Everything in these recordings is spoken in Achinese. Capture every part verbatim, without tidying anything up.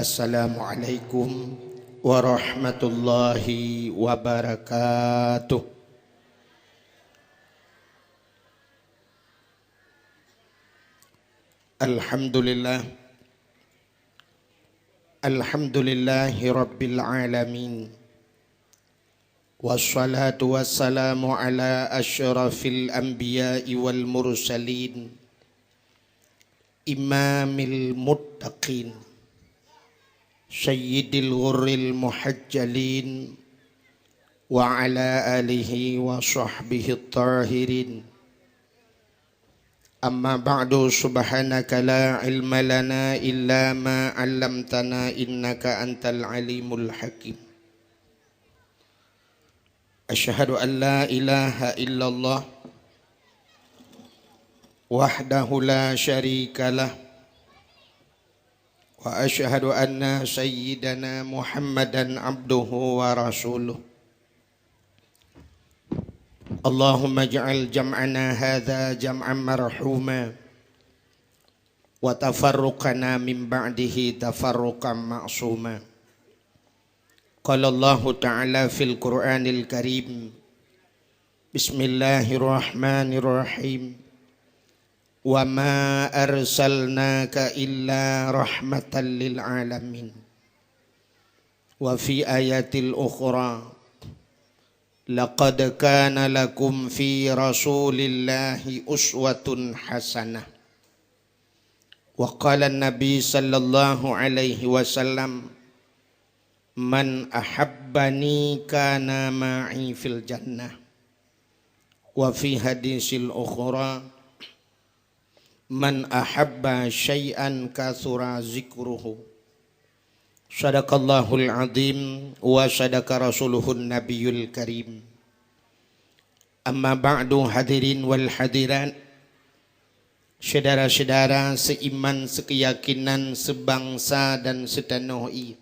Assalamualaikum warahmatullahi wabarakatuh. Alhamdulillah. Alhamdulillahi rabbil alamin. Wassalatu wassalamu ala asyrafil anbiya'i wal mursalin, imamil muttaqin, sayyidil ghurril muhajjalin, wa ala alihi wa sahbihi tahirin. Amma ba'du, subhanaka la ilma lana illa ma 'allamtana innaka antal alimul hakim. Asyhadu an la ilaha illallah wahdahu la syarikalah, wa asyhadu anna sayyidana Muhammadan abduhu wa rasuluh. Allahumma ij'al jam'ana hadza jam'an marhuma, wa tafarruqana min ba'dihi tafarruqan ma'suma. Qala Allahu ta'ala fil Qur'anil Karim, Bismillahirrahmanirrahim. Wa ma arsalnaka illa rahmatan lil alamin. Wa fi ayatil ukhra, laqad kana lakum fi Rasulillahi uswatun hasanah. Wa qala Nabi sallallahu alaihi wasallam, "Man ahabbani kana ma'i fil jannah." Wa fi hadisil ukhra, "Man ahabba syai'an katsura zikruhu." Sadaqallahul azim wa sadaqa rasuluhun nabiyul karim. Amma ba'du, hadirin wal hadirat, syedara-syedara seiman, sekeyakinan, sebangsa dan setanoh ie.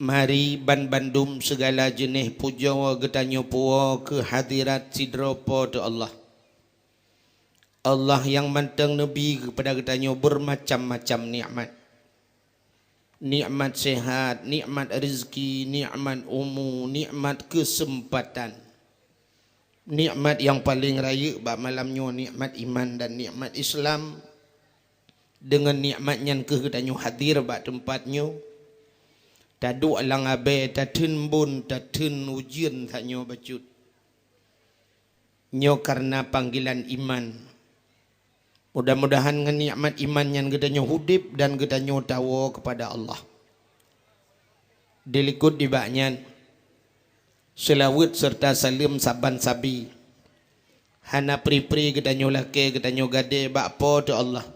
Mari ban bandum segala jeuneh pujoe geutanyoe puwoe keu hadirat sidroe Po teu Allah. Allah nyang mantong neubi keupada geutanyoe beurmacam-macam nikmat. Nikmat sehat, nikmat rezeki, nikmat umu, nikmat keuseumpatan. Nikmat nyang paleng rayeuk bak malam nyoe nikmat iman dan nikmat Islam. Deungon nikmat nyan kheueh geutanyoe hadir bak teumpat nyoe. Taduek lam abée, tatheun bon, tatheun ujeuen tanyoe bacut. Nyoe kareuna panggilan iman. Mudah-mudahan ngon nikmat iman nyan geutanyoe udeb dan geutanyoe tawoe keupada Allah. Dilikot nibak nyan, seulaweuet seureuta saleuem saban sabe hana pri-pri geutanyoe lakée geutanyoe gadée bak Po teu Allah.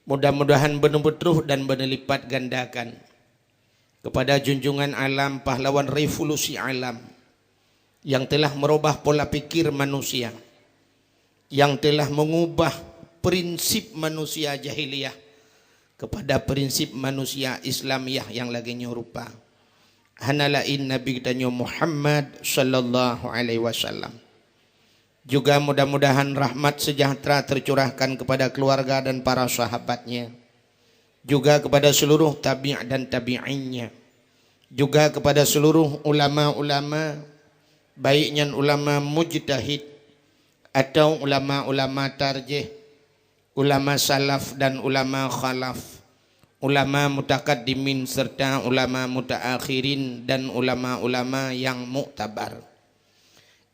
Mudah-mudahan beuneubeutruh dan beuneulipat gandakan keupada junjungan alam, pahlawan revolusi alam, nyang teulah meurubah pola pikir manusia, nyang teulah meungubah prinsip manusia jahiliyah keupada prinsip manusia Islamiyah nyang lagée nyoe rupa. Hana laén Nabi geutanyoe Muhammad sallallahu alaihi wasallam. Juga mudah-mudahan rahmat sejahtera tercurahkan kepada keluarga dan para sahabatnya, juga kepada seluruh tabi' dan tabi'innya, juga kepada seluruh ulama-ulama, baik nyan ulama mujtahid atau ulama-ulama tarjih, ulama salaf dan ulama khalaf, ulama mutakaddimin serta ulama mutaakhirin dan ulama-ulama nyang muktabar.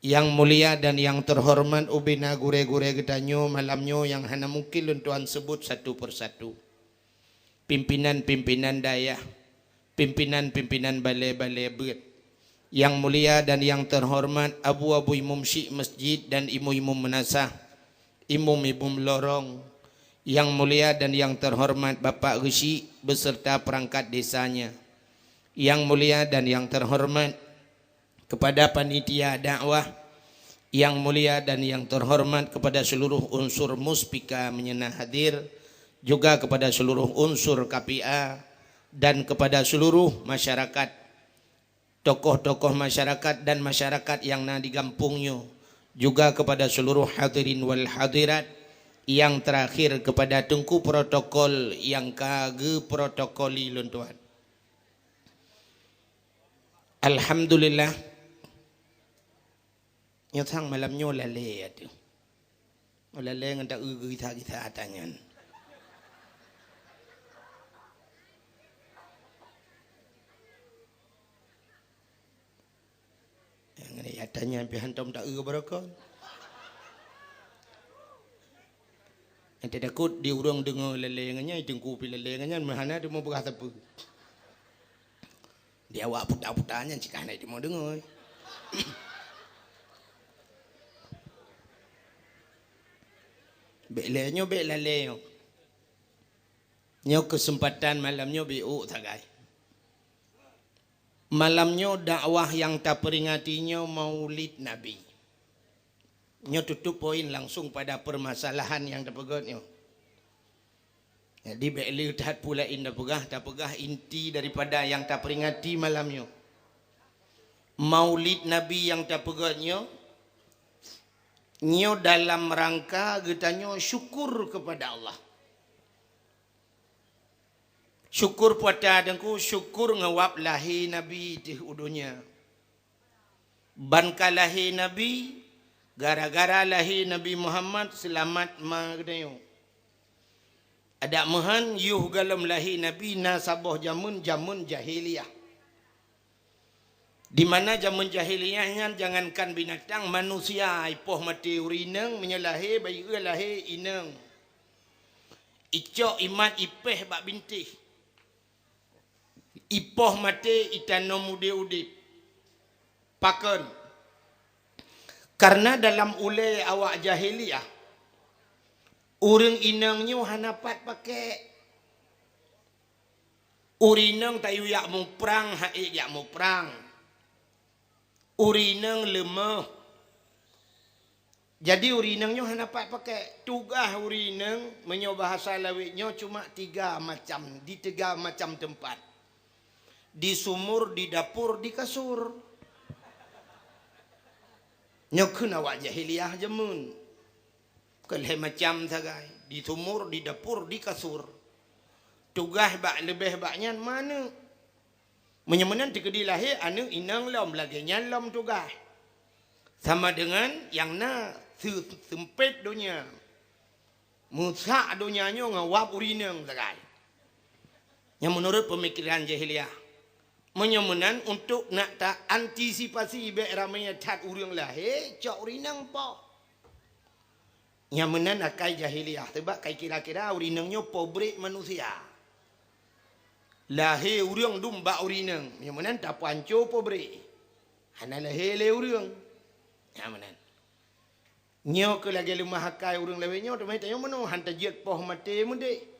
Nyang mulia dan nyang teuhoreumat ubena gurée-gurée geutanyoe malam nyoe nyang hana mungken lôn tuan seubut satu persatu. Pimpinan-pimpinan dayah, pimpinan-pimpinan balée-balée beuet. Nyang mulia dan nyang teuhoreumat abu-abu imum syik masjid dan imum-imum meunasah, imum-imum lorong. Nyang mulia dan nyang teuhoreumat Bapak Geusyik beserta perangkat desanya. Nyang mulia dan nyang teuhoreumat kepada panitia dakwah, nyang mulia dan nyang teuhoreumat kepada seluruh unsur muspika meunyeuna hadir, juga kepada seluruh unsur K P A dan kepada seluruh masyarakat, tokoh-tokoh masyarakat dan masyarakat nyang na di gampông nyoe, juga kepada seluruh hadirin wal hadirat Nyang teurakhir keupada teungku protokol nyang ka geuprotokoli lôn tuan. Alhamdulillah. Nyoe sang malam nyoe lalé ateueh. Lalé ngon taeu gisa-gisa ata nyan. Nyang ngon ata nyan pih hantom taeu barokon. Nyang teutakot di ureuëng deungoe lalé ngon nyan, teungku pih lalé ngon nyan, meuhana teuma peugah sapeue. Di awak puta-puta nyan cit ka hana teuma deungoe. Bék lé nyoe, bék lalé nyoe. Nyoe keuseumpatan malam nyoe bék ôk sagai. Malam nyoe dakwah nyang taperingati nyoe Maulid Nabi. Nyoe tutup poin langsung pada permasalahan nyang tapeugét nyoe. Jadi bék lé that peue laén tapeugah, tapeugah inti daripada nyang taperingati malam nyoe. Maulid Nabi nyang tapeugét nyoe, nyoe dalam rangka geutanyoe syukur keupada Allah. Syukur peue ata teungku, syukur ngon wab lahé Nabi teuh u donya. Ban ka lahé Nabi, gara-gara lahé Nabi Muhammad seulamat ma geutanyoe. Adak meuhan yoh gohlom lahé Nabi na saboh jameun, jameun jahiliyah. Di mana jameun jahiliyah nyan jangankan binatang, manusia ipoh maté ureuëng inong meunyoe lahé, bayeue lahé inong. Icok imat ipéh bak bintéh. Ipoh maté itanom udeb-udeb. Pakon? Karena dalam ulée awak jahiliyah, ureuëng inong nyoe hana pat pakék. Ureuëng inong tayue jak muprang, han ék jak muprang. Ureuëng inong leumoh. Jadi ureuëng inong nyoe hana pat pakék. Tugaih ureuëng inong, meunyoe bahasa lawét nyoe, cuma tiga macam, di tiga macam teumpat. Di sumur, di dapur, di kasur. Nyoe kheun awak jahiliyah jameun. Keu lhée macam sagai, di sumur, di dapur, di kasur. Tugaih bak leubeh bak nyan ma aneuëk. Meunyoe meunan teukeudi lahé aneuëk inong lom, lagée nyan lom tugaih. Sama deungon nyang na seu-, seumpét donya. Meusak donya nyoe ngon wab ureuëng inong sagai. Nyang meunurot peumikiran jahiliyah. Meunyoe meunan, untuk nak ta antisipasi bék ramé that ureuëng lahé, cok ureuëng inong poh. Nyang meunan akai jahiliyah, sabab kai kira-kira ureuëng inong nyoe pabrék manusia. Lahé ureuëng dum bak ureuëng inong, nyang meunan tapeuhanco pabrék. Hana lahé lé ureuëng. Nyang meunan. Nyoe keuh lagée leumah akai ureuëng lawét nyoe, teuma tanyoe meunoe han tajeuet poh maté meudeh.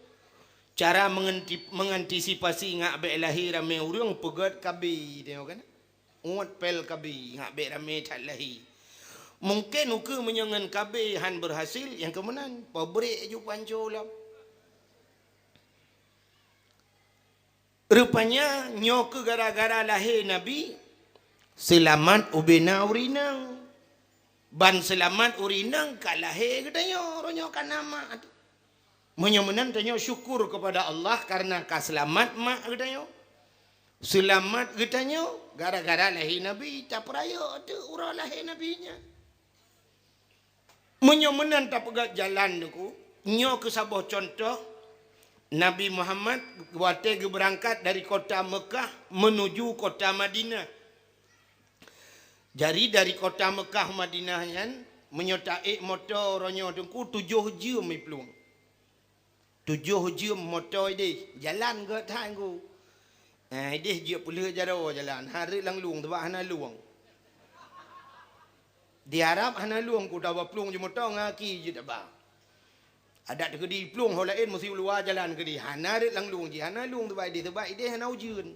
Cara mengenti-, mengantisipasi ngak bék lahé ramé ureuëng peugét kabé, tanyoe kan? Uet pél kabé, ngak bék ramé that lahé. Mungken ukeue meunyoe ngon kabé han beurhasil, nyang keu meunan, pabrék ju panco lom. Rupanya, nyoe keuh gara-gara lahé Nabi, seulamat ubena ureuëng inong. Ban seulamat ureuëng inong ka lahé geutanyoe, uroe nyoe ka na mak. Meunyoe meunan tanyoe syukur keupada Allah kareuna ka seulamat mak geutanyoe. Seulamat geutanyoe gara-gara lahé Nabi, tapeurayeuk teuk uroe lahé Nabi nyan. Meunyoe meunan tapeugét jalan teungku, nyoe keuh saboh cuntoh Nabi Muhammad watée geubeurangkat dari kota Meukah meunuju kota Madinah. Jadi dari kota Meukah Madinah nyan, meunyoe taék moto uroe nyoe teungku tujoh jeuem iplueng. Tujoh jeuem moto ideh, jalan gét that teungku. Eh, ideh jeuet peulheueh jaroe jalan, hareuet lam lueng, sabab hana lueng. Di Arab hana lueng, ku taba plueng ju moto ngon aki jeuet taba. Adak teukeudi plueng ho laén meusi u luwa jalan keudi, hana rhot lam lueng jih, hana lueng sabab ideh, sabab ideh hana ujeuen.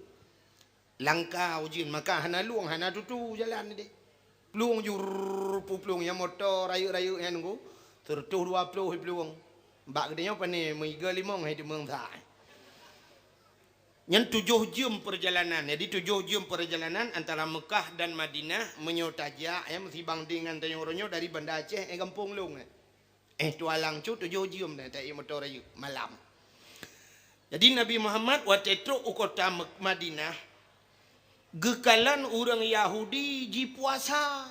Langka ujeuen, maka hana lueng, hana tutu jalan ideh. Plueng ju rrrr, puplueng nyang moto rayeuk-rayeuk nyan teungku, seureutôh dua ploh plueng. Bak geutanyoe pane meuiga limong hai teumeueng sa. Nyan tujoh jeuem peurjalanan. Jadi tujoh jeuem peurjalanan antara Meukah dan Madinah meunyoe tajak, ya, meusibang dengan tanyoe uroe nyoe dari Banda Aceh, eh, gampông lôn, eh. Eh, tualang cut tujoh jeuem dah taék moto rayeuk malam. Jadi Nabi Muhammad watée trok u kota Mek-, Madinah, geukalon ureuëng Yahudi jipuasa.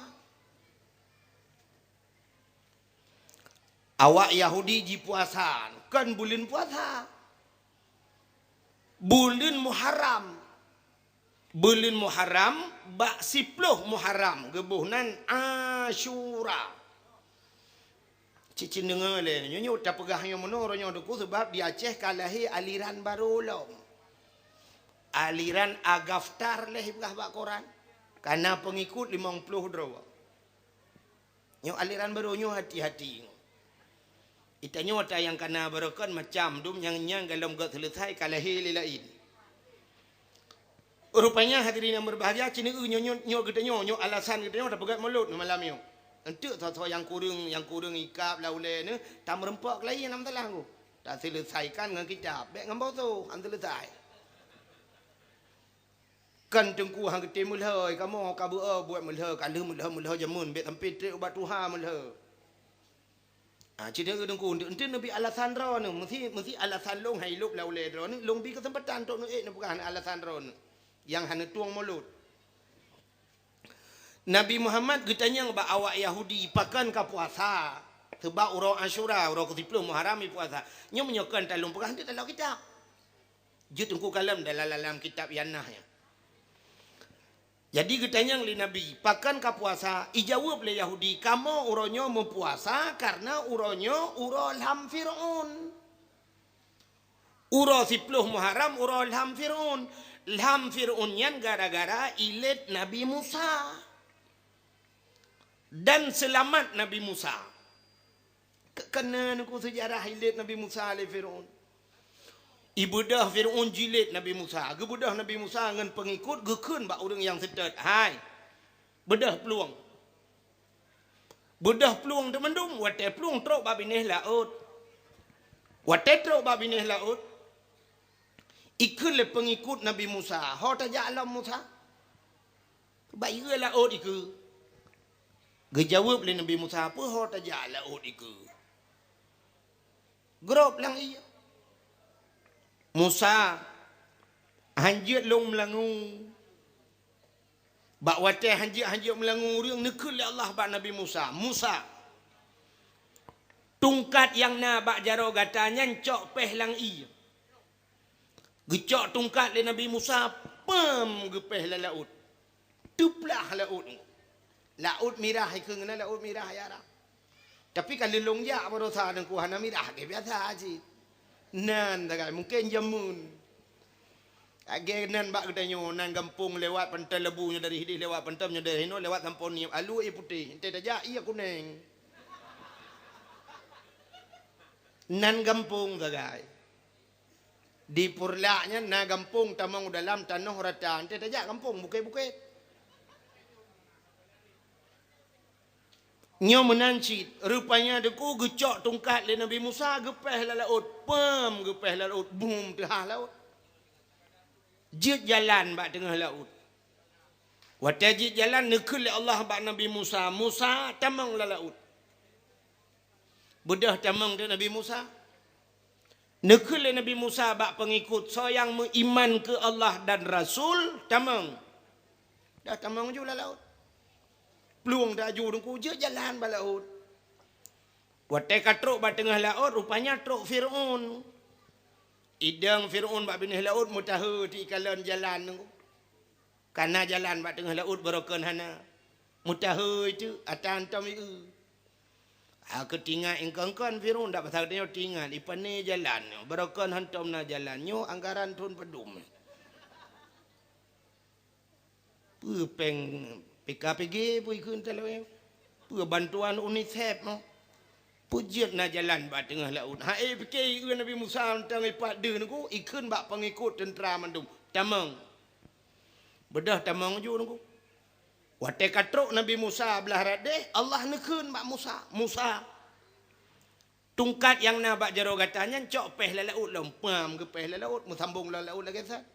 Awak Yahudi jipuasa, kon buleuen puasa. Buleuen Muharram. Buleuen Muharram, bak siploh Muharram, geuboh nan Asyura. Cicin deungoe lé, nyoe, nyoe tapeugah nyoe meunoe uroe nyoe Teungku, sabab di Aceh ka lahé aliran barô lom. Aliran Agaftar lé ipeugah bak koran. Kana peungikut limong ploh droe. Nyoe aliran barô nyoe hati-hati. Itanyoe ata nyang kana barokon macam dum nyang, nyang golom gét seuleusai ka lahé lé laén. Rupanya hadirin yang berbahagia, ceuneue nyoe, nyoe, nyoe geutanyoe, nyoe alasan geutanyoe tapeugét mulod malam nyoe. Enteuk soe-soe nyang kureueng, nyang kureueng ikab lam ulée neuh, tameureumpok lé laén lam salah ngku. Taseuleusaikan ngon kitab, bék ngon boso, han seuleusai. Kan Teungku han geutem meulhôi, kamoe ka beu-o buet meulhôi, ka lheueh meulhôi, meulhôi jameun, bék sampai trép ubat tuha meulhôi. Ah, cit Teungku, ente, ente neubi alasan droeneuh, meusi, meusi alasan lôn hai lôb lam ulée droeneuh, lôn bi keuseumpatan trok neuék neupeugah alasan droeneuh nyang hana tueng mulod. Nabi Muhammad geutanyong bak awak Yahudi, pakon ka puasa? Seubab uroe Asyura, uroe keusiploh Muharram, ipuasa. Nyoe meunyoe kon talôn peugah, ente talok kitab. Jeuet Teungku kalon dalam, dalam kitab nyang na nyan. Jadi geutanyong lé Nabi, "Pakon ka puasa?" Ijaweueb lé Yahudi, "Kamoe uroe nyoe meupuasa kareuna uroe nyoe uroe lham Fir'aun." Uroe siploh Muharram uroe lham Fir'aun. Lham Fir'aun nyan gara-gara ilét Nabi Musa dan seulamat Nabi Musa. Ke-, keuneuk seujarah ilét Nabi Musa lé Fir'aun. Ibeudôh Fir'aun jilét Nabi Musa. Geubeudôh Nabi Musa ngon peungikut geukheun bak ureuëng nyang seutôt, "Hai, beudôh plueng." Beudôh plueng teumandum, watée plueng trok bak binéh laôt. Watée trok bak binéh laôt, ikheun lé peungikut Nabi Musa, "Ho tajak lom Musa?" "Bak ié laôt ikeue." Geujaweueb lé Nabi Musa, "Peue ho tajak laôt ikeue?" Grob lam ié. Musa, han jeuet lôn meulangue. Bak watée han jeuet, han jeuet meulangue ureuëng, neukheun lé Allah bak Nabi Musa, "Musa, tungkat nyang na bak jaroe gata nyan cok péh lam ié." Geucok tungkat lé Nabi Musa, peuem geupéh lam laôt. Teuplah laôt. Laôt Mirah ikheun na, Laôt Mirah ya Arab. Tapi ka lheueh lôn jak baroesa Teungku, hana mirah lagée biasa cit. Nan sagai, mungken jameun. Lagée nan bak geutanyoe, nan gampông lewat Pantai Lebu nyoe dari hideh lewat Pantai nyoe dari hinoe lewat Sampoe Niem, aloe ié putéh, ente tajak ié kuneng. Nan gampông sagai. Di Purlak nyan na gampông tamong u dalam tanoh rata. Ente tajak gampông bukét-bukét. Nyoe meunan cit, rupanya Teungku geucok tungkat lé Nabi Musa, geupéh lam laôt, peuem geupéh lam laôt, bum teuhah laôt. Jeuet jalan bak teungoh laôt. Watée jeuet jalan, neukheun lé Allah bak Nabi Musa, "Musa, tamong lam laôt." Beudôh tamong teuk Nabi Musa. Neukheun lé Nabi Musa bak peungikut, "Soe nyang meuiman keu Allah dan Rasul, tamong." Dah tamong ju lam laôt. Plueng taju Teungku, jeuet jalan bak laôt. Watée ka trok bak teungoh laôt, rupanya trok Fir'aun. Idong Fir'aun bak binéh laôt meutahe teuikalon jalan Teungku. Kana jalan bak teungoh laôt barokon hana. Meutahe teuk ata hantom ié. Ha keutingat ingkon-kon Fir'aun dak pasal geutanyoe tingat, ipané jalan nyoe, barokon hantom na jalan nyoe anggaran thon padum. Peue péng P K P G peue ikheun talawée? Peue bantuan UNICEF nyoe? Peue jeuet na jalan bak teungoh laôt? Ha éh pike ié Nabi Musa mantong ipat deuh Teungku, ikheun bak peungikut teuntra mandum, "Tamong." Beudôh tamong ju Teungku. Watée ka trok Nabi Musa blah radeh, Allah neukheun bak Musa, "Musa, tungkat nyang na bak jaroe gata nyan cok péh lam laôt lom." Pam geupéh lam laôt, meusambong lam laôt lagée that.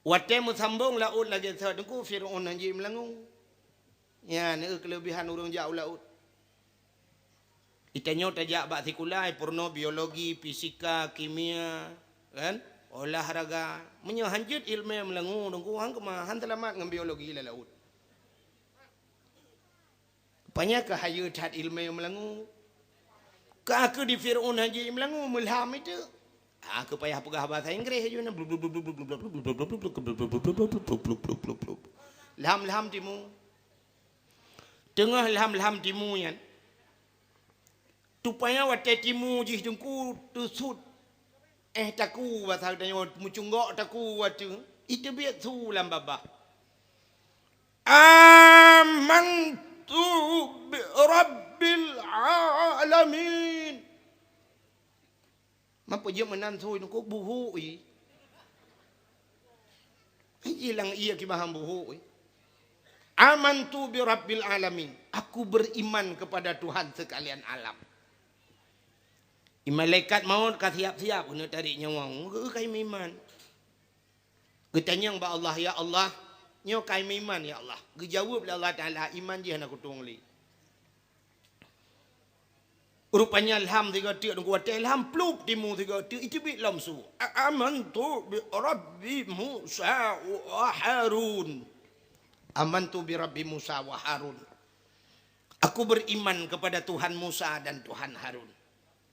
Watée meusambong laôt lagée that Teungku, Fir'aun han jeuet meulangue. Nyan keuh keuleubihan ureuëng jak u laôt. Geutanyoe tajak bak sikula, peurunoe biologi, fisika, kimia, kan? Olahraga. Meunyoe hanjeuet ileumèe meulangue, teungku, han keumah, han seulamat ngon biologi lam laôt. Rupanya ka hayeue that ileumèe meulangue. Ka keuh di Fir'aun hanjeuet meulangue, meulham itu. Ah, keu payah peugah bahasa Inggris aju na. Lham-lham timu. Teungoh lham-lham timu nyan. Rupanya watèe timu jih teungku teusut. Eh, taku bahasa geutanyoe, meucunggok taku watèe. Iteubiet su lam babah. Amantu bi rabbil alamin. Meupeujeuet meunan su teungku buhu i. Ilang iya kibahan buhu i. Amantu bi rabbil alamin. Aku beriman kepada Tuhan sekalian alam. I malaikat maut ka siap-siap keuneuk tarék nyawa. Geu kai meuiman. Geutanyong bak Allah, "Ya Allah, nyoe kai meuiman, ya Allah." Geujaweueb lé Allah Taala, "Iman jih hana kutueng lé." Rupanya lham sigoe teuk, teungku, watèe lham plup timu sigoe teuk, iteubiet lom su. A-, amantu bi Rabbi Musa wa Harun. Amantu bi Rabbi Musa wa Harun. Aku beriman kepada Tuhan Musa dan Tuhan Harun.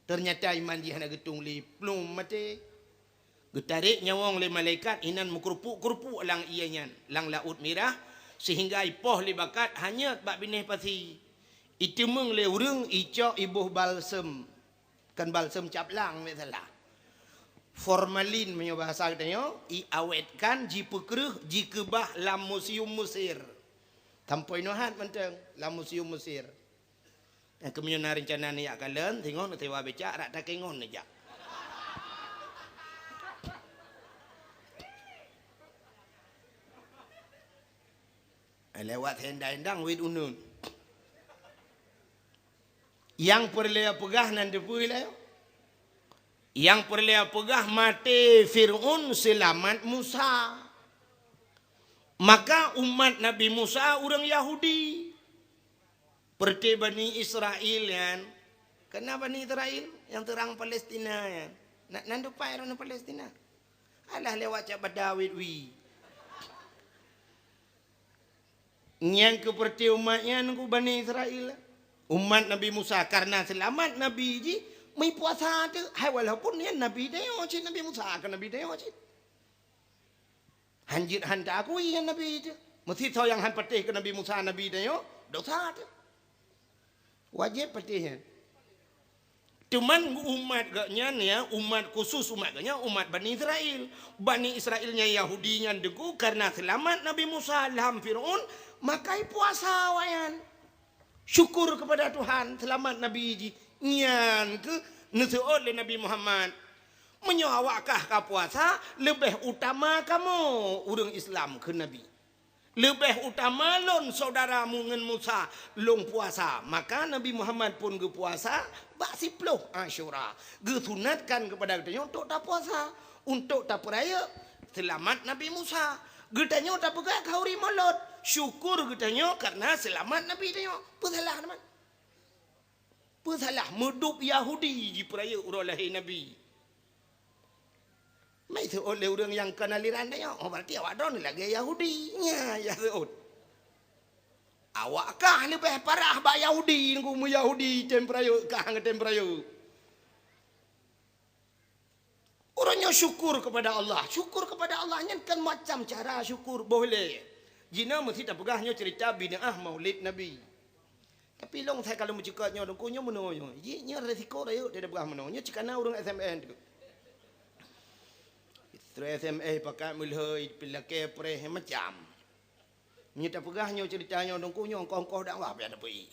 Ternyata iman jih hana geutueng lé, plup maté. Geutarek nyawöng lé malaikat inan meukeurupuk-keurupuk lam ié nyan, lam Laôt Mirah, sehingga ipoh lé bakat hanyöt bak binéh pasi. Iteumeung lé ureuëng icok iboh balsem. Kan balsem cap lang, meusalah. Formalin meunyoe bahasa geutanyoe, iawetkan, jipeukreueh, jikeubah lam museum Mesir. Sampoe nyoe hat mantong lam museum Mesir. Nyang keumeunyoe na reuncana neujak kalon, singoh neusewa becak, rak takée ngon neujak. Lewat hendang-hendang wét uneun. Nyang peureulée peugah nan teupeue lé? Nyang peureulée peugah maté Fir'aun seulamat Musa. Maka umat Nabi Musa ureuëng Yahudi. Peureuté Bani Israel nyan. Keunan Bani Israel nyang teurang Palestina nyan. Na, nan dupai ureuëng Palestina. Alah lewat cak bada wét wi. Nyang keu peureuté umat nyan keu Bani Israel. Umat Nabi Musa, karna seulamat Nabi jih, meupuasa teuh. Hai, walaupun nyan Nabi tanyoe cit, Nabi Musa keu Nabi tanyoe cit. Han jeuet han taakui nyan Nabi teuh. Meusisoe nyang han patéh keu Nabi Musa Nabi tanyoe, dosa teuh. Wajéb patéh nyan. Cuman umat geuh nyan, ya, umat khusus umat geuh nyan, umat Bani Israel. Bani Israel nyan Yahudi nyan teungku karna seulamat Nabi Musa lam Fir'aun, maka ipuasa awaknyan. Syukur kepada Tuhan, seulamat Nabi jih. Nyan keuh neuseuôt lé Nabi Muhammad. Meunyoe awak kah ka puasa, leubeh utama kamoe ureuëng Islam kheun Nabi. Leubeh utama lôn syedara mu ngon Musa lôn puasa. Maka Nabi Muhammad pun geupuasa bak siploh Asyura. Geusunatkan keupada geutanyoe untuk tapuasa, untuk tapeurayeuk seulamat Nabi Musa. Geutanyoe tapeugah khauri Maulud, syukur geutanyoe karna seulamat Nabi tanyoe. Peusalah teuma. Peusalah, meudub Yahudi jipeurayeuk uroe lahé Nabi. Meuseutôt lé ureuëng nyang kon aliran tanyoe, oh, berarti awak droeneuh lagée Yahudi. Nya, ya seuôt. Awak kah leubeh parah bak Yahudi, nunggu meu Yahudi tem peurayeuk, kah ngon tem peurayeuk. Uroe nyoe syukur kepada Allah. Syukur kepada Allah nyan kan macam cara syukur. Boh lé. Jinoe meusti tapeugah nyoe cerita bidaah Maulid Nabi. Tapi lôn sai ka lôn meucukot nyoe, dongko nyoe meunoe nyoe. Ji nyoe resiko rayeuk dia peugah meunoe. Nyoe cikana ureuëng S M N tu. Istri S M S pakat meulhoi, pilakée preh macam. Nyoe tapeugah nyoe cerita nyoe dongko nyoe ongkoh-ongkoh dakwah payah tapeu.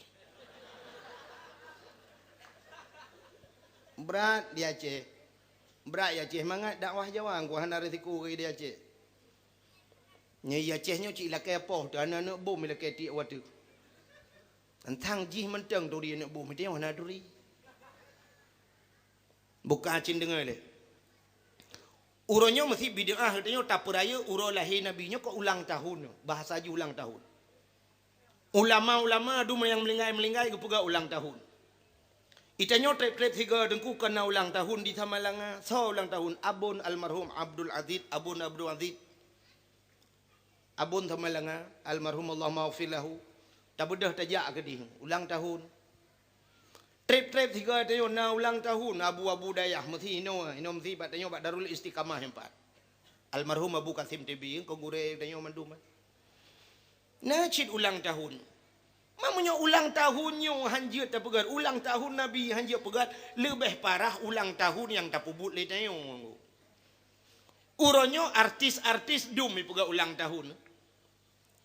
Brat di Aceh. Brat di Aceh mangat dakwah Jawa, ku hana resiko di Aceh. Nyoe di Aceh nyoe cit lakée poh teuh aneuk-aneuk bom lakée tiek watée. Tantang jih mantong turi aneuk bom, meuteungoh na turi. Buka cit deungoe lé. Uroe nyoe meusti bidaah geutanyoe tapeurayeuk uroe lahé Nabi nyoe keu ulang tahun nyoe, bahasa jih ulang tahun. Ulama-ulama dum nyang meulinggai-meulinggai geupeugah ulang tahun. Itanyoe treb-treb sigoe Teungku ka na ulang tahun di Samalanga. Soe ulang tahun? Abon almarhum Abdul Aziz, Abon Abdul Aziz. Abon Samalanga, almarhum Allahumma ghfir lahu. Tabeudôh tajak keudeh, ulang tahun. Treb-treb sigoe tanyoe na ulang tahun, abu-abu dayah meusi inoe, inoe meusi bak tanyoe bak Darul Istiqamah nyan pat. Almarhum Abu Kasim T B, keu gurée tanyoe mandum. Na cit ulang tahun. Ma meunyoe ulang tahun nyoe hanjeuet tapeugah, ulang tahun Nabi hanjeuet peugah, leubeh parah ulang tahun nyang tapeubuet lé tanyoe. Uroe nyoe artis-artis dum ipeugah ulang tahun.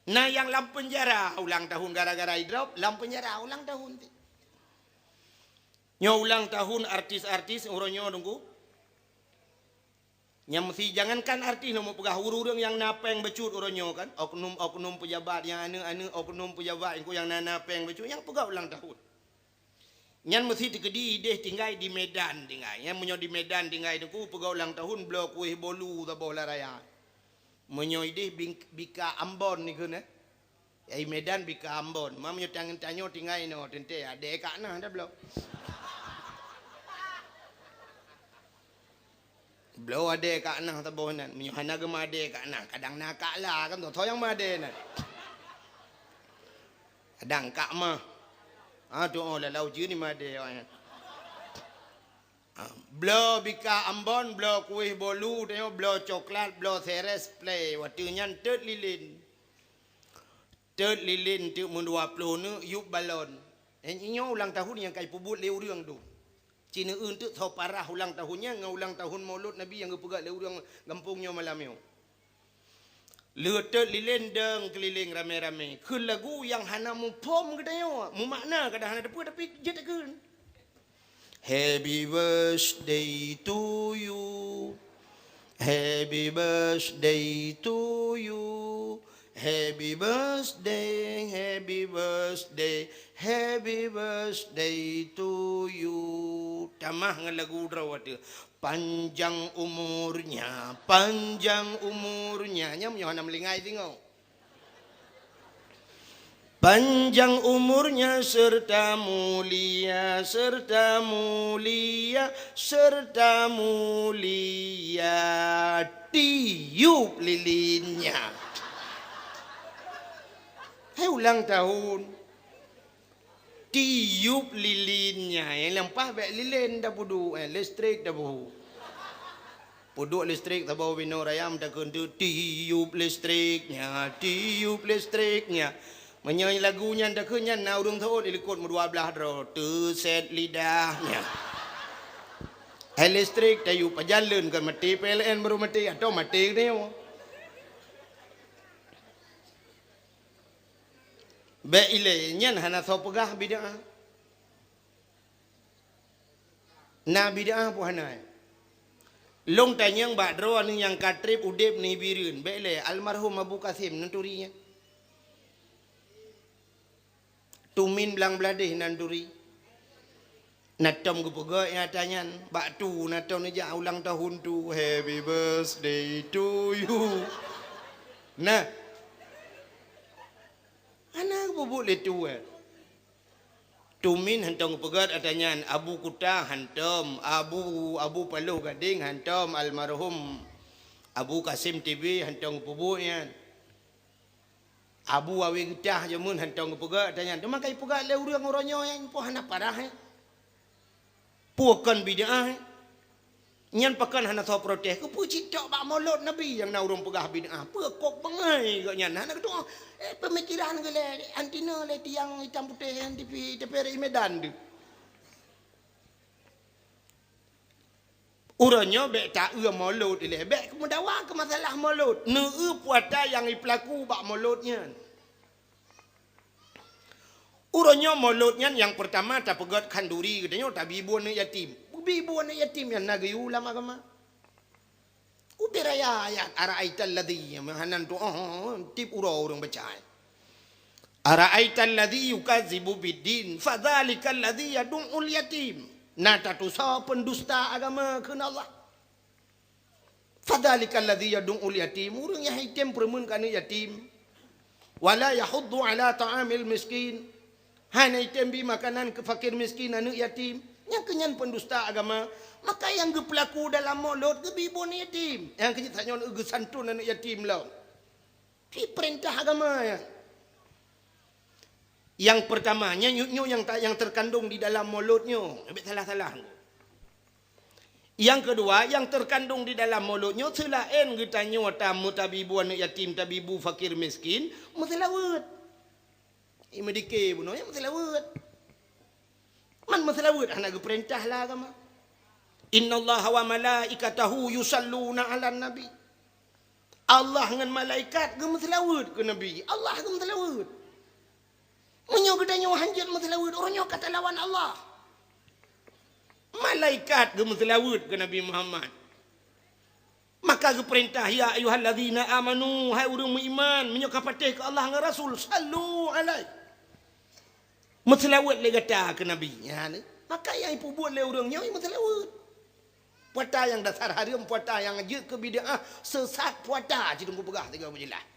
Na nyang lam peunjara ulang tahun gara-gara idrop, lam peunjara ulang tahun. Nyoe ulang tahun artis-artis uroe nyoe Teungku. Nyang meusi jangankan artis, nyoe meupeugah ureuëng-ureuëng nyang na péng bacut uroe nyoe kan, oknum-oknum pejabat nyang aneuëk-aneuëk oknum pejabat nyang na, na péng bacut nyang peugah ulang tahun. Nyan meusi teukeudi ideh tinggai di Medan tinggai. Nyan meunyoe di Medan tinggai Teungku peugah ulang tahun bloe kueh bolu saboh lam raya. Meunyoe ideh bing-, bika Ambon dikeue nyan. Ai Medan bika Ambon. Ma meunyoe tangan tanyoe tinggai inoe teuntée adé ka na dah bloe. Bloe adé ka na saboh nan. Meunyoe hana geumadé ka na, kadang na ka la kan tu. Soe nyang madé nan? Kadang ka mah. Ha tu oh lalau jeue ni madé awaknyan. Ha, bloe bika Ambon, bloe kueh bolu, tanyoe bloe coklat, bloe seres, play. Watée nyan teut lilin. Teut lilin teuk meudua ploh neuk yup balon. Nyoe ulang tahun nyang ka ipeubuet lé ureuëng tu. Ci neueu teuk soe parah ulang tahun nyan ngon ulang tahun Maulud Nabi nyang geupeugah lé ureuëng gampông nyoe malam nyoe. Lheueh teut lilin deueng keulileng ramé-ramé. Kheun lagu nyang hana muphom geutanyoe, mumakna kadang hana teupeu tapi jeuet takheun. Happy birthday to you. Happy birthday to you. Happy birthday, happy birthday, happy birthday to you. Tamah ngon lagu droe watée. Panjang umurnya, panjang umurnya. Nyan meunyoe hana meulingai singoh. Panjang umurnya serta mulia, serta mulia, serta mulia. Tiup lilinnya. Hai ulang tahun. Tiup lilinnya. Nyang lampah bék lilin dah peuduek, eh, listrik dah peuhu. Peuduek listrik saboh binoe raya meutakheun teuk tiup listriknya, tiup listriknya. Meunyoe lagu nyan takheun nyan na ureuëng seuôt di likot meudua blaih droe, teuset lidahnya. Hai listrik tayup pajan leuen kan maté P L N baru maté atau maté geutanyoe. Bék ilée nyan hana soe peugah bid'ah. Na bid'ah peue hana? Lôn tanyong bak droe nyang ka treb udeb ni Bireuen, bék lé almarhum Abu Kasim nan turi nyan. Tumin blang bladeh nan turi. Na tom geupeugah nyata nyan, bak tu na tom neujak ulang tahun tu, happy birthday to you. Nah. Hana geupeubeuet lé tu, eh. Tumin hantom geupeugah ata nyan, Abu Kuta hantom, Abu, Abu Paloh Gadeng hantom, almarhum Abu Kasim T B hantom geupeubeuet nyan. Abu Awe Geutah jameun hantom geupeugah ata nyan. Teuma ka ipeugah lé ureuëng uroe nyoe nyan po hana parah, eh. Peue kon bid'ah, eh? Nyan pakon hana soe protes. Keupeue cit tok bak Maulud Nabi nyang na ureuëng peugah bid'ah? Peue kok beungai geuh nyan? Hana geutu'oh, eh, peumikiran geuh lé anti na lé tiang itam putéh nyan T V, T V R I Medan tu. Uroe nyoe bék taeu Maulud ilée, bék meudawa keu masalah Maulud. Neueu puata nyang ipeulaku bak Maulud nyan. Uroe nyoe Maulud nyan nyang peurtama tapeugét khanduri geutanyoe tabi bu aneuëk yatim. Bi bu aneuëk yatim nyan na geuyue lam agama. Ubé raya ayat, "Ara'aital ladzi," meuhanan tu, oh, tieb uroe ureuëng baca. "Ara'aital ladzi yukadzibu biddin, fadzalikal ladzi yadu'ul yatim." Na tatusoe pendusta agama kheun Allah. Fadzalikal ladzi yadu'ul yatim, ureuëng nyang item peureumeun keu aneuëk yatim. Wala yahuddu ala ta'amil miskin, hana item bi makanan keu fakir miskin aneuëk yatim. Nyang keu nyan pendusta agama. Maka nyang geupeulaku dalam molot geubi bu aneuk yatim. Nyang keu nyan tanyoe geusanton aneuk yatim lom. Pi peurintah agama nyan. Nyang peurtama, nyan nyoe nyang ta-, nyang teukandong di dalam molot nyoe. Bèk salah-salah. Nyang keudua, nyang teukandong di dalam molot nyoe seulaén geutanyoe ta-, meutabi bu aneuk yatim, tabi bu fakir miskin, meuseulaweuet. Imeudiké bunoe nyan meuseulaweuet. Man meuseulaweuet hana geupeurintah lé agama. "Innallaha wa malaikatahu yusalluna 'alan nabi." Allah ngon malaikat geumeuseulaweuet keu Nabi. Allah geumeuseulaweuet. Meunyoe geutanyoe hanjeuet meuseulaweuet, uroe nyoe ka talawan Allah. Malaikat geumeuseulaweuet keu Nabi Muhammad. Maka geupeurintah, "Ya ayyuhallazina amanu," hai ureuëng meuiman, meunyoe ka patéh keu Allah ngon Rasul, "sallu alaihi." Meuseulaweuet lé gata keu Nabi. Nyan, maka nyang ipeubuet lé ureuëng nyoe meuseulaweuet. Puasa nyang dasar hareuem, puasa nyang jeuet keu bid'ah, seusat puasa, cit Teungku peugah sigoe beujeulaih.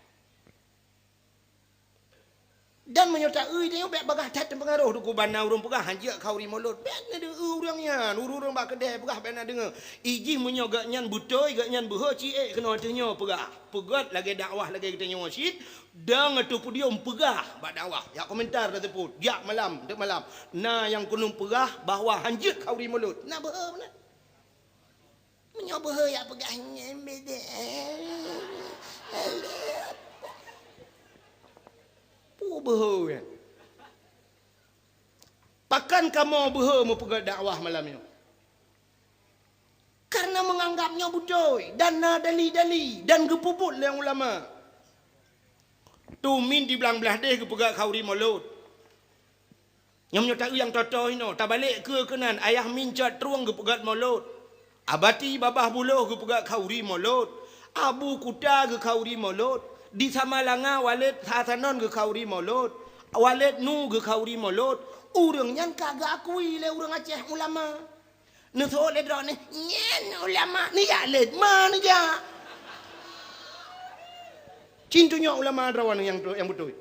Dan meunyoe ta-eu tanyoe bèk bagaih that teupeungaroh Teungku, ban na ureuëng peugah hanjeuet khauri molot. Bèk na deungoe ureuëng nyan, ureuëng-ureuëng bak keudè peugah bèk na deungoe. Ijih meunyoe geuhnyan beutôi, geuhnyan beuhe, ci ék keunoe ateueh nyoe peugah. Peugöt lagèe dakwah lagèe geutanyoe cit, dong ateueh podium peugah bak dakwah. Jak komentar taseupôt, jak malam, teuk malam. Na nyang keuneuk peugah bahwa hanjeuet khauri molot. Na beuhe meunan. Meunyoe beuhe jak peugah nyan beda. Peue beuhe nyan? Pakon kamoe beuhe meupeugöt dakwah malam nyoe? Kareuna meunganggab nyoe beutôi dan na dali-dali dan geupeubuet lé ulama. Tumin di Blang Blahdeh geupeugöt khauri molot. Nyoe meunyoe ta-eu nyang toe-toe inoe, tabalek keue keunan, Ayah Min Cot Trueng geupeugöt molot. Abati Babah Buloh geupeugöt khauri molot. Abu Kuta geukhauri molot. Di Samalanga Waled Hasanon geukhauri molot. Waled Nu geukhauri molot. Ureuëng nyan ka geuakui lé ureuëng Aceh ulama. Neuseuôt lé droeneuh, nyan ulama, neujak lé, ma neujak. Cit tunyok ulama droeneuh nyang, nyang beutôi.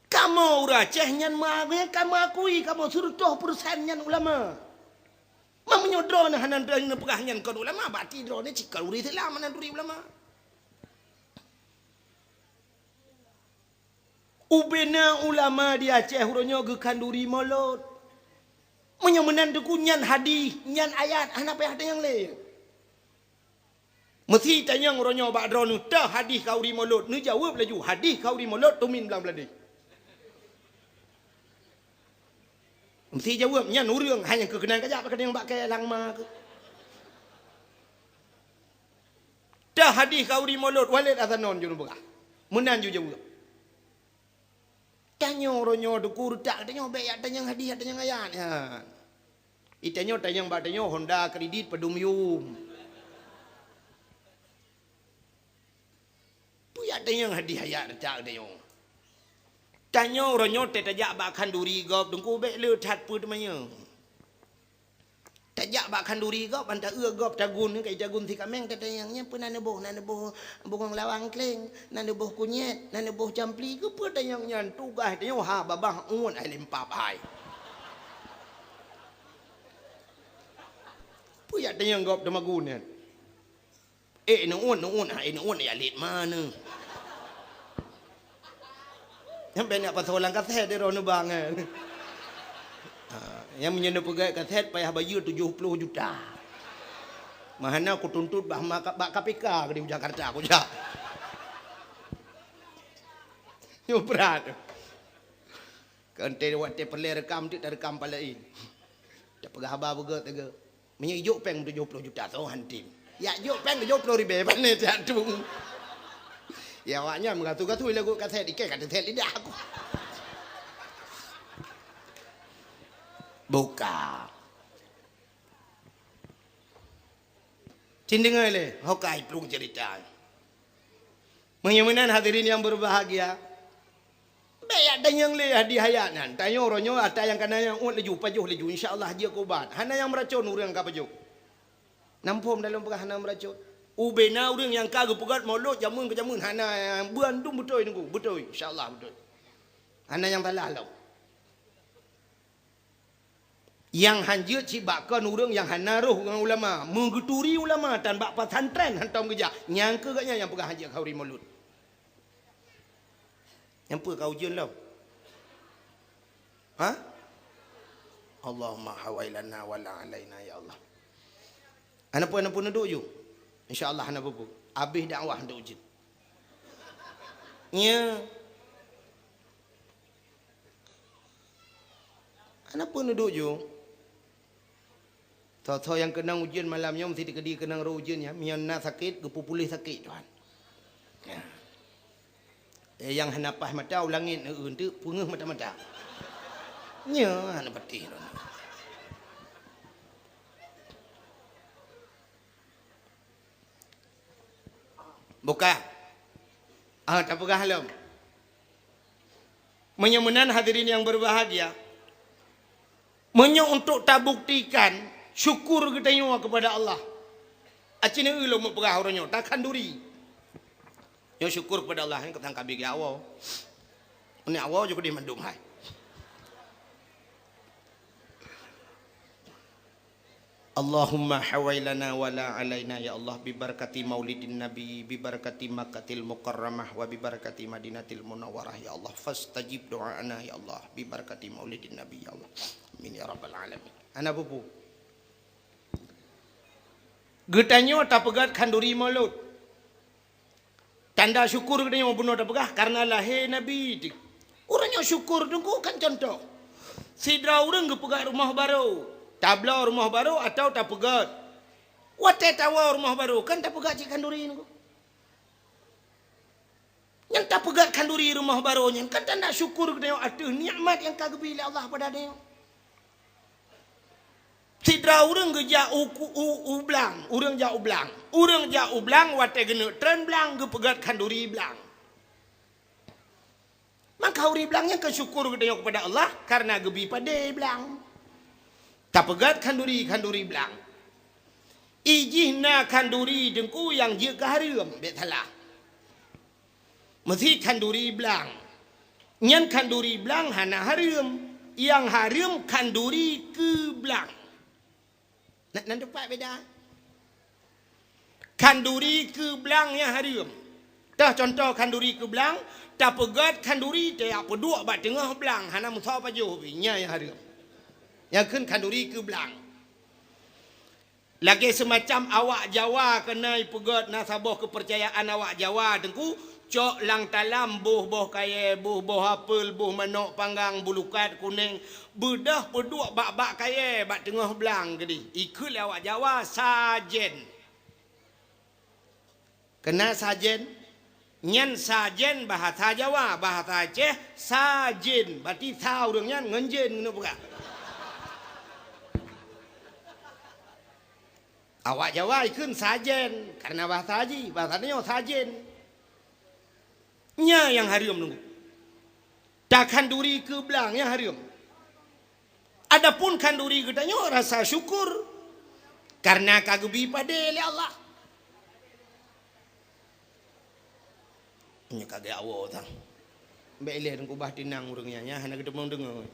Kamoe ureuëng Aceh nyan meuakui, kamoe akui, kamoe sireutoh peureusén nyan ulama. Ma meunyoe droeneuh hana neupeugah nyan kon ulama, berarti droeneuh cit kon ureuëng Islam hana turi ulama. Ubena ulama di Aceh uroe nyoe geukhanduri molot. Meunyoe meunan Teungku nyan hadih, nyan ayat, hana payah tanyong lé. Meusi tanyong uroe nyoe bak droeneuh, teuh hadih khauri molot, neujaweueb laju, hadih khauri molot tumin Blang Blahdeh. Meusi jaweueb, nyan ureuëng hana keu keunan kajak bak keunan bak kée langma keuh. Teuh hadih khauri molot Waled Hasanon jeuet peugah. Meunan jeuet jaweueb. Tanyoe uroe nyoe Teungku reutak tanyoe bèk jak tanyong hadih, jak tanyong ayat nyan. Itanyoe tanyong bak tanyoe Honda kredit padum yum. Peue jak tanyong hadih ayat reutak tanyoe. Tanyoe uroe nyoe teuh tajak bak khanduri gob Teungku bèk le that peue teumanyong. Tajak bak khanduri gob, ban ta-eu gob tagun, ka tagun si kaméng, tatanyong nyan peue na neuboh, na neuboh bungong lawang kleng, na neuboh kunyét, na neuboh campli, keupeue tanyong nyan tugaih tanyoe ha babah uet hai limpab hai. Peue jak tanyong gob teumagun nyan? Eh, neuôn, neuôn, hai neuôn, ya lét ma neuh. Sampai nak pasoe lam kaset di roh neubang, eh. Ha, nyang meunyoe neupeugèt kaset payah bayeue tujoh ploh juta. Meuhana kutuntut bah ma-, bak K P K keudéh u Jakarta kujak. Nyoe brat. Keu enté watèe peureulèe rekam, teuk tarekam palaén. Tapeugah haba beugèt teuga. Meunyoe ijok péng tujoh ploh juta, soe han tem. Jak jok péng tujoh ploh ribèe, pane siat tueng. Ya, awak nyan meugasu-gasu lagu kaset, ikèe ka teuset lidah aku. Buka. Cit deungö lé, hokai plueng cerita. Meunyoe meunan hadirin nyang berbahagia, bèk jak tanyong lé hadiah ayat nyan. Tanyoe uroe nyoe ata nyang kana nyang uet laju, pajoh laju, insya Allah jeuet keu ubat. Hana nyang meuracon ureueng ka pajoh. Nampôm dalam peugah hana meuracon. Ubena ureueng nyang ka geupeugöt molot jameun keu jameun hana, bandum beutôi Teungku, beutôi, insya Allah beutôi. Hana nyang salah lom. Nyang hanjeuet cit bak kon ureuëng nyang hana roh ngon ulama, meugeuturi ulama tan bak pesantren hantom geujak. Nyang keu gobnyan nyang peugah hanjeuet khanduri mulod. Nyang peue ka ujeuen lom? Ha? Allahumma hawailana wala alaina ya Allah. Ana peue, ana peue neuduek ju? Insya Allah hana peue-peue. Abéh dakwah untuk ujeuen. Nya. Ana peue neuduek ju? Tho-tho nyang keunong ujeuen malam nyoe meusti teukeudi keunong roh ujeuen nyan. Meunyoe na sakét, geupeupuléh sakét Tuhan. Ya. Eh, nyang hana paih mata u langét, eh, enteuk peungeuh mata-mata. Nyoe hana patéh droeneuh. Buka. Ah, tapeugah lom. Meunyoe meunan hadirin yang berbahagia, meunyoe untuk tabuktikan syukur geutanyoe kepada Allah, aci neu lom meupeugah uroe nyoe, takhanduri. Nyoe syukur kepada Allah, nyoe keutang kabi geuawoe. Ini awoe juga di mandum hai. Allahumma hawailana wala alaina ya Allah, bi barakati maulidin nabi, bi barakati Makkatil Mukarramah, wa bi barakati Madinatil Munawwarah ya Allah, fastajib do'ana ya Allah, bi barakati maulidin nabi ya Allah. Amin ya rabbal alamin. Ana pupu. Geutanyoe tapeugét khanduri mulod. Tanda syukur geutanyoe bunoe tapeugah karena lahé Nabi teuh. Ureuëng nyang syukur teungku kan contoh. Sidroe ureuëng geupeugét rumoh barô, tabloe rumoh barô atawa tapeugét. Watée tawoe rumoh barô kan tapeugét cit khanduri teungku. Nyang tapeugét khanduri rumoh barô nyan kan tanda syukur geutanyoe ateueh nikmat nyang ka geubri lé Allah bak tanyoe. Sidroe ureuëng geujak u, u, u blang, ureuëng jak u blang. Ureuëng jak u blang watée geuneuk treun blang geupeugét khanduri blang. Maka khanduri blang nyan keu syukur geutanyoe kepada Allah karena geubri padé blang. Tapeugét khanduri, khanduri blang. Ijih na khanduri teungku nyang jeuet keu hareuem, bék salah. Meusi khanduri blang. Nyan khanduri blang hana hareuem. Nyang hareuem khanduri keu blang. Na, na teumpat beda. Khanduri keu blang nyang hareuem. Tah contoh khanduri keu blang, tapeugét khanduri tajak peuduek bak teungoh blang hana meusaboh pajoh pih, nyan nyang hareuem. Nyang kheun khanduri keu blang. Lagée seumacam awak Jawa keunoe peugét na saboh keupeurcayaan awak Jawa teungku, cok lam talam boh-boh kayée, boh-boh apel, boh manok panggang, bulukat kuneng, beudôh peuduek bak-bak kayée bak teungoh blang keudeh. Ikheun lé awak Jawa sajen. Keunan sajen, nyan sajen bahasa Jawa, bahasa Aceh sajen, berarti sa ureuëng nyan ngon jen keuneuk peugah. Awak Jawa ikheun sajen karena bahasa jih, bahasa nyoe sajen. Nyan nyang hareuem nunggu. Takhanduri keu blang nyang hareuem. Adapun khanduri geutanyoe rasa syukur karena ka geubri padé lé Allah. Nyoe ka geuawoe tang. Bék ilée teungku bah tinang ureuëng nyan, nyan hana geuteumong deungoe.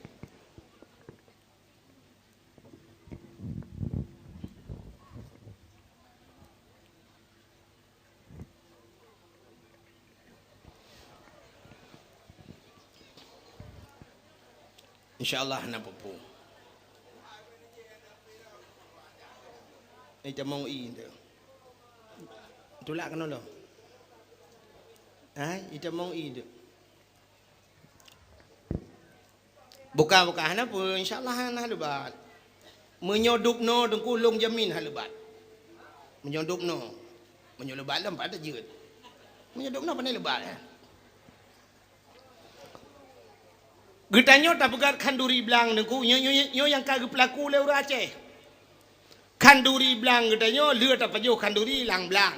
Insya Allah hana peue-peue. Itamong i tu. Tulak keunoe lom. Hai, itamong i tu. Buka-buka hana peue, insya Allah hana lebat. Meunyoe dubnoe teungku lôn jamin hana lebat. Meunyoe dubnoe. Meunyoe lebat lom pat jeuet. Meunyoe dubnoe pandai lebat, eh. Geutanyoe tapeugét khanduri blang teungku, nyoe, nyoe, nyoe nyang ka geupeulaku lé ureuëng Aceh. Khanduri blang geutanyoe lheueh tapajoh khanduri lam blang.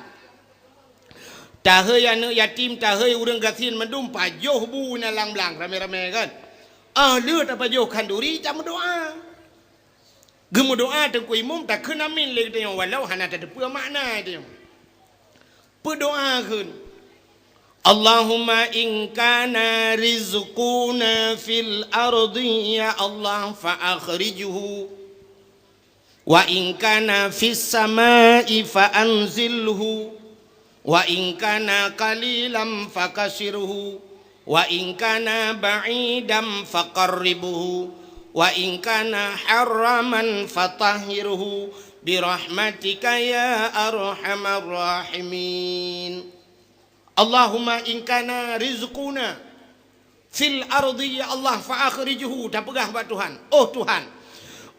Tahôi aneuëk yatim, tahôi ureuëng gasien mandum pajoh bu na lam blang ramé-ramé kan. Ah lheueh tapajoh khanduri tameudoá. Geumeudoá teungku imum takheun amin lé geutanyoe walau hana tateupeue makna geutanyoe. Peudoá kheun, Allahumma in kana rizquna fil ardi ya Allah fa akhrijhu Wa in kana fis sama'i fa anzilhu, wa in kana qalilan fakasirhu, wa in kana ba'idan faqarribhu, wa in kana haraman fatahhirhu, birahmatika ya arhamar rahimin. Allahumma in kana rizquna fil ardi, ya Allah, fa akhrijhu, tapeugah bak Tuhan, "Oh Tuhan,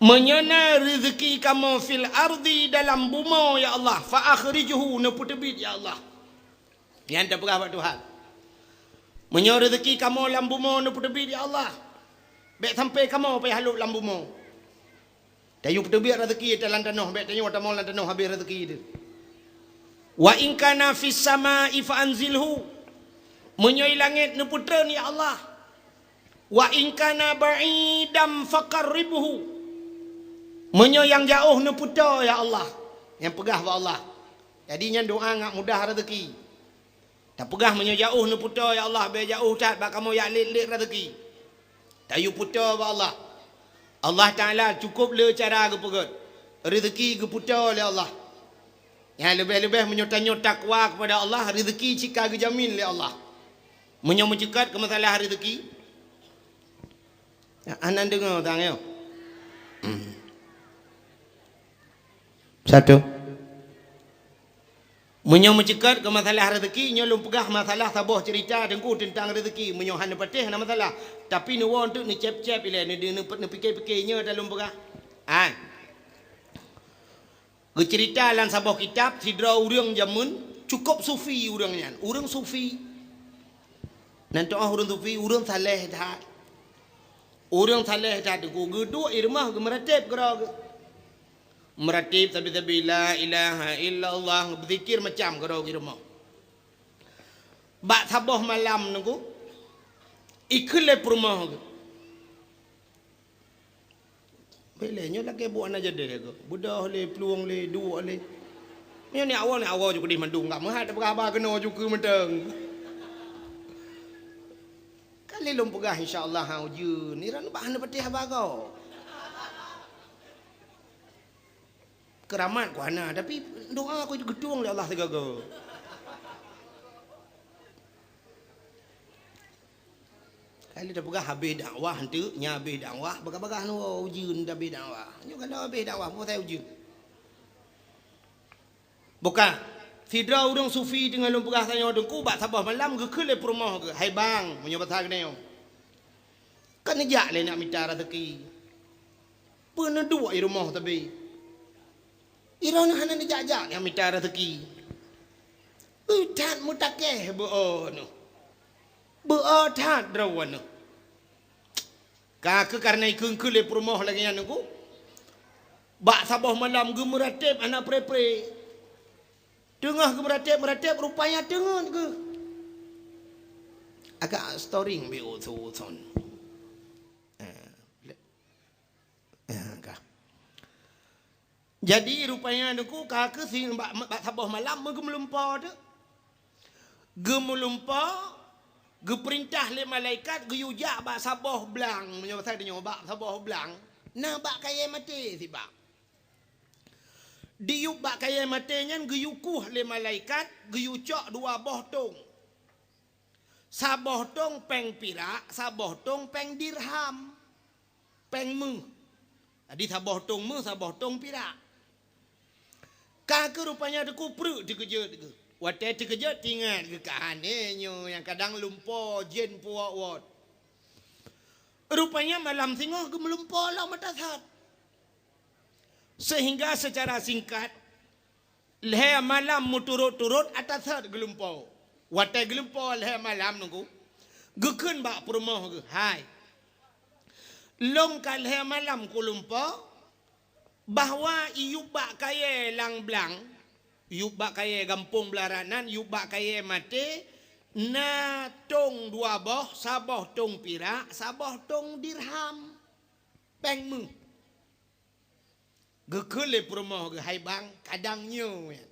meunyoe na reuzeki kamoe fil ardi, dalam bumoe, ya Allah, fa akhrijhu, neupeuteubiet, ya Allah." Nyan tapeugah bak Tuhan. Meunyoe reuzeki kamoe lam bumoe neupeuteubiet, ya Allah, bék sampai kamoe payah lhok lam bumoe. Tayue peuteubiet reuzeki lam tanoh, bék tanyoe tamong lam tanoh habéh reuzeki teuh. Wa in kana fis sama'i fa anzilhu. Meunyoe langét neupeutreun, ya Allah. Wa in kana ba'idan faqarribhu. Meunyoe nyang jaoh neupeutoe, ya Allah. Nyang peugah bak Allah. Jadi nyan doa ngat mudah reuzeki. Tapeugah meunyoe jaoh neupeutoe, ya Allah, bék jaoh that bak kamoe jak lét-lét reuzeki. Tayue peutoe bak Allah. Allah Taala cukôp le cara geupeugét. Reuzeki geupeuteu lé Allah. Nyang leubeh-leubeh meunyoe tanyoe takwa keupada Allah, reuzeki cit ka geujamin lé Allah. Meunyoe meuceukat keu masalah reuzeki, hana deungoe tang nyoe. Hmm. Satu. Meunyoe meuceukat keu masalah reuzeki, nyoe lôn peugah masalah saboh ceurita Teungku teuntang reuzeki. Meunyoe hana patéh, hana masalah. Tapi neuwoe teuk neucép-cép ilée, neu-, neu-, neupike-pike nyoe dah lôn peugah. Hai. Geuceurita lam saboh kitab, sidroe ureuëng jameun cukôp sufi ureuëng nyan. Ureuëng sufi. Nan teu'oh ureuëng sufi, ureuëng saleh that. Ureuëng saleh that Teungku geuduek i rumoh geumeuratéb keudroe geuh. Meuratéb sabe-sabe, la ilaha illallah, beuzikir macam keudroe geuh i rumoh. Bak saboh malam Teungku, ikheun lé peurumoh geuh. Bék lé nyoe lagée buet aneuk jadéh geuh. Beudôh lé, plueng lé, duek lé. Nyoe ni awai, ni awai ju keudeh mandum, ka meuhat tapeugah haba keunoe ju keu mantong. Ka lé lôn peugah, insya Allah, ha, ujeuen. Nira nibak hana patéh haba goe. Keuramat ku hana, tapi doa ku geutueng lé Allah sigoe-goe. Kali tapeugah habéh dakwah, enteuk nyan habéh dakwah, bagah-bagah nyoe ujeuen dah habéh dakwah. Nyoe kalau habéh dakwah, peue asai ujeuen? Buka. Sidroe ureuëng sufi teungoh lôn peugah tanyoe Teungku bak saboh malam geukheun lé peurumoh geuh, "Hai bang," meunyoe basa geutanyoe, "ka neujak lé neujak mita raseuki. Peue neuduek i rumoh sabe? Droeneuh hana neujak-jak neujak mita raseuki." Ui, that meutakeh beu-o neuh. Beu-o that droeneuh. Ka keuh kareuna ikheun-kheun lé peurumoh lagée nyan Teungku, bak saboh malam geumeuratéb hana pré-pré. Teungoh geumeuratéb-meuratéb, rupanya teungeut geuh. Agak storing bi usu-usun. Eh, le-, eh, ka. Jadi, rupanya Teungku ka keuh si bak, bak saboh malam meugeumeulimpô teuk. Geumeulumpo, geupeurintah lé malaikat geuyue jak bak saboh blang, meunyoe basa tanyoe bak saboh blang, na bak kayée maté sibak. Diyueb bak kayée maté nyan geuyue kueh lé malaikat, geuyue cok dua boh tong. Saboh tong péng pirak, saboh tong péng dirham. Péng méuh. Jadi saboh tong méuh, saboh tong pirak. Ka keuh rupanya Teungku pruet teukeujot geuh. Watée teukeujot teuingat geuh ka aneuk nyoe nyang kadang lumpo jén puwot-wot. Rupanya malam singoh geumeulumpo lom ata sat. Sehingga secara singkat, lhée malam meuturot-turot ata sat geulumpo. Watée geulumpo lhée malam Teungku, geukheun bak peurumoh geuh, "Hai, lôn ka lhée malam kulumpo, bahwa iyueb bak kayée lam blang, iyueb bak kayée gampông Beularat nan, iyueb bak kayée maté, na tong dua boh, saboh tong pirak, saboh tong dirham, péng méuh." Geukheun lé peurumoh geuh, "Hai bang, kadang nyoe nyan.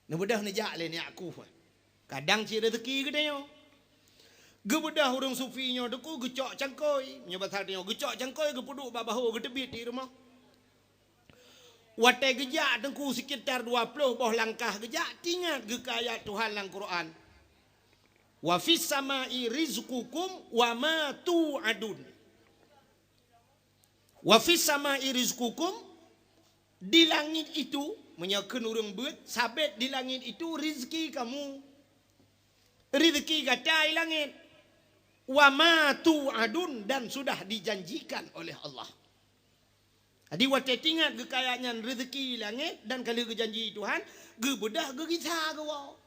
Neubeudôh neujak lé neujak kueh. Kadang cit raseuki geutanyoe." Geubeudôh ureuëng sufi nyoe Teungku geucok cangkôi. Meunyoe basa tanyoe, geucok cangkôi geupeuduek bak bahô geuteubiet di rumoh. Watée geujak Teungku sekitar dua ploh boh langkah geujak, teuingat geuh keu ayat Tuhan lam Quran, "Wa fis samai rizqukum wa ma tu'adun." "Wa fis samai rizqukum," di langit itu, meunyoe kheun ureuëng beuet, sabet di langit itu rezeki kamu. Rezeki gata di langit. "Wa ma tu'adun," dan sudah dijanjikan oleh Allah. Jadi watée teuingat geuh keu ayat nyan rezeki langét dan ka lheueh geujanji Tuhan, geubeudôh geugisa geuwoe.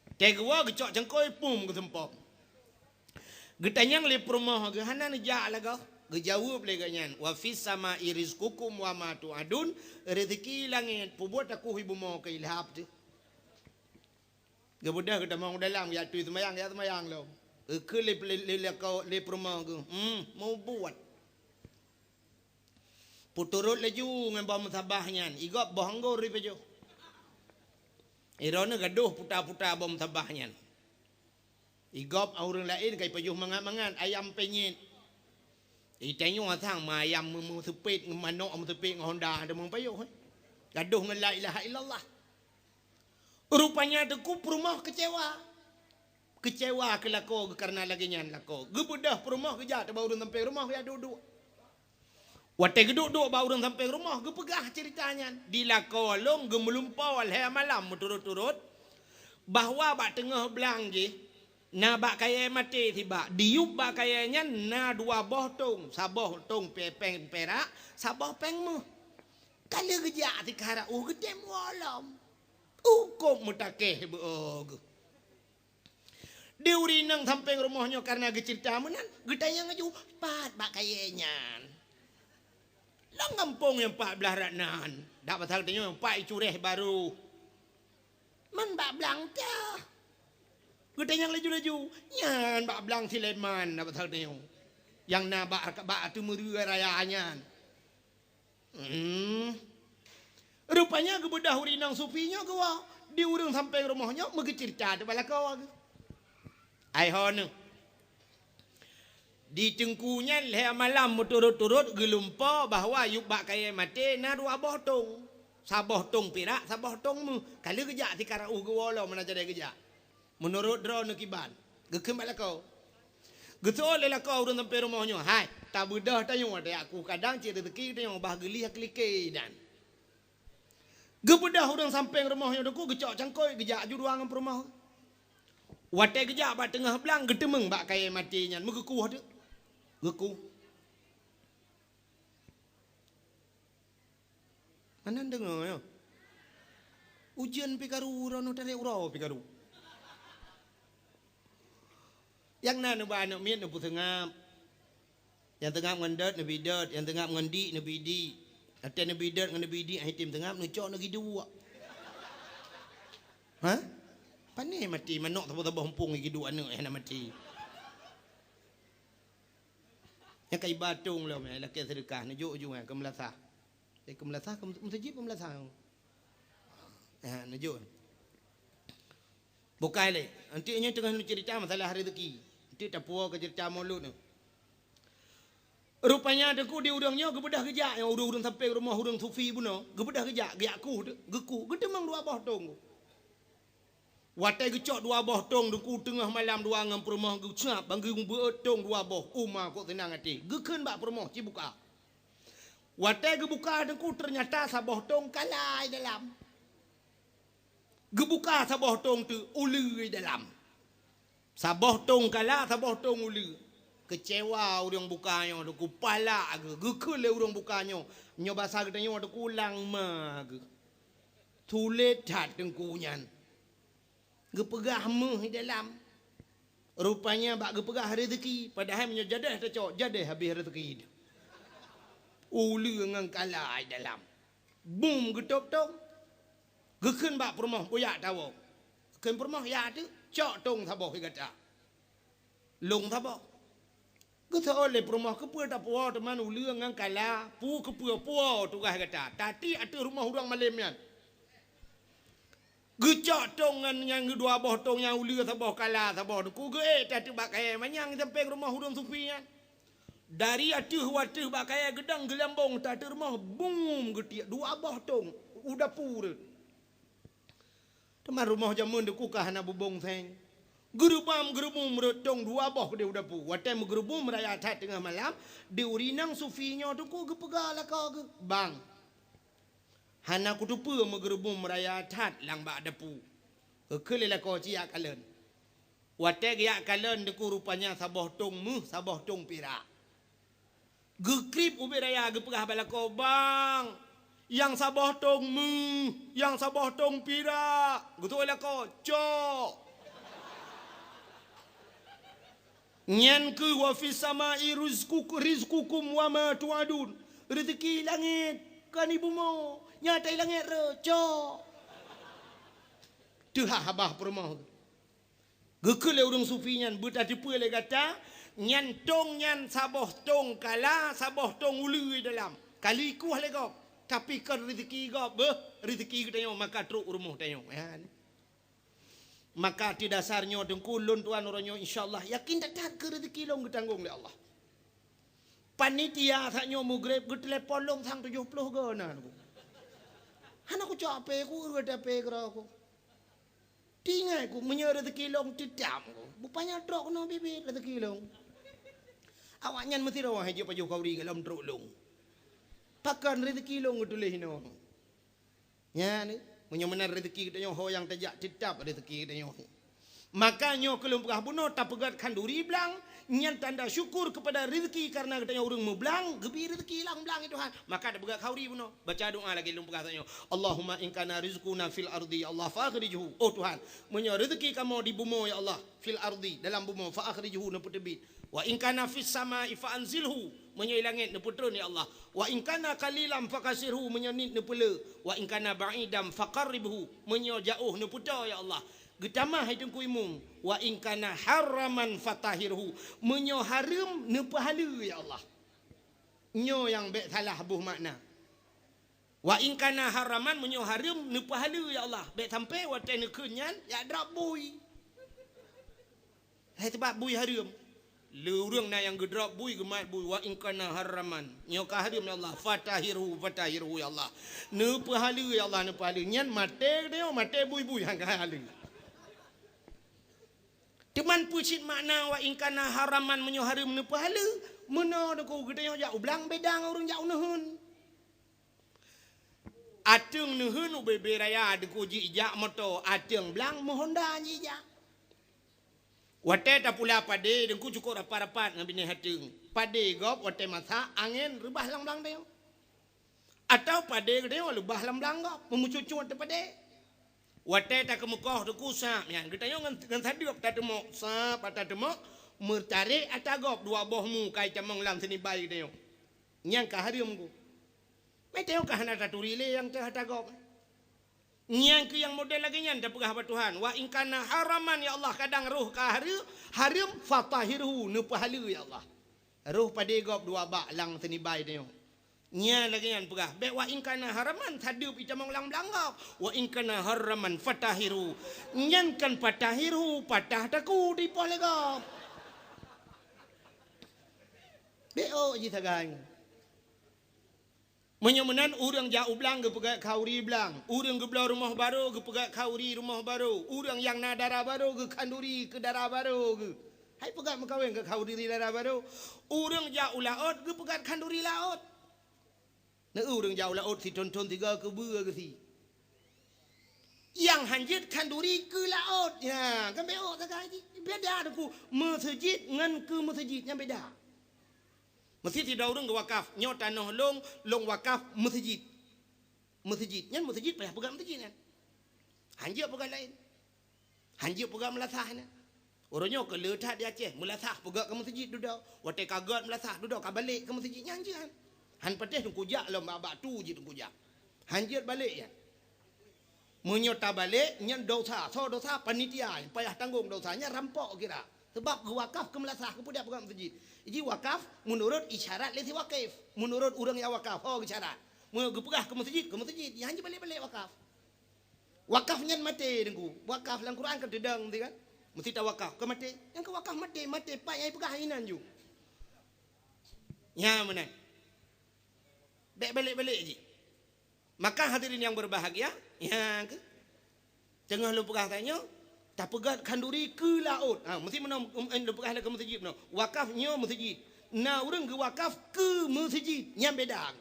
Watée geuwoe geucok cangkôi pum geuseumpom. Geutanyong lé peurumoh geuh, "Hana neujak lagoe?" Geujaweueb lé geuh nyan, "Wa fis samai rizqukum wa ma tu'adun," rezeki langét, peubuet takuh ié bumoe keu ilhab teuh. Geubeudôh geutamong u dalam, geujak tui seumayang, geujak seumayang lom. Geukheun lé, lé, lé, lé, lé peurumoh geuh, "Hmm, mubuet." Peuturot laju ngon boh meusabah nyan, igop boh anggor ipajoh. Droeneuh gadôh puta-puta boh meusabah nyan. Igop ureuëng laén ka ipajoh mangat-mangat, ayam penyet. Itanyoe asang ma ayam meu-, meuseupet, ngon manok meuseupet, ngon honda, ada meupajoh, eh. Gadôh ngon la ilaha illallah. Rupanya Teungku peurumoh keucewa. Keucewa keu lakoe geuh kareuna lagée nyan lakoe. Geubeudôh peurumoh geujak teubak ureuëng sampéng rumoh geujak duek-duek. Watée geuduek-duek bak ureuëng sampéng rumoh geupeugah ceurita nyan. Di lakoe lôn geumeulumpoe lhée malam meuturot-turot bahwa bak teungoh blang jih na bak kayée maté sibak. Diyueb bak kayée nyan na dua boh tong, saboh tong pe-, péng pirak, saboh péng méuh. Ka lheueh geujak sikara uh geutem woe lom. Ukop meutakeh beu-o geuh. Di ureuëng inong sampéng rumoh nyoe kareuna geuceurita meunan, geutanyong laju, "Pat bak kayée nyan?" "Lam gampông nyang pat blaih rot nan." Dak basa geutanyoe, "Pat i Cureh Barô." "Man bak blang teuh?" Geutanyong laju-laju, "Nyan bak blang Sileman," dak basa geutanyoe. Nyang na bak, bak ateueh meureue raya nyan. Hmm. Rupanya geubeudôh ureuëng inong sufi nyoe geuwoe di ureuëng sampéng rumoh nyoe meugeuceurita teubak lakoe geuh. Ai ho neuh. Di teungku nyan lhée malam meuturot-turot geulumpoe bahwa yub bak kayée maté na dua boh tong. Saboh tong pirak, saboh tong méuh. Ka lheueh geujak sikara uh geuwoe lom meunan cadée geujak. Meunurot droeneuh kiban, geukheun bak lakoe. Geuseuôt lé lakoe ureuëng sampéng rumoh nyoe, "Hai, tabeudôh tanyoe, tajak kueh kadang cit reuzeuki tanyoe bah geulieh keu like nyan." Geubeudôh ureuëng sampéng rumoh nyoe Teungku geucok cangkôi geujak ju dua ngon peurumoh. Watée geujak bak teungoh blang geuteumeung bak kayée maté nyan meugeukueh teuk. Geukueh. Meunan deungoe nyoe. Ujeuen pih karu, droeneuh tarek uroe pih karu. Nyang na neuba aneuëk miet neupeuseungab. Nyang teungab ngon dot neubi dot, nyang teungab ngon dik neubi dik. Watée neubi dot ngon neubi dik, akhé tem teungab neucok neugi duek. Hah? Pane maté manok saboh-saboh mumpung gi duek aneuëk hana maté. Nyang ka iba tong lom, eh, lakée seudeukah, neujok ju, eh, keu meulasah. Eh, keu meulasah, keu meuseujid, keu meulasah. Eh, neujok. Bukai lé. Anti nyoe teungoh neuceurita masalah rezeki. Anti tapuwoe keu ceurita mulod nyoe. Rupanya Teungku di ureuëng nyoe geubeudôh geujak, nyang ureuëng-ureuëng sampéng rumoh ureuëng sufi bunoe, geubeudôh geujak, geujak kueh, geukueh, geuteumeung dua boh tong. Watée geucok dua boh tong Teungku teungoh malam dua ngon peurumoh geucab, ban geubeuet tong dua boh, uma kok seunang até. Geukheun bak peurumoh, "Ci buka." Watée geubuka Teungku, teunyata saboh tong kala di dalam. Geubuka saboh tong teuk, uleue di dalam. Saboh tong kala, saboh tong uleue. Keucewa ureuëng buka nyoe Teungku, palak geuh, geukheun lé ureuëng buka nyoe. Nyoe basa geutanyoe Teungku, langma geuh. Sulet that Teungku nyan. Geupeugah méuh di dalam. Rupanya bak geupeugah rezeki, padahai meunyoe jadeh tacok, jadeh habéh rezeki. Uleue ngon kala di dalam. Bum geutôb tong. Geukheun bak peurumoh, "Bujak tawoe." Kheun peurumoh, "Ya teuk, cok tong saboh keu gata." Lông saboh. Geuseuôt lé peurumoh, "Keupeue tapuwoe teuma uleue ngon kala? Peue keupeue puwoe tugaih gata? Tatiek ateueh rumoh ureuëng malém nyan." Geucok tong ngon nyang dua boh tong nyang uleue saboh kala saboh Teungku, geuék that teuk bak kayée manyang di sampéng rumoh ureuëng sufi nyan. Dari ateueh u ateueh bak kayèe geudong geulambong, tateureumoh bum geutiek dua boh tong u dapu rot. Teuma rumoh jameun deuh ka hana bubông seng. Geureubam geureubum rot tong dua boh keudeh u dapu. Watèe meugeurubum raya that teungoh malam, di ureueng inong sufi nyoe teungku geupeugah lakoe geuh, "Bang, hana kuteupeue meugeurubum raya that lam bak dapu." Geukheun lé lakoe, "Ci jak kalon." Watèe geujak kalon teungku rupanya saboh tong méuh, saboh tong pirak. Geukrieb ubit raya geupeugah bak lakoe, "Bang, nyang saboh tong méuh, nyang saboh tong pirak." Geutôk lakoe, "Cok." Nyan keuh wa fis samai rizqukum, rizqukum wa ma tu'adun. Reuzeki langét, kon di bumoe, nyang di langét rot, cok. Teuhah babah peurumoh. Geukheun lé ureueng sufi nyan, "Beutateupeue lé gata, nyan tong nyan saboh tong kala, saboh tong uleue dalam. Ka lheueh ikueh lé gob, tapi kon reuzeki gob beuh, reuzeki geutanyoe maka trok u rumoh tanyoe." Nyan. Maka ateueh dasar nyoe teungku lôn tuan uroe nyoe, insya Allah, yakin that-that keu reuzeki lôn geutanggong lé Allah. Panitia saat nyoe mugreb geutelepon lôn sang tujoh ploh goe na. Hana kucok H P ku, ureueng H P keudroe ku. Tinggai ku, meunyoe reuzeki lôn teutab ku, bupanya trok keunoe biet-biet reuzeki lôn. Awaknyan meusidroe hai jeuet pajoh khanduri golom trok lôn. Pakon reuzeki lôn geutuléh inoe. Nyan, meunyoe meunan reuzeki geutanyoe ho nyang tajak, teutab reuzeki geutanyoe. Maka nyoe keuh lôn peugah bunoe tapeugöt khanduri blang, nyan tanda syukur keupada reuzeki kareuna geutanyoe ureueng meublang, geubri reuzeki lam blang nyan Tuhan. Maka tapeugöt khanduri bunoe, baca doa lagèe lôn peugah tanyoe, "Allahumma in kana rizquna fil ardi, ya Allah, fa akhrijhu." Oh Tuhan, meunyoe reuzeki kamoe di bumoe, ya Allah, fil ardi, dalam bumoe, fa akhrijhu, neupeuteubiet. Wa in kana fis samai fa anzilhu, meunyoe i langét neupeutron ya Allah. Wa in kana qalilan fakasirhu, meunyoe niet neupeulé. Wa in kana ba'idan faqarribhu, meunyoe jaoh neupeutoe ya Allah. Geutamah hai Teungku Imum, wa in kana haraman fatahhirhu, meunyoe hareuem neupeuhaleue ya Allah. Nyoe nyang bèk salah boh makna. Wa in kana haraman, meunyoe hareuem neupeuhaleue ya Allah. Bèk sampai watèe neukheun nyan jak drop bui. Hai sabab bui hareuem. Le ureueng na nyang geudrop bui, geumat bui, wa in kana haraman. Nyoe ka hareuem ya Allah, fatahhirhu, fatahhirhu ya Allah. Neupeuhaleue ya Allah, neupeuhaleue. Nyan maté geutanyoe, maté bui-bui han ka haleue. Teuma peue cit makna wa in kana haraman, meunyoe hareuem neupeuhaleue? Meunoe Teungku, geutanyoe jak u blang beda ngon ureueng jak u neuheun. Ateueng neuheun ubé-bé raya Teungku jijak moto, ateueng blang meuhonda jijak. Watèe tapula padé Teungku cukôp rapat-rapat ngon binéh ateueng. Padé gob watèe masak angén reubah lam blang tanyoe. Atawa padé geutanyoe leubah lam blang gob, meumeucut-cut teuh padé. Watèe takeumeukoh Teungku sab nyan, geutanyoe ngon, ngon sadeup tateumok, sab tateumok, meutarek ata gob dua boh mu ka itamong lam seunibai geutanyoe. Nyan ka hareuem Teungku. Meutanyoe ka hana taturi lé nyang teuh ata gob. Nyan keuh nyang model lagèe nyan tapeugah bak Tuhan, "Wa in kana haraman, ya Allah, kadang roh ka hareu-, hareuem, fatahhirhu, neupeuhaleue, ya Allah." Roh padé gob dua bak lam seunibai tanyoe. Nyan lagèe nyan peugah, bèk "Wa in kana haraman", sadeup itamong lam blang gob. "Wa in kana haraman, fatahhirhu." Nyan kan fatahhirhu, patah takue dipoh lé gob. Bèk ôk jih sagai. Meunyoe meunan, ureueng jak u blang geupeugöt khanduri blang, ureueng geubloe rumoh barô geupeugöt khanduri rumoh barô, ureueng nyang na dara barô geukhanduri keu dara barô geuh. Hai peugöt meukawen keu khanduri dara barô. Ureueng jak u laôt geupeugöt khanduri laôt. Neu ureueng jak u laôt sithon-thon sigoe keubeue geusie. Nyang han jeuet khanduri keu laôt. Ya, kan bèk ôk sagai jih. Beda Teungku, meuseujid ngon keu meuseujid nyan beda. Meuseujid sidroe ureueng geuwakaf, "Nyoe tanoh lôn, lôn wakaf meuseujid." Meuseujid nyan meuseujid payah peugöt meuseujid nyan. Han jeuet peugöt laén. Han jeuet peugöt meulasah nyan. Uroe nyoe keu le that di Aceh, meulasah peugöt keu meuseujid dudoe. Watèe ka göt meulasah dudoe ka balek keu meuseujid nyan jeuet han. Han patéh Teungku jak lom bak, bak tu jih Teungku jak. Han jeuet balek nyan. Meunyoe tabalek, nyan dosa. Soe dosa? Panitia nyang payah tanggong dosa. Nyan rampok kira. Sabab geuwakaf keu meulasah, keu peue dak peugah meuseujid. Jih wakaf meunurot isyarat lé si wakif. Meunurot ureueng nyang wakaf, ho geusyarat. Meunyoe geupeugah keu meuseujid, keu meuseujid. Nyan jih balek-balek wakaf. Wakaf nyan maté Teungku. Wakaf lam Quran kan teudong meusti kan? Meusti tawakaf. Keu maté. Nyang keu wakaf maté, maté pat nyang ipeugah inan ju. Nyan meunan. Bék balek-balek jih. Maka hadirin yang berbahagia, nyan keuh. Teungoh lôn peugah tanyoe, tapeugét khanduri keu laôt. Ha, meusti meunoe, em, lôn peugah lé keu meuseujid meunoe. Wakaf nyoe meuseujid. Na ureuëng geuwakaf keu meuseujid, nyan beda.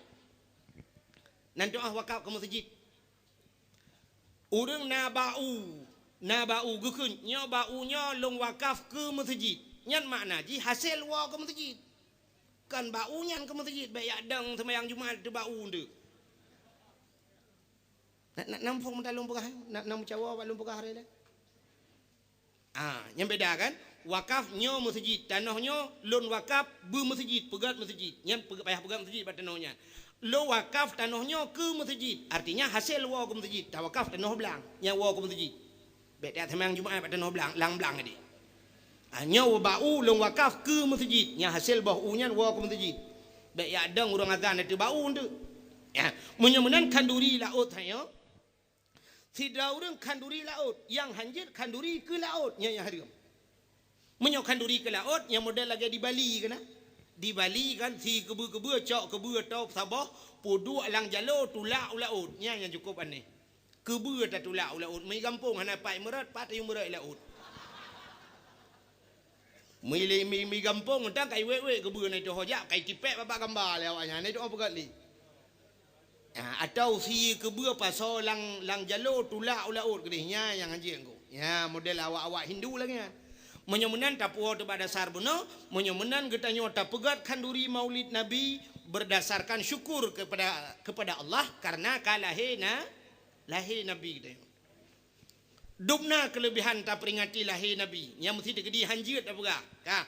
Nan doá wakaf keu meuseujid. Ureuëng na bak u, na bak u geukheun, nyoe bak u nyoe lôn wakaf keu meuseujid. Nyan makna jih hasé woe keu meuseujid. Kon bak u nyan keu meuseujid, bék jak dong seumayang Jumat teuh bak u nteuk. Na, na, na muphom meutalong peugah, na, na meucawa bak lôn peugah hari lé. Ah, nyan beda kan? Wakaf nyoe meuseujid, tanoh nyoe lôn wakaf beu meuseujid, peugét meuseujid. Nyan peugét, payah peugét meuseujid bak tanoh nyan. Lôn wakaf tanoh nyoe keu meuseujid, artinya hasé woe keu meuseujid, tawakaf tanoh blang, nyan woe keu meuseujid. Bék tajak seumayang Jumat bak tanoh blang, lam blang tadi. Ah, nyoe bak u lôn wakaf keu meuseujid, nyang hasé boh u nyan woe keu meuseujid. Bék jak dong ureuëng azan ateueh bak u nteuk. Ya, meunyoe meunan khanduri laôt tanyoe, sidroe ureuëng khanduri laôt, nyang hanjeuet khanduri keu laôt, nyan nyang hareuem. Meunyoe khanduri keu laôt, nyang model lagée di Bali kan, di Bali kan, si keubeu-keubeu, cok keubeu atau saboh, peuduek lam jaloe, tulak u laôt. Nyan nyang cukup aneh. Keubeu tatulak u laôt, mi gampông hana pat meurot, pat tayue meurot i laôt. Mi, mi, mi gampông, mantong kai wék-wék keubeu na itu ho jak, kai tipék babah gamba lé awak nyan, na itu ho peugét lé. Ha, atau si keubeu pasoe lam, lam jaloe tulak u laôt keudeh, nyan nyang hanjeuet ngon. Ya, model awak-awak Hindu lagée nyan. Meunyoe meunan tapuwoe teuh bak dasar bunoe, meunyoe meunan geutanyoe tapeugét khanduri Maulid Nabi berdasarkan syukur kepada, kepada Allah karena ka lahé na, lahé Nabi geutanyoe. Dum na keuleubehan taperingati lahé Nabi, nyang meusti teukeudi hanjeuet tapeugah. Ka.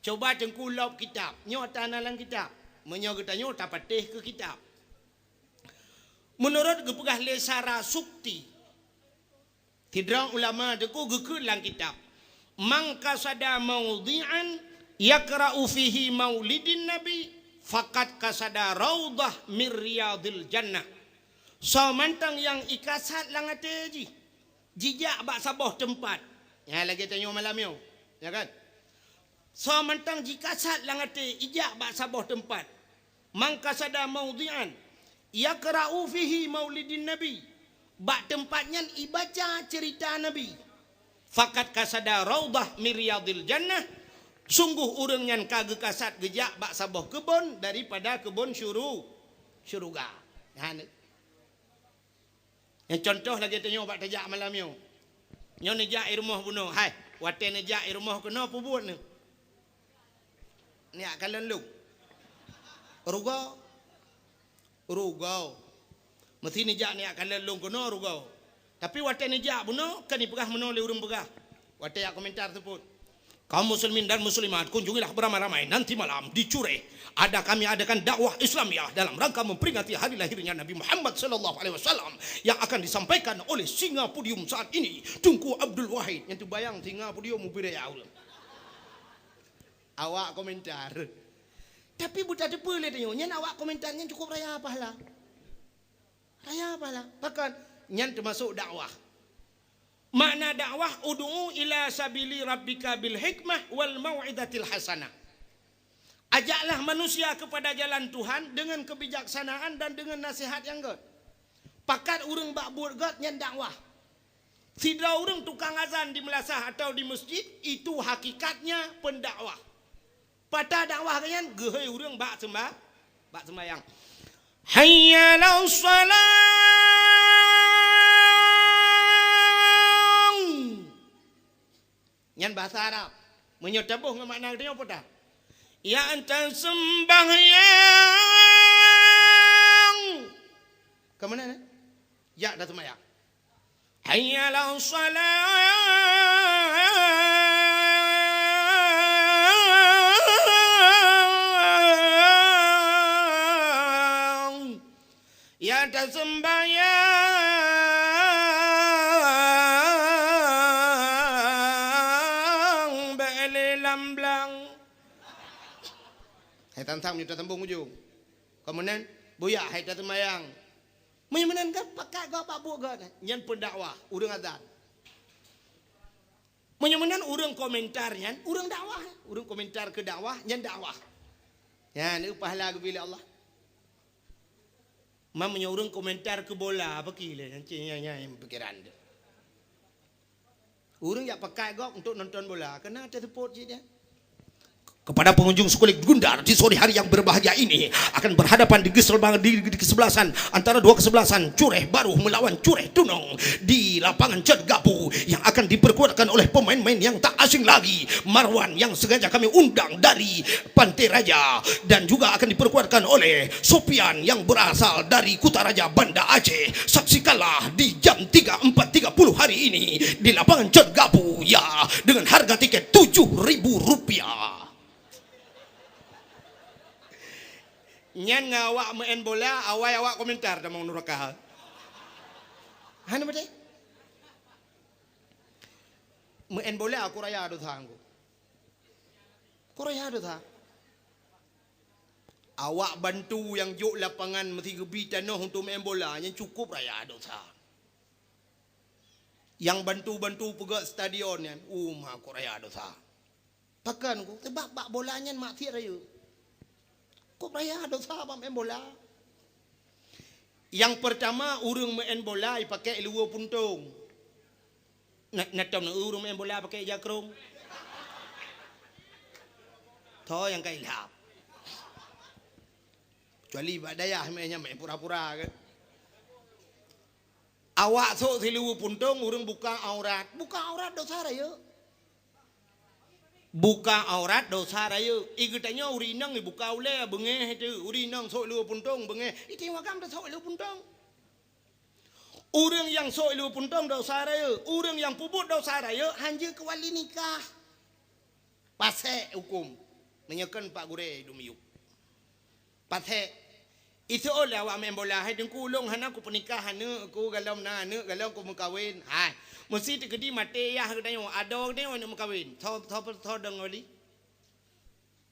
Cuba teungku lop kitab, nyoe ata na lam kitab. Meunyoe geutanyoe tapatéh keu kitab. Meunurot geupeugah lé Sarasukti, sidroe ulama teungku geukheun lam kitab, "Man qasada maudhi'an yaqra'u fihi maulidin nabi, faqad qasada raudhah min riyadhil jannah." Soe mantong nyang ikasat lam até jih, jijak bak saboh teumpat. Nyan lagée tanyoe malam nyoe, ya kan? Soe mantong jikasat lam até, ijak bak saboh teumpat. "Man qasada maudhi'an yaqra'u fihi maulidin nabi." Bak teumpat nyan ibaca ceurita Nabi. "Faqad qasada raudhah min riyadhil jannah." Sungguh ureuëng nyan ka geukasat geujak bak saboh keubon daripada keubon syuru-, syeuruga. Nyan. Nyang contoh lagée tanyoe bak tajak malam nyoe. Nyoe neujak i rumoh bunoe, hai, watée neujak i rumoh keunoe peubuet neuh. Neujak kalon lôn. Rugoe. Rugoe. Meusti neujak neujak kalon lôn keunoe rugoe. Tapi watée neujak bunoe, kan ipeugah meunoe lé ureuëng peugah. Watée jak komentar seupôt. Kaum muslimin dan muslimat, kunjungilah beramai-ramai nanti malam di Cureh. Ada kami adakan dakwah Islamiyah dalam rangka memperingati hari lahirnya Nabi Muhammad sallallahu alaihi wasallam yang akan disampaikan oleh singa podium saat ini, Teungku Abdul Wahid. Nyang teubayang singa podium ubé ya Allah. Awak komentar. Tapi buta teupeu lé tanyoe, nyan awak komentar nyan cukup raya pahala. Raya pahala. Bahkan nyan termasuk dakwah. Makna dakwah, "Ud'u ila sabili rabbika bil hikmah wal mau'izatil hasanah." Ajaklah manusia kepada jalan Tuhan dengan kebijaksanaan dan dengan nasihat yang gét. Pakat ureuëng bak buet gét nyan dakwah. Sidroe ureuëng tukang azan di meulasah atau di masjid, itu hakikatnya pendakwah. Pata dakwah geuh nyan, geuhôi ureuëng bak seumba-, bak seumbayang. "Hayya 'alas shalah." Nyan bahasa Arab. Meunyoe taboh ngon makna geutanyoe peue ta? Ya ata seumbahyang. Ka meunan, eh? Jak ata seumbahyang. Hayya 'alas shalah. Ya ata seumbahyang bék lé lam blang. Hai tantang meunyoe tasambong ujong. Ka meunan, buyak hai ata seumbahyang. Meunyoe meunan kan pakat gob bak buet gob nyan, nyan pendakwah, ureuëng azan. Meunyoe meunan ureuëng komentar nyan, ureuëng dakwah. Ureuëng komentar keu dakwah, nyan dakwah. Nyan, eu pahala geubri lé Allah. Mam meunyoe ureuëng komentar keu bola, apa ki lé? Nyan cit nyang, nyang pikiran teuh. Ureuëng jak pakat gob untuk nonton bola, keunan teusupport cit nyan. Kepada pengunjung sekolah Gundar, di sore hari yang berbahagia ini akan berhadapan di, kesebelah- di, di kesebelasan antara dua kesebelasan, Cureh Baruh melawan Cureh Tunong di lapangan Cat Gapu yang akan diperkuatkan oleh pemain-pemain yang tak asing lagi, Marwan yang sengaja kami undang dari Pantai Raja dan juga akan diperkuatkan oleh Sopian yang berasal dari Kutaraja, Banda Aceh. Saksikanlah di jam tiga empat tiga puluh hari ini di lapangan Cat Gapu, ya, dengan harga tiket tujuh ribu rupiah. Nyan ngon awak meu'en bola, awai awak komentar tamong nuraka. Hana beutôi? Meu'en bola aku raya dosa angku. Aku raya dosa. Awak bantu nyang jok lapangan meusigeubri tanoh untuk meu'en bola, nyan cukup raya dosa. Nyang bantu-bantu peugöt stadion nyan, uma aku raya dosa. Pakon ku, sebab bak bola nyan maksiat rayeuk. Kok raya dosa bak main bola? Nyang pertama, ureuëng main bola ipakée luweue puntông. Na, na tom na ureuëng main bola pakée jakrong. Tho nyang ka ilham. Kecuali bak dayah main nyan main pura-pura kan. Awak sok siluweue puntông, ureuëng buka aurat. Buka aurat dosa rayeuk. Buka aurat dosa rayeuk. I geutanyoe ureuëng inong ibuka ulée beungéh teuh. Ureuëng inong sok luweue puntông beungéh. I tanyoe agam tasok luweue puntông. Ureuëng nyang sok luweue puntông dosa rayeuk. Ureuëng nyang peubuet dosa rayeuk hanjeuet keu wali nikah. Pasék huköm. Meunyoe kon Pak Gurée dumiyueb. Pasék. Iseuôt lé awak main bola, "Hai Teungku, ulôn hana kupeunikah aneuk ku, galom na aneuk, galom kumeukawen." Hai, meusi teukeudi maté yah geutanyoe, adoe geutanyoe aneuk meukawen. Soe, soe, soe dong wali?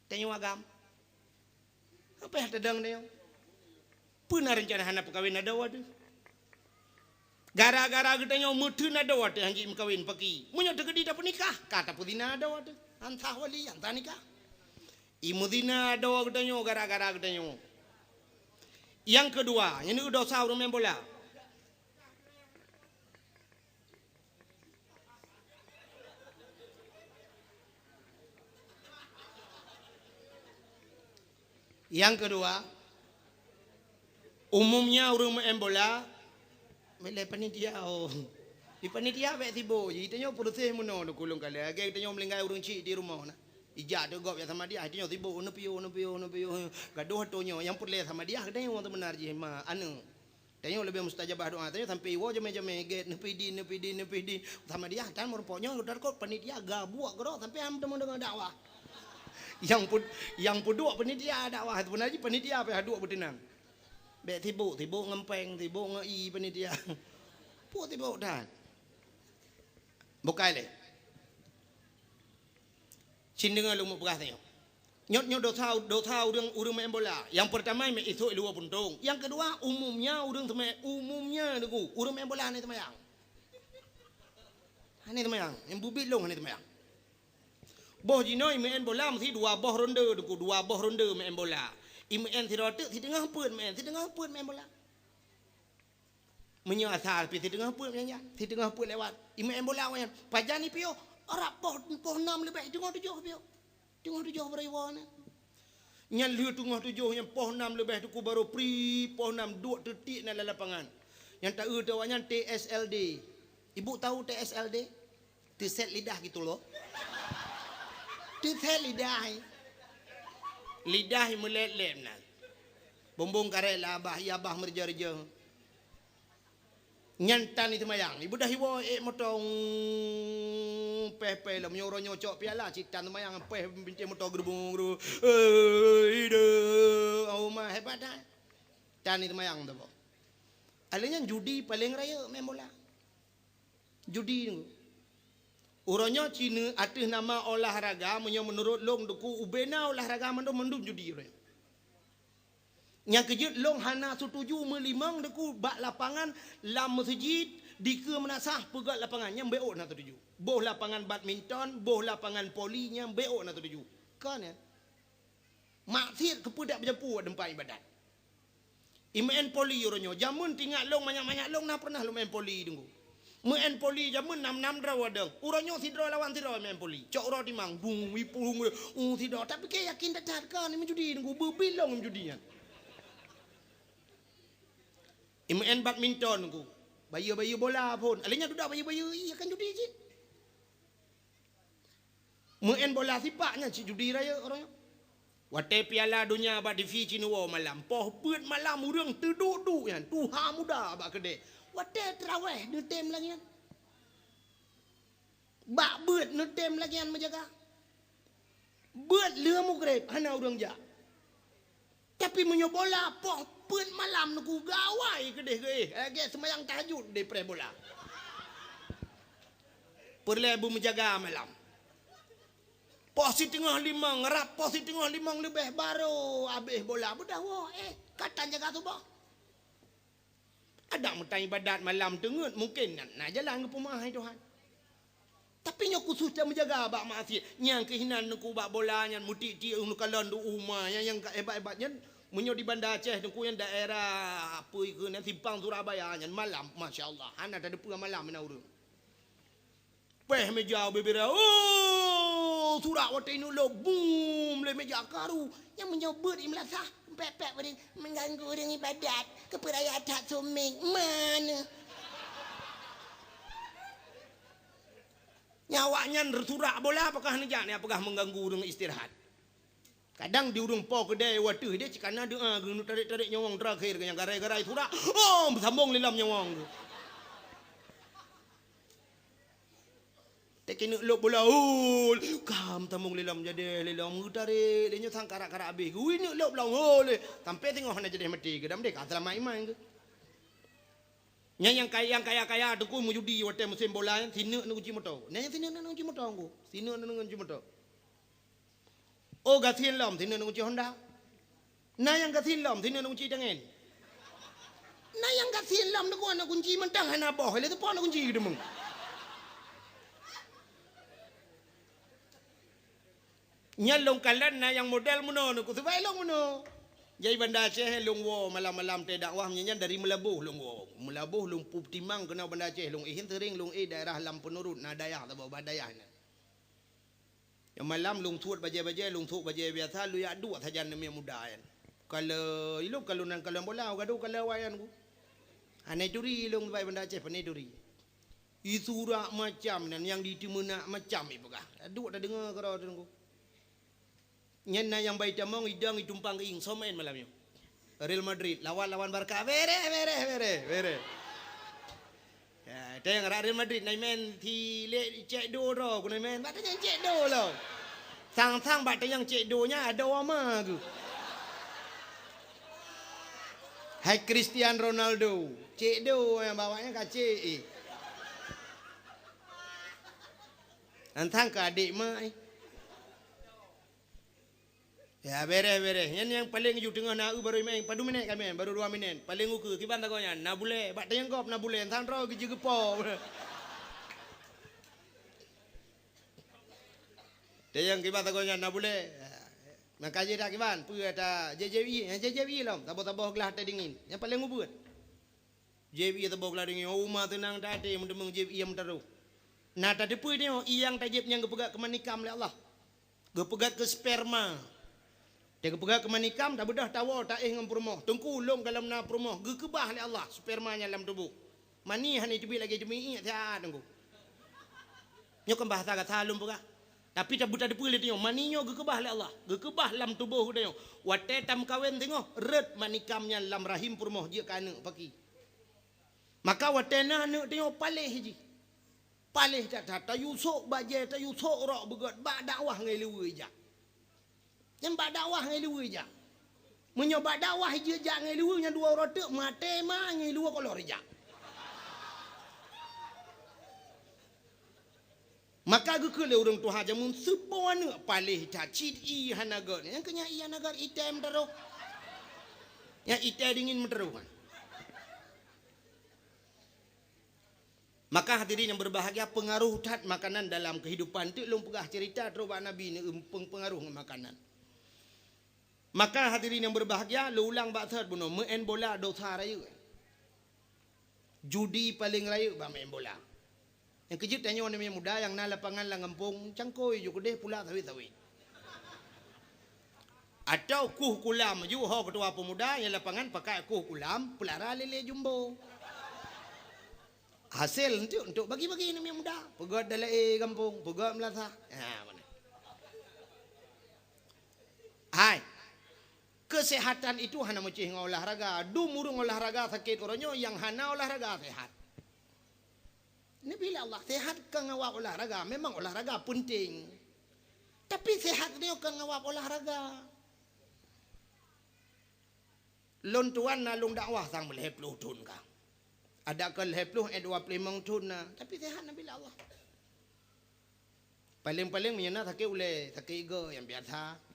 Tanyoe agam. Apa nyang tadong tanyoe? Peue na reuncana hana peukawen adoe teuh? Gara-gara geutanyoe meuteun adoe teuh han jeuet meukawen paki. Meunyoe teukeudi tapeunikah, ka tapeuzina adoe teuh. Han sah wali, han sah nikah. I meuzina adoe geutanyoe gara-gara geutanyoe. Nyang keudua, nyan dosa ureuëng main bola. Nyang keudua, umumnya ureuëng main bola, milée panitia, oh. Di panitia bék sibok, ji tanyoe peureséh meunoe, neukulong kale, lagée tanyoe meulinggai ureuëng cik di rumoh na. Ijak teugop ya sama dia, tanyoe sibok, neupiôh, neupiôh, neupiôh. Gadoh tanyoe, nyang peureulée sama dia, tanyoe seubeuna jih ma aneuk. Tanyoe leubeh mustajabah doa, tanyoe sampai iwoe jamé-jamé gét, neupidi, neupidi, neupidi. Sama dia, tan meureumpok nyoe, udah kot panitia gabuek keudroe sampai ham teuma deungoe dakwah. Nyang pud-, nyang peuduek panitia dakwah, seubeuna jih panitia pih duek beuteunang. Bék sibok, sibok ngon péng, sibok ngon ie panitia. Peue sibok that. Bukai lé. Cin deungoe lôn mupeugah tanyoe. Nyoe, nyoe dosa, dosa ureuëng, ureuëng main bola. Nyang pertama, meuisok luweue puntông. Nyang keudua, umumnya ureuëng seumay-, umumnya Teungku, ureuëng main bola hana seumayang. Hana seumayang. Nyang bubit lôn hana seumayang. Boh jinoe main bola meusi dua boh ronde Teungku, dua boh ronde main bola. I main sidroe teuk, siteungoh peuet main, siteungoh peuet main bola. Meunyoe asai pih siteungoh peuet nyan, siteungoh peuet lewat. I main bola awaknyan, pajan ipiôh, rab poh, poh nam leubeh, teungoh tujoh piôh. Teungoh tujoh beureuwa na. Nyan lheueh teungoh tujoh nyan poh nam leubeh Teungku barô pri, poh nam duek teutiek na lam lapangan. Nyang taeu teuh awaknyan T S L D. Ibu tahu T S L D? Teuset lidah gitu loh. Teuset lidah. Lidah meulét-lét na. Bumbong karét lah abah, iya abah meureuja-reuja. Nyan tan seumayang. Ibu dah iwoe ék moto, peh-peh lom. Nyoe uroe nyoe cok piala, cit tan seumayang, peh bintéh moto geurubung-geurubung. Eh, ide, oh ma, hebat dah. Tan seumayang tu, boh. Alèh nyan judi paleng rayeuk main bola. Judi tu. Uroe nyoe cine ateueh nama olahraga, meunyoe meunurot lôn Teungku, ubena olahraga mandum, mandum judi uroe nyoe. Nyang keujeuet lôn hana setuju meulimong Teungku bak lapangan lam meuseujid dikeue meunasah peugöt lapangan, nyang bék ôk na setuju. Boh lapangan badminton, boh lapangan voli, nyang bék ôk na setuju. Kon nyan. Maksiat keupeue dak beujampu bak teumpat ibadat. Imeu'en poli uroe nyoe, jameun teuingat lôn, manyak-manyak lôn na pernah lôn meu'en poli Teungku. Meu'en poli jameun nam-nam droe wadong. Uroe nyoe sidroe lawan sidroe meu'en poli. Cok uroe timang, bung, ipung, uh, sidroe. Tapi keu yakin that-that ka ni meujudi Teungku, beubilong meujudi nyan. Imeu'en badminton Teungku. Bayeue-bayeue bola phon. Alèh nyan dudoe bayeue-bayeue, iya kan judi cit. Meu'en bola sipak nyan cit judi rayeuk uroe nyoe. Watèe Piala Donya bak T V ci neuwoe malam, poh beuet malam ureueng teuduek-duek nyan, tuha muda bak keudè. Watèe teurawèh neutem lagèe nyan. Bak beuet neutem lagèe nyan meujaga. Beuet lheueh mugreb hana ureueng jak. Tapi meunyoe bola poh peuet malam Teungku gawai keudeh geuéh, lagèe seumayang tahajud di preh bola. Peureulèe beumeujaga malam. Poh siteungoh limong, rab poh siteungoh limong leubeh barô abéh bola, beudôh woe, eh, ka tan jaga suboh. Adak meutan ibadat malam teungeut, mungken na, na jalan geupeumeu'ah hai Tuhan. Tapi nyoe khusus tameujaga bak maksiat. Nyang keuh inan Teungku bak bola nyan, meutik-tik neukalon di uma nyan, nyang ka hebat-hebat nyan. Meunyoe di Banda Aceh Teungku nyan daerah, apa keuh nan, simpang Surabaya nyan, malam, masya Allah, hana tateupeue malam na ureueng. Péh meja bubé, oh, surak watèe ineuk lôb, bum, lé meja karu. Nyang meunyoe beuet i meulasah, pèk-pèk ureueng, mengganggu ureueng ibadat, keupeuraya that suméng, mana? Nyan awak nyan surak bola, apakah neujak, nyan peugah mengganggu ureueng istirahat. Kadang di ureueng po keudè watèe deh, cit kana doa, geuneuk tarek-tarek nyawong terakhir, nyang garai-garai surak, oh, sambong lé lom nyawong. Teuk ineuk lôb bola, hol, kam tamong lé lom jadeh, lé lom geutarek, lé nyoe sang karak-karak abéh. Geu ineuk lôb lom, hol, sampai teungoh hana jadeh maté, geudam deh ka seulamat iman geuh. Nyan nyang kaya, nyang kaya-kaya Teungku meujudi watèe musém bola nyan, sineuk neukunci moto. Nyan nyang sineuk neukunci moto Teungku. Sineuk neukunci moto. Oh, gasien lom, sineuk neukunci Honda. Na nyang gasien lom, sineuk neukunci tangen. Na nyang gasien lom, neukunci mantong hana boh, lé teupon neukunci geudeumeung. Nyan lôn kalon na nyang model meunoe Teungku, sifai lôn meunoe. Jai Banda Aceh lôn woe malam-malam teuh dakwah, nyan dari Meulaboh lôn woe. Meulaboh lôn peutimang keunoe Banda Aceh, lôn éh sering lôn éh daerah Lam Peunurut, na dayah saboh bah dayah nyan. Nyang malam lôn suet bajèe-bajèe, lôn suet bajèe biasa, lôn jak duek sajan namiet muda nyan. Kalon, ilôn kalon nan kalon bola, gadoh kalon awak nyan Teungku. Hana ituri lôn bak Banda Aceh, pane ituri. Isurak macam nan nyang diteumeunak macam ipeugah. Duek tadeungoe keudroe Teungku. Nyan na nyang bai tamong idong itumpang keuieng, soe main malam nyoe? Real Madrid lawan, lawan Barca. Bereh, bereh, bereh, bereh. Ya, teuh nyang rot Real Madrid na imain si lé cek do droe, guna imain. Bak tanyong cek do lom. Sang-sang bak tanyong cek do nyan adoe ma geuh. Hai Cristiano Ronaldo, cek do nyang bak awak nyan ka cek, eh. Sang-sang keu adék mak, eh. Ya, bereh, bereh. Nyan nyang paleng ju teungoh na eu barô imain. Padum minét ka imain? Barô dua minét. Paleng ukeue, kiban sagoe nyan. Na bulèe. Bak tanyong gob na bulèe. Sang droe geujeuet geupo. Tanyong kiban sagoe nyan na bulèe. Maka jih dak kiban. Peue ata J J I, J J I lom. Saboh-saboh glah teuh dingin. Nyang paleng ubeuet. Jieb ie saboh glah dingin, oh, uma teunang that até meuteumeung jieb ie meutarôh. Na tateupeue nyoe, ie nyang tajieb nyan geupeugöt keu manikam lé Allah. Geupeugöt keu sperma. Watèe geupeugöt keu manikam, tabeudôh tawoe, taéh ngon peurumoh. Teungku, lôn goh lom na peurumoh, geukeubah lé Allah sperma nyan lam tuboh. Mani hana teubiet lagèe teubiet iék siat, Teungku. Nyoe kan bahasa gata lôn peugah. Tapi tabeuteupeue lé tanyoe, mani nyoe geukeubah lé Allah, geukeubah lam tuboh geutanyoe. Watèe tameukawen teungoh, rhot manikam nyan lam rahim peurumoh jeuet keu aneuk paki. Maka watèe na aneuk tanyoe paléh jih. Paléh that-that, tayue sôk bajèe, tayue sôk rok beugöt, bak dakwah ngon ileue ijak. Nyan bak dakwah ngon ileue ijak. Meunyoe bak dakwah jeuet jak ngon ileue nyan dua uroe teuk, maté ma ngon ileue kolor ijak. Maka geukheun lé ureueng tuha jameun, seuboh aneuk paléh that, cit ie hana göt. Nyang keu nyan ie hana göt, item meutarôh. Nyan item dingin meutarôh. Maka hadirin yang berbahagia, pengaruh that makanan dalam kehidupan. Teuk lôn peugah cerita trok bak Nabi, neupeung pengaruh ngon makanan. Maka hadirin yang berbahagia, lôn ulang bak thot bunoe, meu'en bola dosa rayeuk. Judi paleng rayeuk bak meu'en bola. Nyang keujeuet tanyoe aneuk muda nyang na lapangan lam gampông, cangkôi ju keudeh pula sawét-sawét. Atau kueh kulam ju ho keutua peumuda nyang lapangan pakai kueh kulam, peulara lé-lé jumbo. Hasé enteuk, enteuk bagi-bagi aneuk muda. Peugöt dalam gampông, peugöt meulasah. Ha, mana? Hai. Kesehatan itu hana meucéh ngon olahraga. Dum ureuëng olahraga sakét uroe nyoe, nyang hana olahraga sehat. Neubi lé Allah, sehat ka ngon wab olahraga. Memang olahraga penting. Tapi sehat nyoe ka ngon wab olahraga. Lôn tuan na lôn dakwah sang lhèe ploh thon ka. Adak ka lhèe ploh, eh, dua ploh limong thon na, tapi sehat neubi lé Allah. Paleng-paleng meunyoe na sakét ulèe, sakét igoe nyang biasa.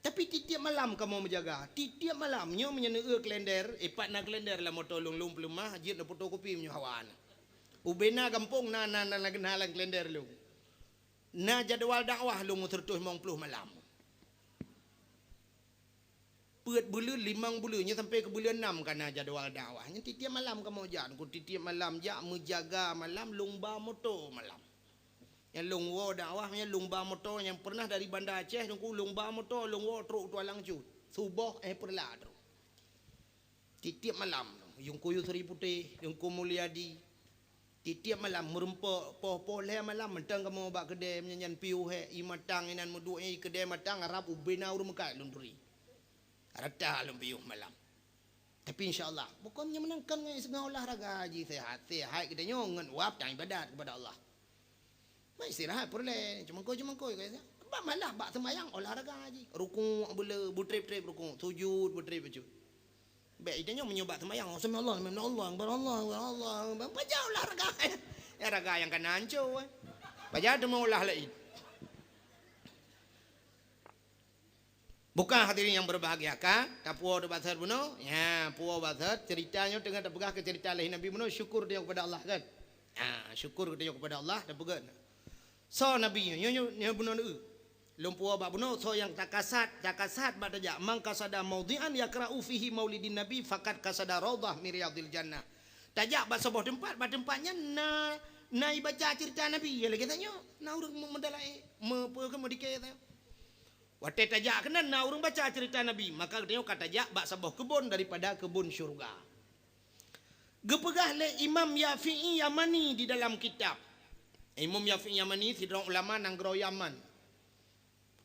Tapi tiep-tiep malam kamoe meujaga. Tiep-tiep malam, nyoe meunyoe neueu kalender, eh, pat na kalender lam moto lôn, lôn peuleumah, jeuet neufotokopi meunyoe hawa na. Ubé na gampông na, na, na, na geuhnang lam kalender lôn. Na jadwal dakwah lôn meuseureutoh limong ploh malam. Peuet buleuen, limong buleuen, nyoe sampai keu buleuen nam ka na jadwal dakwah. Nyan tiep-tiep malam kamoe jak, Teungku, tiep-tiep malam jak meujaga malam, lôn ba moto malam. Nyang lôn woe dakwah, nyang lôn ba moto nyang pernah dari Banda Aceh, Teungku, lôn ba moto, lôn woe trok u Tualang Cut. Suboh, eh, peureulak trok. Tiep-tiep malam, Teungku Yusri Putéh, Teungku Mulyadi, tiep-tiep malam meureumpok, poh-poh lhèe malam mantong kamoe bak keudè meunyan piôh hèk, ié matang inan meuduek nyan, keudè matang, harab ubé na ureuëng meukat lôn turi. Rata lôn piôh malam. Tapi insya Allah, bukan nyan meunan, kan ngon olahraga jih sehat. Sehat geutanyoe ngon wab dan ibadat kepada Allah. Bah istirahat peureulèe, cumangkôi-cumangkôi, kata. Bah malah bak seumayang olahraga jih. Rukuk beuleu, beutrép-trép rukuk, sujud beutrép bacut. Bèk geutanyoe meunyoe bak seumayang, oh, sami Allah, sami Allah, akbar, Allah, akbar, Allah, akbar. Pajan olahraga. Ya, raga nyang kana hancô, eh. Pajan teuma olah laén. Bukan hadirin yang berbahagia, ka tapuwoe bak thot bunoe? Ya, puwoe bak thot, cerita nyoe teungoh tapeugah keu cerita lahé Nabi bunoe, syukur tanyoe kepada Allah, kan? Ha, syukur tanyoe kepada Allah, tapeugah. Soe Nabi nyoe, nyoe, nyoe, nyoe bunoe neu. Lôn puwoe bak bunoe, soe nyang takasat, takasat bak tajak, "Man qasada maudhi'an yaqra'u fihi maulidin Nabi, faqad qasada raudhah min riyadhil jannah." Tajak bak saboh teumpat, bak teumpat nyan na, na ibaca cerita Nabi. Ya, lagèe tanyoe, na ureuëng meu-, meudalai, meu-, peu-, meudike tanyoe. Watèe tajak keunan na ureuëng baca cerita Nabi, maka geutanyoe ka tajak bak saboh keubon daripada keubon syeuruga. Geupeugah lé Imam Yafi'i Yamani di dalam kitab. Imam Yafi'i Yamani sidroe ulama nanggroe Yaman.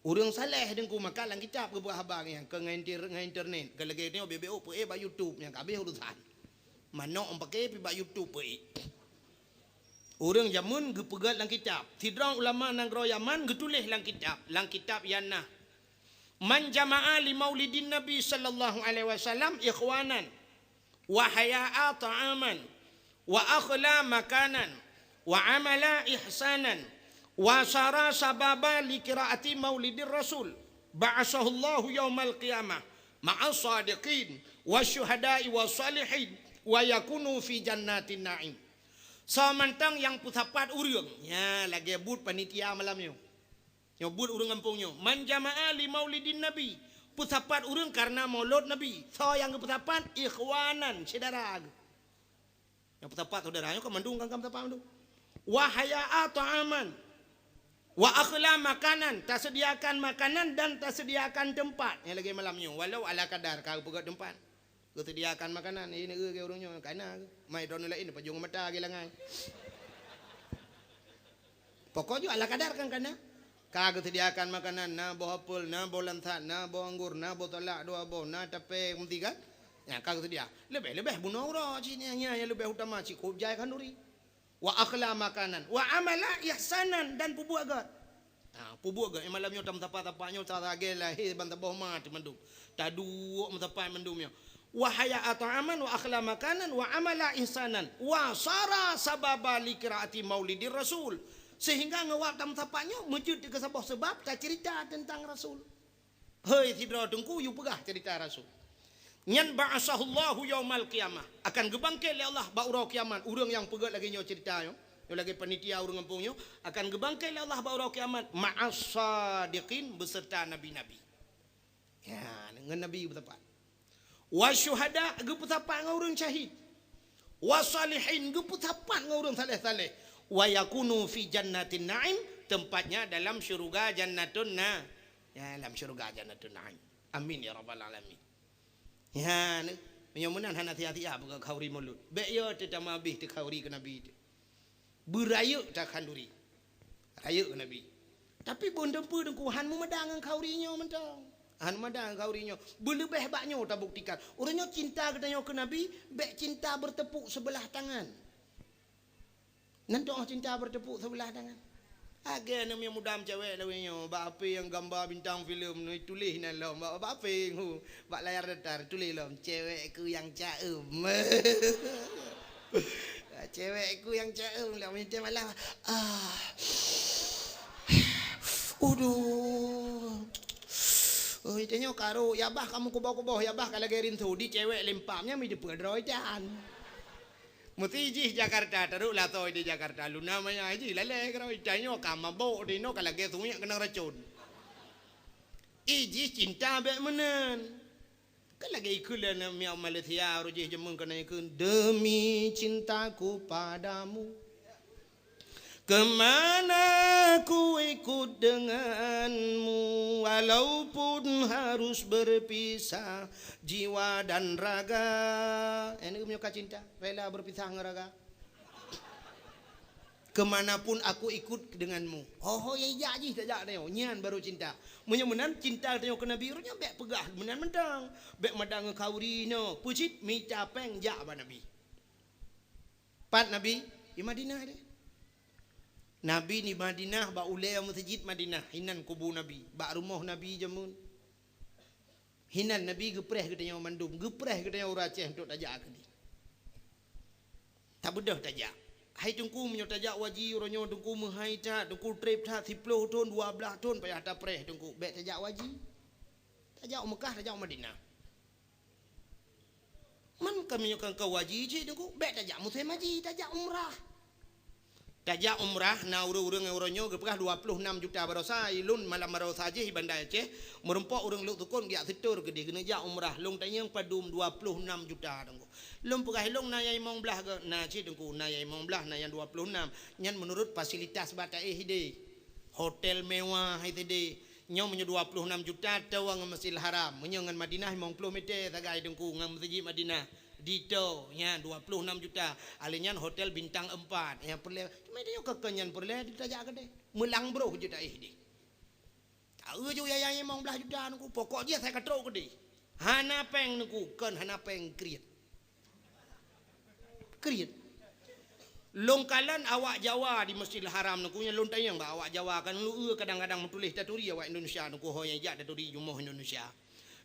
Ureuëng saleh Teungku, maka lam kitab geupeugah haba nyan, kon ngon inter-, ngon internet, kon lagèe nyoe B B O peuék bak YouTube nyang ka habéh urusan. Manok pakè pih bak YouTube peuék. Ureuëng jameun geupeugöt lam kitab. Sidroe ulama nanggroe Yaman geutuléh lam kitab, lam kitab nyan na, "Man jama'a li maulidin Nabi sallallahu alaihi wasallam ikhwanan, wa haya'a ta'aman, wa akhla makanan, wa amala ihsanan, wa sara sababa li qiraati maulidir Rasul, ba'asahullahu yaumal qiyamah ma'as sadiqin, wa syuhada'i wa salihin, wa yakunu fi jannatin na'im." Soe mantong nyang peusapat ureuëng, ya, lagèe buet panitia malam nyoe. Nyoe buet ureuëng gampông nyoe, "Man jama'a li maulidin Nabi," peusapat ureuëng kareuna maulud Nabi. Soe nyang geupeusapat? Ikhwanan, syedara geuh. Nyang peusapat syedara nyoe kan mandum, kan, kan peusapat mandum. "Wa haya'a ta'aman, wa akhla makanan," taseudiakan makanan dan taseudiakan teumpat. Nyang lagèe malam nyoe, walau ala kadar ka geupeugöt teumpat. Geuseudiakan makanan, eh, neu-eu keu ureuëng nyoe, kana geuh. Mai droeneuh laén, pajoh ngon mata lagèe langai. Pokok jih ala kadar kan kana. Ka geuseudiakan makanan, na boh apel, na boh lansat, na boh anggor, na boh salak dua boh, na tapè meuti kan. Nyan ka geuseudia. Leubeh-leubeh bunoe uroe cit nyan, nyan nyang leubeh utama cit, kop jai khanduri. Wa akhla makanan, wa amala ihsanan, dan peubuet gét. Ha, peubuet gét. Eh, malam nyoe tameusapat-sapat nyoe, sa lagèe lahé ban saboh ma teumandum. Taduek meusapat mandum nyoe. Wa haya'a ta'aman, wa akhla makanan, wa amala ihsanan, wa sara sababa li qiraati maulidir Rasul. Sehingga ngon wab tameusapat nyoe, meujeuet keu saboh seubab tacerita teuntang Rasul. Hei sidroe teungku, yue peugah cerita Rasul. Nyan ba'asahullahu yaumal qiyamah. Akan geubangkét lé Allah bak uroe kiamat. Ureuëng nyang peugét lagèe nyoe cerita nyoe, nyoe lagèe panitia ureuëng gampông nyoe, akan geubangkét lé Allah bak uroe kiamat ma'as sadiqin, beuseurta nabi-nabi. Ya, ngon Nabi geupeusapat. Wa syuhada, geupeusapat ngon ureuëng syahid. Wa salihin, geupeusapat ngon ureuëng saleh-saleh. Wa yakunu fi jannatin na'im, tempatnya dalam syurga jannatun na-, ya, dalam syurga jannatun na'im. Amin ya rabbal alamin. Ya, ni, meunyoe meunan hana sia-sia buka khauri mulod. Bék yo teutamah abéh teu khauri keu Nabi teu. Beurayeuk takhanduri. Rayeuk keu Nabi. Tapi beunteumpeu deungku han meumada ngon khauri nyoe mantong. Han meumada ngon khauri nyoe. Beuleubeh bak nyoe tabuktikan. Ureuëng nyoe cinta geutanyoe keu Nabi, bék cinta bertepuk sebelah tangan. Nan toh cinta bertepuk sebelah tangan. Agé aneuk muda cewek lawét nyoe, bak H P nyang gamba bintang filem nyoe tuléh nan lom, bak, bak H P nyoe, bak layar datar tuléh lom, "Cewekku yang caem." "Cewekku yang caem," lah meunyoe malam. Ah. Uduh. Oh, tanyoe karo, ya bah kamu kuboh-kuboh, ya bah ka lagée rinso, di cewek lempam, nya mi depe droe tan. Meusti jih Jakarta, taruh latoi di Jakarta, luna maya jih lalée keuroi, tanyoe ka mabok di noe ka lagée sumiek keunong racon. Ih jih cinta bék meunan. Kan lagée ikheun lé miak Malaysia, roh jih jameun keunan ikheun, "Demi cintaku padamu, kemana ku ikut denganmu, walaupun harus berpisah jiwa dan raga." Ini meunyoe ka cinta, rela berpisah ngon raga. "Kemanapun aku ikut denganmu." Ho-ho nyang jak jih tajak tanyoe, nyan baru cinta. Meunyoe meunan cinta tanyoe keu Nabi, ureuëng nyoe bék peugah meunan mantong. Bék mada ngon khauri nyoe, peue cit mita péng jak bak Nabi. Pat Nabi? Di Madinah deh. Nabi di Madinah bak ulée meuseujid Madinah, hinan kubu Nabi, bak rumoh Nabi jameun. Hinan Nabi geupreh geutanyoe mandum, geupreh geutanyoe ureuëng Aceh untuk tajak keudeh. Tabeudôh tajak. Hai Teungku, meunyoe tajak u haji uroe nyoe Teungku meuhai that, Teungku treb that, siploh thon, dua blaih thon payah tapreh Teungku. Bék tajak u haji. Tajak u Meukah, tajak u Madinah. Man ka meunyoe ka u haji cit Teungku, bék tajak musém haji, tajak umrah. Tajak umrah na ureuëng-ureuëng nyang uroe nyoe geupeugah dua ploh nam juta baroesa, ilôn malam baroesa jih i Banda Aceh, meurumpok ureuëng Lhoksukon geujak seutôt keudeh keuneuk jak umrah, lôn tanyong padum dua ploh nam juta Teungku. Lôn peugah ilôn na nyang limong blaih geuh, na cit Teungku, na nyang limong blaih, na nyang dua ploh nam. Nyan meunurot fasilitas bak taéh ideh. Hotel mewah hai sideh. Nyoe meunyoe dua ploh nam juta toe ngon Masjidil Haram. Meunyoe ngon Madinah limong ploh meter sagai Teungku ngon Meuseujid Madinah. Ditoe, nyan dua ploh nam juta. Alèh nyan hotel bintang empat. Nyang peureulèe, cuma tanyoe keu nyan peureulèe tajak keudeh. Meulang broh jeuet taéh deh. Taeu ju yaya limong blaih juta Teungku. Pokok jih asai ka trok keudeh. Hana péng Teungku, kon hana péng kriet. Kriet. Lôn kalon awak Jawa di Masjidil Haram Teungku nyan lôn tanyong bak awak Jawa kan lôn eu kadang-kadang meutuléh taturi awak Indonesia Teungku ho nyang jak taturi jumoh Indonesia.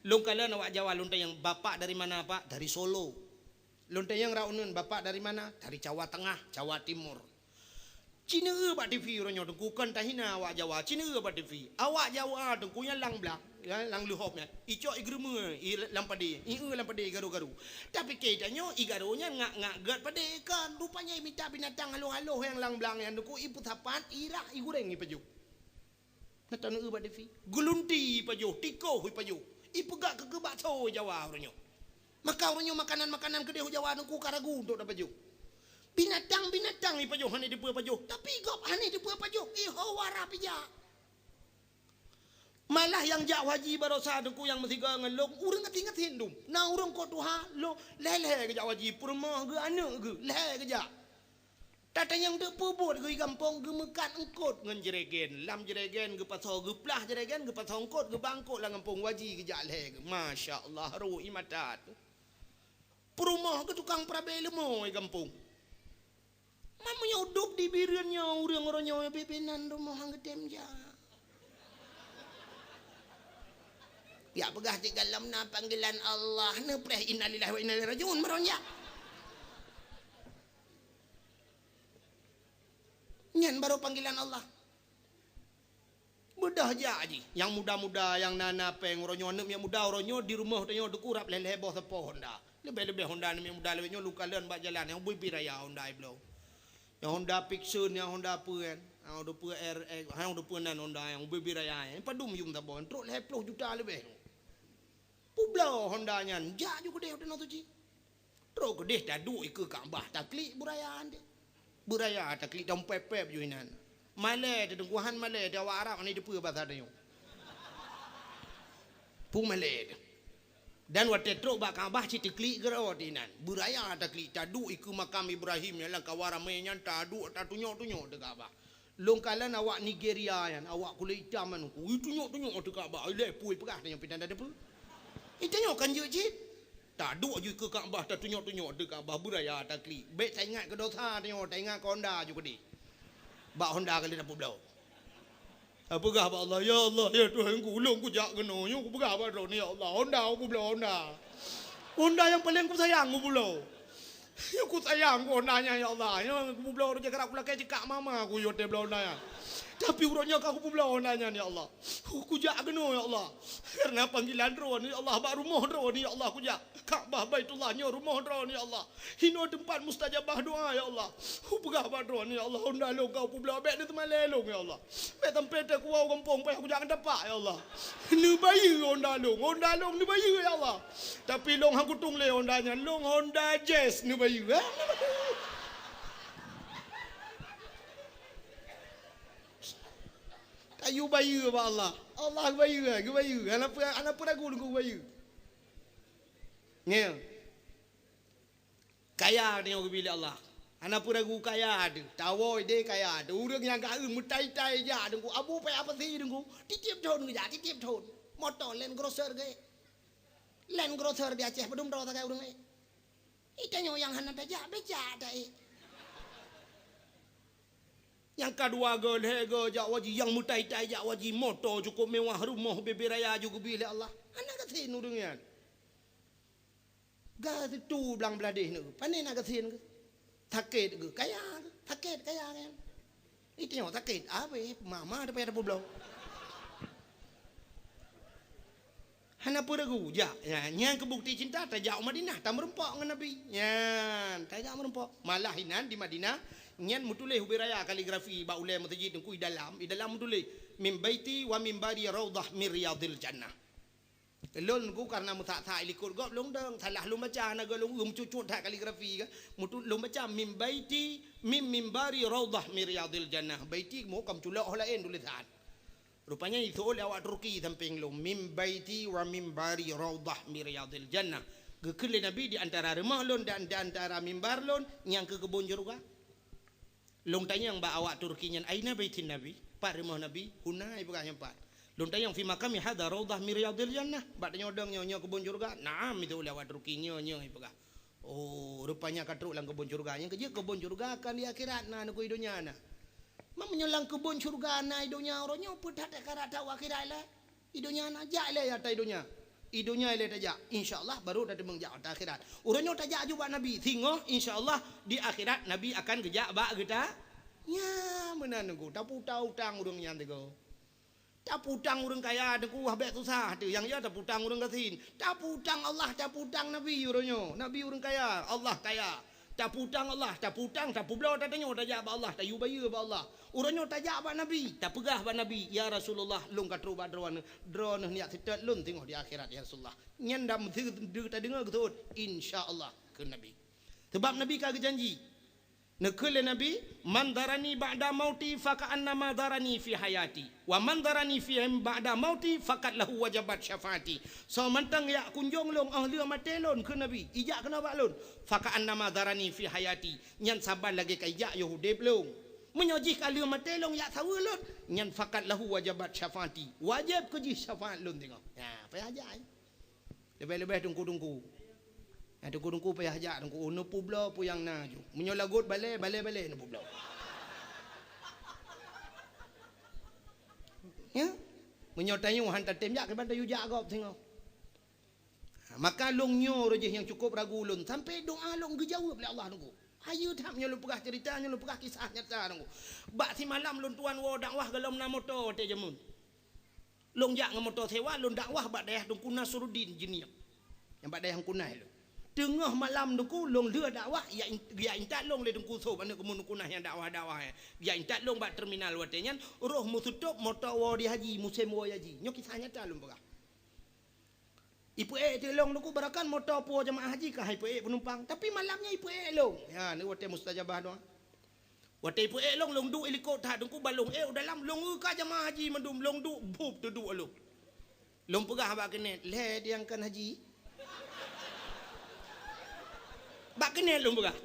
Lôn kalon awak Jawa lôn tanyong, "Bapak dari mana, Pak?" "Dari Solo." Lôn tanyong rot uneun, "Bapak dari mana?" "Dari Jawa Tengah, Jawa Timur." Ci neueu bak T V uroe nyoe Teungku, kon tahina awak Jawa, ci neueu bak T V. Awak Jawa Teungku nyan lam blang, ya, lam leuhop nyan. Icok igeurumeue i lam padé, ieu lam padé igaru-garu. Tapi keu tanyoe igaru nyan ngak-ngak gét padé kan. Rupanya imita binatang haloh-haloh nyang lam blang nyan Teungku, ipeusapat, irah, igureng, ipajoh. Na taneueu bak T V. Geulunti ipajoh, tikoh ipajoh. Ipeugah keu, keu bakso Jawa uroe nyoe. Maka uroe nyoe makanan-makanan keudeh Jawa Teungku ka ragu untuk tapajoh. Binatang-binatang ipajoh hana dipeue pajoh, tapi gob hana dipeue pajoh, iho wara pijak. Malah nyang jak haji baroesa Teungku nyang meusigoe ngon lôn, ureuëng gasien-gasien dum. Na ureuëng kot tuha, lôn lhèe-lhèe geujak haji, peurumoh geuh, aneuk geuh, lhèe geujak. Tatanyong teuk peue buet geuh i gampông, geumeukat eungkot ngon jregen. Lam jregen geupasoe, geuplah jregen, geupasoe eungkot, geuba eungkot lam gampông, haji geujak lhèe geuh. Masya Allah, rhot ie mata teuh. Peurumoh geuh tukang peurabé leumô i gampông. Man meunyoe udôb di Bireuen nyoe ureuëng uroe nyoe bit-bit nan rumoh han geutem jak. Jak peugah cit gohlom na panggilan Allah, neupreh innalillahi wa inna ilaihi rajiun baroe jak. Nyan baroe panggilan Allah. Beudôh jak jih, nyang muda-muda, nyang na-na péng, uroe nyoe aneuk miet muda, uroe nyoe di rumoh tanyoe Teungku rab lhèe-lhèe boh sapo Honda. Leubeh-leubeh Honda aneuk miet muda lawét nyoe lôn kalon bak jalan, nyang ubé-ubé raya Honda ibloe. Nyang Honda Vixion, nyang Honda peue kan? Nyang Honda peue R X, nyang Honda peue nan Honda nyang ubé-ubé raya nyan. Padum yum saboh, trok lhèe ploh juta leubeh. Peubloe honda nyan, jak ju keudeh u Tanoh Suci. Trok keudeh taduek ikeue Ka'bah, taklik beuraya deh. Beuraya taklik, tampép-pép ju inan. Malée teuh teungku, han malée teuh awak Arab, hana jiteupeue basa tanyoe. Peue malée teuh. Dan watée trok bak Ka'bah cit taklik keudroe inan. Beuraya taklik, taduek ikeue makam Ibrahim nyang lam kawan ramé nyan, taduek tatunyok-tunyok teuh Ka'bah. Lôn kalon awak Nigeria nyan, awak kulét itam nyan, ui tunyok-tunyok teuh Ka'bah, ilée pui peugah tanyoe pih tan tateupeue. Itanyoe kan jeuet cit. Taduek ju ikeue Ka'bah, tatunyok-tunyok teuh Ka'bah, beuraya taklik. Bék taingat keu dosa tanyoe, taingat keu honda ju keudeh. Bak honda ka lheueh tapeubloe. Tapeugah bak Allah, "Ya Allah, ya Tuhanku, ulôn kujak keunoe, nyoe kupeugah bak Droeneuh, ya Allah, honda kupeubloe honda. Honda nyang paleng kusayang kupeubloe." Nyoe kusayang keu honda nyan, ya Allah. Nyoe kupeubloe roh jak rab kulakée cikak mama kuyue teuh bloe honda nyan. Tapi uroe nyoe ka kupeubloe honda nyan, ya Allah. Kujak keunoe, ya Allah. Kareuna panggilan Droeneuh, ya Allah, bak rumoh Droeneuh, ya Allah, kujak. Ka'bah Baitullah nyoe rumoh Droeneuh, ya Allah. Hinoe teumpat mustajabah doa, ya Allah. Kupeugah bak Droeneuh, ya Allah, honda lôn ka kupeubloe, bék neuseumalée lôn, ya Allah. Bék sampoe teukuwoe gampông payah kujak ngon tapak, ya Allah. Neubayeue honda lôn, honda lôn neubayeue, ya Allah. Tapi lôn han kutueng lé honda nyan, lôn honda Jazz neubayeue. Tayue bayeue bak Allah. Allah geubayeue, geubayeue. Hana peu-, hana peue ragu teungku geubayeue. Nyoe. Kaya tanyoe geubri lé Allah. Hana peue ragu kaya teuh. Tawoe ideh kaya teuh. Ureuëng nyang ka meutai-tai jak teungku. Abu payah pasi teungku. Tieb-tieb thon geujak, tieb-tieb thon. Moto Land Cruiser gét. Land Cruiser di Aceh padum droe sagai ureuëng laén. Itanyoe nyang hana tajak, bék jak taék. Nyang ka dua go, lhée go jak haji, nyang meutai-tai jak haji, moto cukup mewah, rumoh bubé raya ju geubri lé Allah. Hana gasien ureuëng nyan. Ga situ blang bladeh nyoe, pane na gasien geuh. Sakét geuh, kaya geuh, sakét kaya nyan. Itanyoe sakét, abéh mama teuh payah tapeubloe. Hana peue ragu, jak. Nyan, nyan keu bukti cinta, tajak u Madinah, tameurumpok ngon Nabi. Nyan, tajak meurumpok. Malah inan di Madinah, nyan meutuléh ubé raya kaligrafi bak ulée meuseujid teungku i dalam, i dalam meutuléh, "Min baiti wa mimbari raudhah min riyadhil jannah." Lôn teungku kareuna meusak-sak i likot gob lôn dong, salah lôn baca, hana go lôn eu meucut-cut that kaligrafi ka. Meutu-, lôn baca, "Min baiti, min mimbari raudhah min riyadhil jannah." Baiti mo ka meuculok ho laén tulésan. Rupanya iseuôt lé awak Turki sampéng lôn, "Min baiti wa mimbari raudhah min riyadhil jannah." Geukheun lé Nabi, "Di antara rumoh lôn dan di antara mimbar lôn, nyan keuh keubon syeuruga." Lôn tanyong bak awak Turki nyan, "Aina baitin Nabi?" Pat rumoh Nabi? "Huna," ipeugah, "nyan pat." Lôn tanyong, "Fi maqami hadha raudhah min riyadhil jannah?" Bak tanyoe dong nyoe, "Nyoe keubon syeuruga?" "Na'am," iseuôt lé awak Turki, "Nyoe, nyoe," ipeugah. Oh, rupanya ka trok lam keubon syeuruga. Nyang keujeuet keubon syeuruga kan di akhirat na, nyoe keuh i donya na. Memang meunyoe lam keubon syeuruga na i donya, uroe nyoe peue that takarat that u akhirat ilée? I donya na, jak ilée ata i donya. I donya ilée tajak, insya Allah baru tateumeung jak ata akhirat. Uroe nyoe tajak ju bak Nabi, singoh insya Allah di akhirat Nabi akan geujak bak geuta. Nya, meunan teungku, tapeuutang-utang ureuëng nyan teungku. Taputang ureuëng kaya teungku, wah bék susah teuh. Nyang ya taputang ureuëng gasien. Taputang Allah, taputang Nabi uroe nyoe. Nabi ureuëng kaya, Allah kaya. Taputang Allah, taputang, tapeubloe tatanyoe tajak bak Allah, tayue bayeue bak Allah. Uroe nyoe tajak bak Nabi, tapeugah bak Nabi, "Ya Rasulullah, lôn ka trok bak Droeneuh, Droeneuh neujak seutôt lôn singoh di akhirat, ya Rasulullah." Nyan dak meusi tadeungoe geuseuôt, "Insya Allah," kheun Nabi. Sabab Nabi ka geujanji. Neukheun lé Nabi, "Man zarani ba'da mauti faka'annama zarani fi hayati, wa man zarani fi ba'da mauti faqad lahu wajabat syafaati." Soe mantong jak kunjong lôn óh lheueh maté lôn, kheun Nabi, ijak keunoe bak lôn, "faka'annama zarani fi hayati," nyan saban lagée ka ijak yoh udeb lôn. Meunyoe jih ka lheueh maté lôn jak saweue lôn, nyan, "faqad lahu wajabat syafaati," wajéb keu jih syafaat lôn singoh. Nya, payah jak. Leubeh-leubeh teungku-teungku. Nah, teungku-teungku payah jak teungku, oh, neupeubloe peue nyang na ju. Meunyoe lagot balée, balée-balée neupeubloe. Ya? Meunyoe tanyoe han tatem jak, kiban tayue jak gob singoh. Ha, maka lôn nyoe roh jih nyang cukup ragu lôn, sampai doa lôn geujaweueb lé Allah teungku. Hayeue that nyoe lôn peugah cerita, nyoe lôn peugah kisah nyata teungku. Bak simalam lôn tuan woe dakwah golom na moto watée jameun. Lôn jak ngon moto sewa, lôn dakwah bak dayah Teungku Nasruddin Jeunieb. Nyang bak dayah Meukunai lôn. Teungoh malam teungku, lôn lheueh dakwah, jak in-, jak intat lôn lé Teungku Sop, aneuëk keumun Meukunai nyang dakwah-dakwah nyan. Jak intat lôn bak terminal watée nyan, roh meuseutôt moto woe di haji, musém woe haji. Nyoe kisah nyata lôn peugah. Ipeuék teuk lôn Teungku, barangkapeue moto puwoe jamaah haji ka han ipeuék peunumpang, tapi malam nyan ipeuék lôn. Nyan watèe mustajabah doa. Watèe ipeuék lôn, lôn duek i likot that Teungku, ban lôn ék u dalam, lôn eu ka jamaah haji mandum, lôn duek bup teuduek lôn. Lôn peugah bak keuneuk, "Lhèe di nyang kon haji." Bak keuneuk lôn peugah.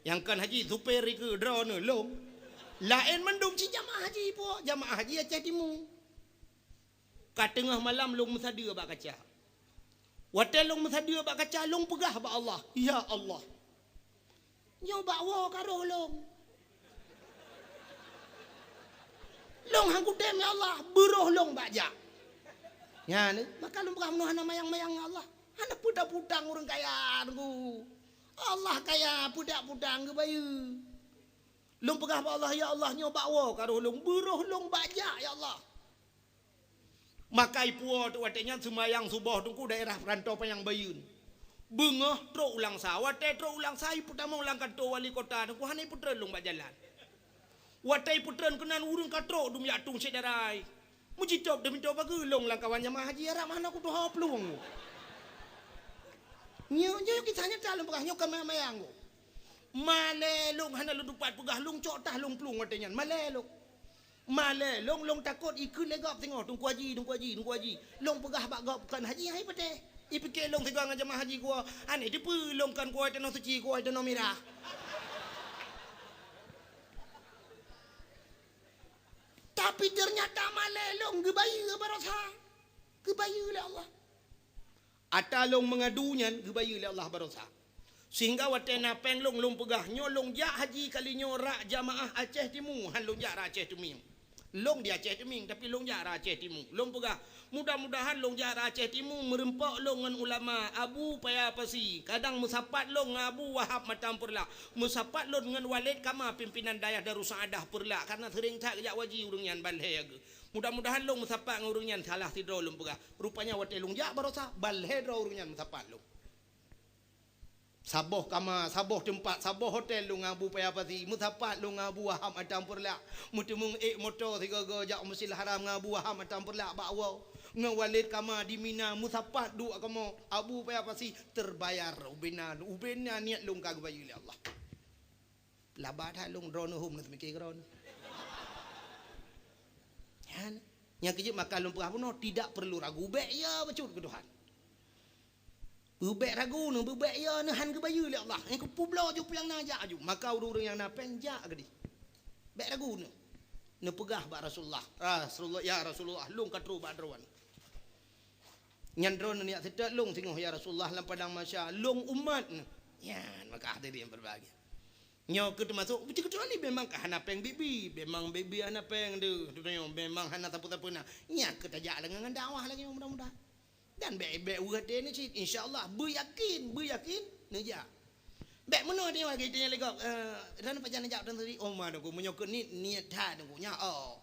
Nyang kon haji, supir ikeue, droeneuh, lôn. Laén mandum cit jamaah haji puwoe, jamaah haji Aceh Timu. Ka teungoh malam lôn meusadeue bak kaca. Watèe lôn meusadeue bak kaca, lôn peugah bak Allah, "Ya Allah, nyoe bak woe ka roh lôn. Lôn han kutem, ya Allah, beuroh lôn bak jak." Nyan, maka lôn peugah, "Meunoe hana mayang-mayang, ya Allah. Hana peue tapeutang ureueng kaya Teungku. Allah kaya, peue tapeutang geubayeue." Lôn peugah bak Allah, "Ya Allah, nyoe bak woe ka roh lôn, beuroh lôn bak jak, ya Allah." Maka ipuwoe teuk watèe nyan seumayang suboh Teungku daerah Peurantô Panyang Bayeuen. Beungoh trôk u Langsa. Watèe trôk u Langsa ipeutamong lam kantô wali kota Teungku, hana ipeutreun lôn bak jalan. Watèe ipeutreun keunan ureueng ka trôk dum jak tueng syedara. Meujitôb teuh pintoe pageue lôn lam kawan jamaah haji Arab hana kutuho plueng. Nyoe, nyoe kisah nyata lôn peugah, nyoe kon mayang-mayang. Malèe lôn hana lôn tupat peugah, lôn cok tah lôn plueng watèe nyan. Malèe lôn. Malèe lôn, lôn takot ikeue lé gob singoh, "Teungku Haji, Teungku Haji, Teungku Haji." Lôn peugah bak gob, "Kon haji hai patéh." Ipike lôn sigoe ngon jamaah haji kuwoe, "Aneh teupeue lôn kon kuwoe tanoh suci, kuwoe tanoh mirah." Tapi ternyata malèe lôn geubayeue baroesa. Geubayeue lé Allah. Ata lôn meungadu nyan geubayeue lé Allah baroesa. Sehingga watèe na pèng lôn, lôn peugah, "Nyoe lôn jak haji kali nyoe rak jamaah Aceh Timu, han lôn jak rak Aceh Teumieng." Lôn di Aceh Teumieng, tapi lôn jak rak Aceh Timu. Lôn peugah, "Mudah-mudahan lôn jak rak Aceh Timu meureumpok lôn ngon ulama Abu Paya Pasi. Kadang meusapat lôn ngon Abu Wahab Matang Peureulak. Meusapat lôn ngon Walid Kama, pimpinan Dayah Darussaaddah Peureulak, karena seuring that geujak haji ureueng nyan ban lhèe geuh. Mudah-mudahan lôn meusapat ngon ureueng nyan salah sidroe," lôn peugah. Rupanya watèe lôn jak baroesa, ban lhèe droe ureueng nyan meusapat lôn. Saboh kama, saboh teumpat, saboh hotel lôn ngon Abu Paya Pasi, meusapat lôn ngon Abu Wahab Matang Peureulak. Meuteumeung ék moto sigoe-goe jak u Masjidil Haram ngon Abu Wahab Matang Peureulak bak woe. Ngon Walid Kama di Mina, meusapat duek kamoe Abu Paya Pasi, terbayar ubena, ubena niet lôn ka geubayeue lé Allah. Laba that lôn, droeneuh hom neuseumiké keudroe. Nyan, nyang keujeuet maka lôn peugah bunoe, tidak perlu ragu, bèk ya bacut keu Tuhan. Beubèk ragu neuh, beubèk ya neuh, han geubayeue lé Allah. Nyang keupeubloe ju peue nyang na jak aju. Maka ureueng-ureueng nyang na pèng jak keudéh. Bèk ragu neuh. Neupeugah bak Rasulullah, "Rasulullah, ya Rasulullah, lôn ka trôh bak droeneuh." Nyan droeneuh neujak seutôt lôn singoh, ya Rasulullah, lam padang mahsyar, lôn umat neuh. Nyan, maka hadirin berbahagia. Nyoe keuh teumasok, beutôi-beutôi memang ka hana pèng bibi, memang bibi hana pèng deuh, tutoe nyoe memang hana sapeue-sapeue na. Nyan keuh tajak lagèe ngon dakwah lagèe nyoe mudah-mudahan. Dan bèk, bèk weueh até neuh cit, insya Allah, beuyakin, beuyakin, neujak. Bèk meunoe tanyoe lagèe tanyoe lé gob, eh, dan pajan neujak dan tadi, oh, ma Teungku, meunyoe keuh niet, niet that Teungku, nyan, oh.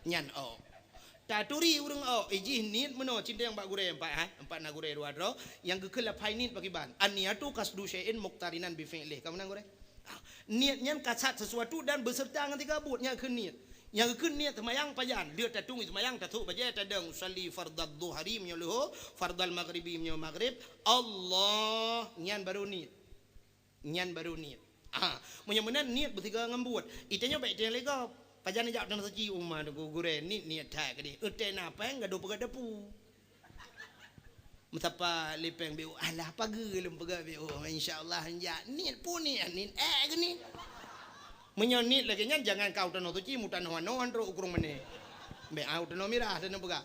Nyan ôk. Taturi ureueng ôk, ijih niet meunoe cinteng bak gurèe empat, ha? Empat na gurèe dua droe, nyang geukheun laphai niet pakriban. An-niyatu qasdu syai'in muqtarinan bi fi'lih. Ka meunan gurèe? Ha, niet nyan kasat sesuatu dan beserta ngon siga buet, nyan kheun niet. Nyang geukheun niet seumayang pajan, lheueh tatueng seumayang, tasôk bajèe, tadong, usalli fardadz dhuhri meunyoe leuhô, fardal maghribi meunyoe maghrib, Allah, nyan baru niet. Nyan baru niet. Ah, meunyoe meunan niet beusigoe ngon buet. Itanyoe bèk itanyoe lé gob. Pajan neujak tanoh suci, oh, ma Teungku, gurèe niet, niet that keudéh. Eutée na pèng gadôh peugah dapu. Meusapat lé pèng B O, alah pageue lôn peugah B O, insya Allah han jak. Niet peue niet, niet ék geuh niet. Meunyoe niet lagèe nyan, jangan kau tanoh suci, meutanoh anoe trôk u krueng mané. Bèk, ah, tanoh mirah, tanoh peugah.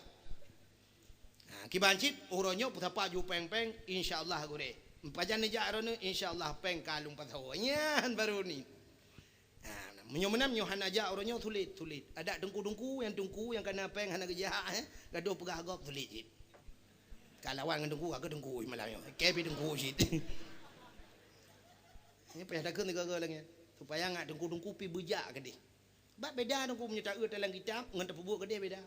Ha, kiban cit, uroe nyoe peusapat ju pèng-pèng, insya Allah gurèe. Pajan neujak droeneuh, insya Allah pèng ka lôn pasoe. Nyan baru niet. Ha, meunyoe meunan, meunyoe hana jak uroe nyoe, sulet, sulet. Adak teungku-teungku, nyang teungku nyang kana pèng hana geujak, eh, gadôh peugah gob, sulet cit. Ka lawan ngon teungku, ka keu teungku malam nyoe. Kèe pih teungku cit. Nyan payah takheun sigoe-goe lagèe nyan. Supaya ngat teungku-teungku pih beujak keudéh. Bak beda teungku meunyoe taeu lam kitab ngon tapeubuet keudéh beda.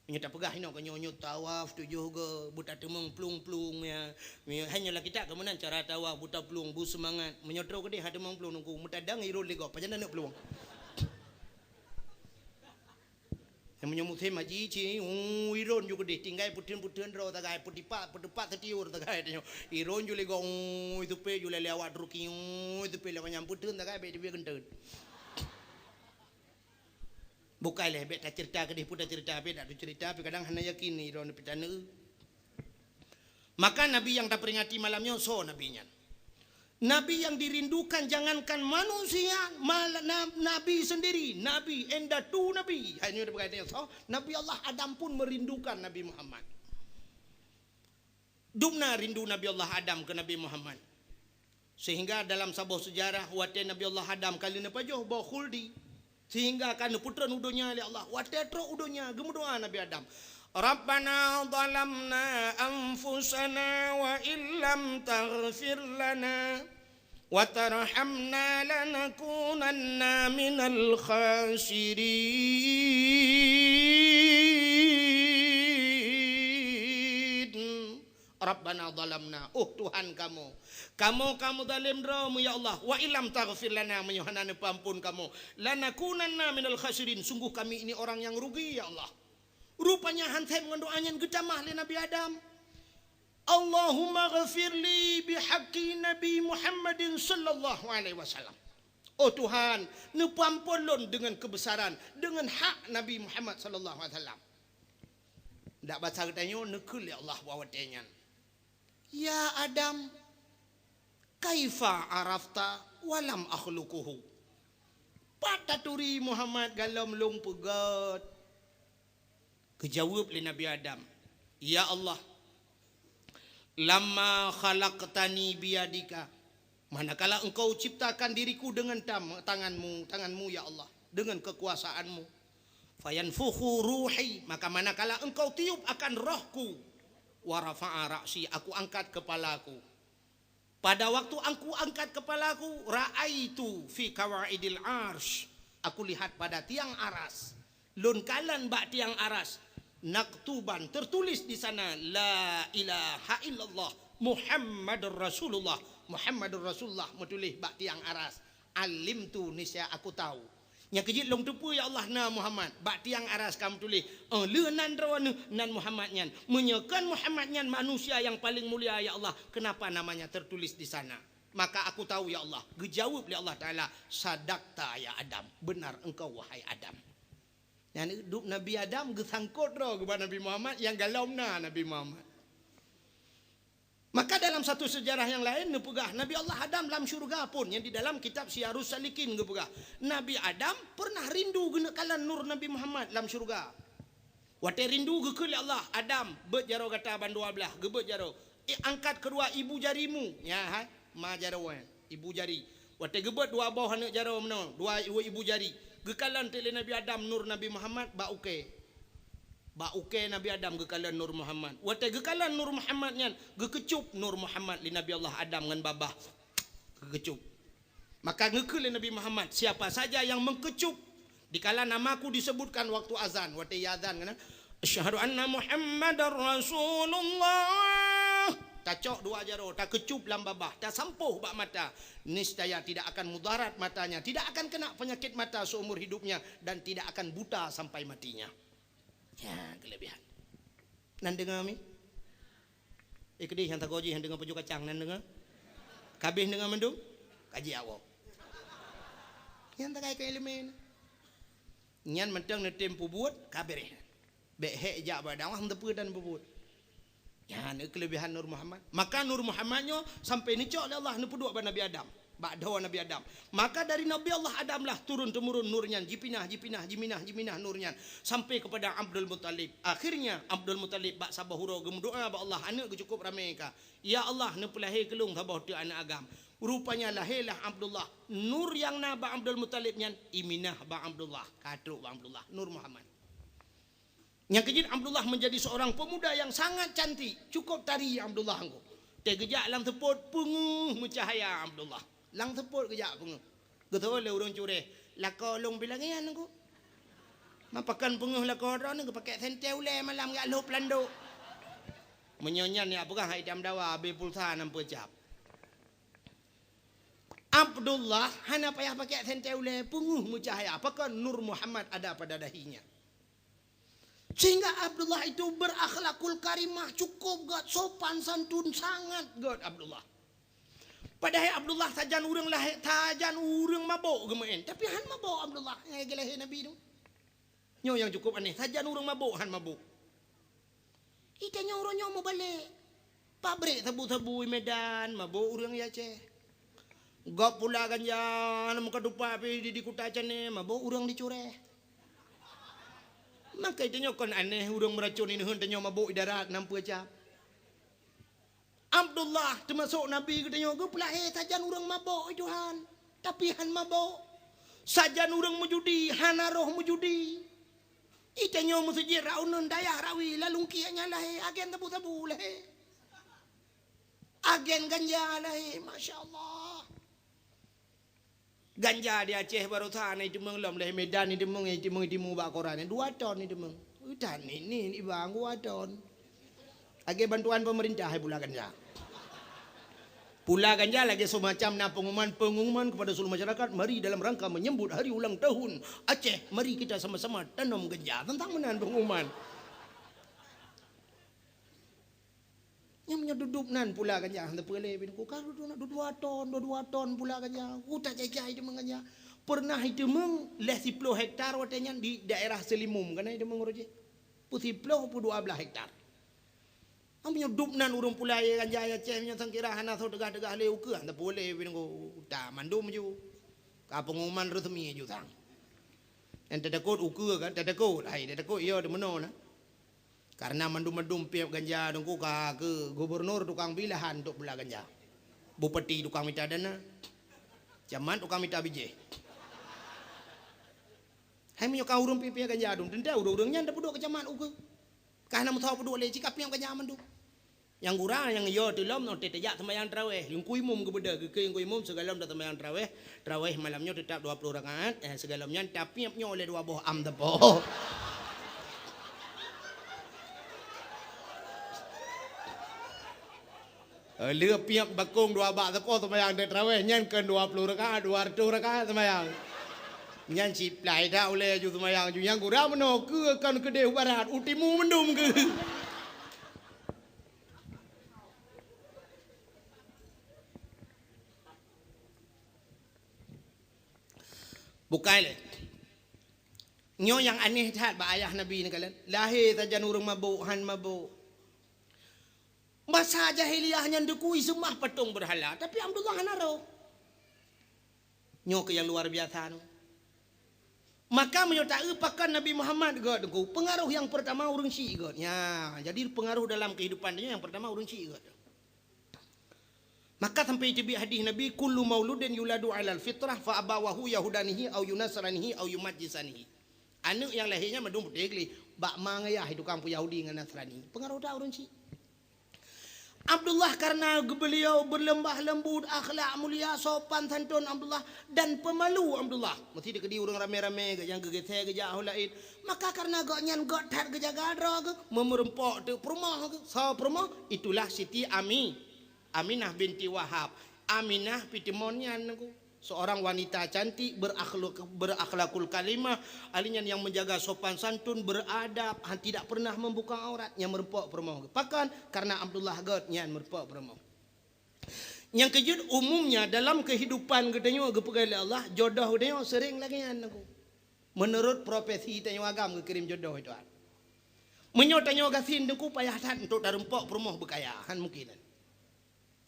Meunyoe tapeugah inoe keu nyoe, nyoe tawaf tujoh goe, beutateumeung plueng-plueng, ya. Meunyoe hai nyoe lam kitab keu meunan cara tawaf, beutaplueng, beuseumangat. Meunyoe trôk keudéh han teumeung plueng teungku, meutadang irôn lé gob, pajan na neuk plueng. Meunyoe musém haji, ci, ui, rôn ju keudeh, tinggai peuteun-peuteun droe sagai, peudipat, peudipat seutiur sagai tanyoe. Irôn ju lé goe, ui, teupé ju lé awak Turki, ui, teupé lé manyang peuteun sagai, bèk teubiet geunteut. Bukai lé, bèk taceurita keudeh, peue taceurita, bèk dak teuceurita, tapi kadang hana yakin irôn pih taneuk. Maka Nabi nyang taperingati malam nyoe soe Nabi nyan? Nabi yang dirindukan jangankan manusia, mal-, na-, Nabi sendiri, Nabi, indatu Nabi. Hai nyoe dipeugah soe? Nabi Allah Adam pun merindukan Nabi Muhammad. Dumna rindu Nabi Allah Adam keu Nabi Muhammad. Sehingga dalam saboh seujarah, watèe Nabi Allah Adam ka lheueh neupajoh boh khuldi, sehingga ka neupeutreun u donya lé Allah. Watèe trok u donya, geumeudoa Nabi Adam, "Rabbana zalamna anfusana wa illam taghfir lana wa tarhamna lanakunanna minal khasirin." Rabbana zalamna, oh Tuhan kamoe, kamoe ka meuzalém droe mu ya Allah, wa illam taghfir lana, meunyoe hana neupeuamphon kamoe, lanakunanna minal khasirin, sungguh kami ini orang yang rugi ya Allah. Rupanya han sép ngon doa nyan geutamah lé Nabi Adam. Allahumma ghfirli bihaqqi Nabi Muhammadin sallallahu alaihi wasallam. Oh Tuhan, neupeuamphon lôn deungon keubeusaran, deungon hak Nabi Muhammad sallallahu alaihi wasallam. Dak basa geutanyoe neukheun lé Allah bak watèe nyan, "Ya Adam, kaifa arafta wa lam akhluquhu?" Pat taturi Muhammad galom lôn peugöt? Geujaweueb lé Nabi Adam, "Ya Allah, lamma khalaqtani biyadika, manakala Engkau ciptakan diriku dengan tam-, tangan-Mu, tangan-Mu, ya Allah, dengan kekuasaan-Mu. Fayanfukhu ruhi, maka manakala Engkau tiup akan rohku, wa rafa'a ra'si, aku angkat kepalaku." Pada waktu aku angkat kepalaku, ra'aitu fi qawaidil arsy. Aku lihat pada tiang aras. Lôn kalon bak tiang aras. Maktuban, tertulis di sana, "La ilaha illallah Muhammadur Rasulullah." Muhammadur Rasulullah meutuléh bak tiang aras. Alimtu, niscaya aku tahu. Nyang keujeuet lôn teupeue, ya Allah, na Muhammad. Bak tiang aras ka meutuléh, "Oh, lheueh nan droeneuh nan Muhammad nyan. Meunyoe kon Muhammad nyan manusia yang paling mulia, ya Allah, kenapa namanya tertulis di sana?" Maka aku tahu, ya Allah. Geujaweueb lé Allah Taala, "Sadaqta ya Adam. Benar engkau, wahai Adam." Nyan dup Nabi Adam geusangkot droe keu bak Nabi Muhammad, nyang galom na Nabi Muhammad. Maka dalam satu sejarah yang lain neupeugah, Nabi Allah Adam lam syurga pun, nyang di dalam kitab Siyarus Salikin geupeugah, Nabi Adam pernah rindu geuneuk kalon nur Nabi Muhammad lam syurga. Watèe rindu geukheun lé Allah, "Adam, beuet jaroe gata bandua blaih." Geubeuet jaroe. "Eh, angkat kedua ibu jarimu." Nyan hai, ma jaroe, ibu jari. Watèe geubeuet dua boh aneuk jaroe meunoe, dua, dua ibu jari. Geukalon teuk lé Nabi Adam nur Nabi Muhammad bak ukèe. Bak ukèe Nabi Adam geukalon nur Muhammad. Watèe geukalon nur Muhammad nyan, geukeucup nur Muhammad lé Nabi Allah Adam ngon babah. Geukeucup. Maka geukheun lé Nabi Muhammad, "Siapa saja yang mengkecup dikala namaku disebutkan waktu azan," watèe azan kan, "Asyhadu anna Muhammadar Rasulullah." Tacok dua jaroe, takeucup lam babah, tasampôh bak mata. Niscaya tidak akan mudarat matanya, tidak akan kena penyakit mata seumur hidupnya, dan tidak akan buta sampai matinya. Ya, kelebihan. Nan deungoe mi? Eh, keudeh nyang tagoe jih nyang deungoe paju kacang nan deungoe. Kabeh deungoe mandum? Kaji awak. Nyang takai keu ileumèe. Nyan mantong neutem peubuet, ka beureh. Bèk hék jak bak dakwah, hana teupeu dan peubuet. Nyan kelebihan Nur Muhammad. Maka Nur Muhammad nyoe sampai neucok lé Allah neupeuduek bak Nabi Adam. Bak dhoe Nabi Adam. Maka dari Nabi Allah Adam lah turun-temurun nur nyan, jipinah, jipinah, jiminah, jiminah nur nyan sampai kepada Abdul Muttalib. Akhirnya Abdul Muttalib bak saboh uroe geumeudoa bak Allah, aneuk geuh cukup ramé ka. Ya Allah, neupeulahé keu lôn saboh teuk aneuk agam. Rupanya lahé lah Abdullah. Nur nyang na bak Abdul Muttalib nyan iminah bak Abdullah, ka trok bak Abdullah, Nur Muhammad. Nyang keujeuet Abdullah menjadi seorang pemuda yang sangat cantik, cukup tari Abdullah engko. Teugeujak lam seupôt peungeuh meucahaya Abdullah. Lam seupôt geujak peungeuh. Geuteupeue lé ureueng cureh, "Lakoe lôn pih lagèe nyan engko." Ma pakon peungeuh lakoe droeneuh geupakèk sentée ulèe malam jak lhôb landok. Meunyoe nyan nyang peugah hai Dam Dawa, abéh pulsa nam peucab. Abdullah hana payah pakèk sentée ulèe, peungeuh meucahya. Pakon? Nur Muhammad ada pada dahinya. Sehingga Abdullah itu berakhlakul karimah, cukup gét, sopan santun sangat gét Abdullah. Padahai Abdullah sajan ureuëng lahé, sajan ureuëng mabök geumeuén, tapi han mabök Abdullah nyang lahé Nabi tu. Nyoe nyang cukup aneh, sajan ureuëng mabök han mabök. Itanyoe uroe nyoe mubalek. Pabrék sabu-sabu i Medan, mabök ureuëng i Aceh. Gob pula ganja, na meuka tupat pih di, di Kuta Cané, mabök ureuëng di Cureh. Maka itanyoe kon aneh ureuëng meuracon ineuen tanyoe mabök i darat nam peue cap. Abdullah teumasok Nabi geutanyoe geupeulahé sajan ureuëng mabök i Tuhan, tapi han mabök. Sajan ureuëng meujudi, hana roh meujudi. Itanyoe meuseujid rot uneun dayah rawi lalungkiek nyan lahé, agen sabu-sabu lahé. Agen ganja lahé, masya Allah. Ganja di Aceh baroesa na iteumeung lom, lé Medan iteumeung, iteumeung, iteumeung bak koran. Dua ton iteumeung. Utan ni, ni, ni bang dua ton. Lagée bantuan pemerintah hai pula ganja. Pula ganja lagée semacam na pengumuman, pengumuman kepada seluruh masyarakat, mari dalam rangka menyambut hari ulang tahun Aceh, mari kita sama-sama tanam ganja. Tentang meunan pengumuman. Nyang meunyoe dudup nan pula ganja, hana peue lé bin ku ka dudu-, dua ton, dua, dua ton pula ganja. Utak cai-cai iteumeung ganja. Pernah iteumeung lhée siploh hektar watée nyan di daerah Seulimum, kana iteumeung uroe jih. Peue siploh, peue dua blaih hektar. Am nyoe dup nan ureuëng pula ye ganja ya ceh nyoe sangkira hana soe teugah-teugah lé ukeue, hana peue lé bin ku utak mandum ju. Ka pengumuman resmi ju sang. Nyang teutakot ukeue kan, teutakot, hai teutakot iya di meunoe na. Karena mandum-mandum piep ganja teungku ka keu gubernur tukang bi lahan untuk bela ganja. Bupati tukang mita dana. Camat tukang mita bijéh. Hai meunyoe ka ureuëng piep-piep ganja dum, teuntée ureuëng-ureuëng nyan tapeuduek keu camat ukeue. Ka hana meusawa peuduek lé, cit ka piep ganja mandum. Nyang gura nyang yo teulom nyoe teuh tajak seumayang tarawéh. Teungku imum geubeudôh, geukheun teungku imum sigohlom taseumayang tarawéh. Tarawéh malam nyoe teutap dua ploh rakaat, eh, sigohlom nyan tapiep nyoe lé dua boh am teupok. Eh, lheueh piep bakong dua bak teupok seumayang tarawéh nyan kon dua ploh rakaat, dua reutôh rakaat seumayang. Nyan siplai that ulée ju seumayang ju nyang gura meunoe keu kon keudeh barat u timu mandum keu. Bukai lé. Nyoe nyang aneh that bak ayah Nabi ni kalian. Lahé sajan ureuëng mabök, han mabök. Masa jahiliyah nyan teungku iseumah patong beurhala, tapi Abdullah hana roh. Nyoe keuh nyang luar biasa nyoe. Maka meunyoe taeu pakon Nabi Muhammad gét teungku, peungaroh nyang peurtama ureuëng syiek gét. Nya, jadi peungaroh dalam keuhidupan nyoe nyang peurtama ureuëng syiek gét. Maka sampai teubiet hadih Nabi, "Kullu mauludin yuladu 'alal fitrah fa abawahu yahudanihi au yunasranihi au yumajjisanihi." Aneuëk nyang lahé nyan mandum putéh gleh, bak ma ngon yah tukang peuyahudi ngon Nasrani. Peungaroh that ureuëng syiek. Abdullah karena beliau berlembah lembut, akhlak mulia, sopan santun Abdullah, dan pemalu Abdullah. Meusti dikeudi ureuëng ramé-ramé, geuh nyang geugeusé geujak ho laén. Maka karena gobnyan gét that geujaga droe geuh, meumeurumpok teuk peurumoh geuh. Soe peurumoh? Itulah Siti Ami, Aminah binti Wahab. Aminah pih teuh mon nyan geuh. Seorang wanita cantik, berakhlak-, berakhlakul karimah, ahli nyan nyang menjaga sopan santun, beradab, han, tidak pernah membuka aurat, nyang meurumpok peurumoh. Pakon? Karena Abdullah gét nyan meurumpok peurumoh. Nyang keujeuet, umumnya dalam kehidupan geutanyoe geupeugah lé Allah, jodoh geutanyoe sering lagée nyan teungku. Menurut profesi tanyoe agam geukirém jodoh itu. Meunyoe tanyoe gasien teungku payah that untuk tarumpok peurumoh beukaya, han mungkin.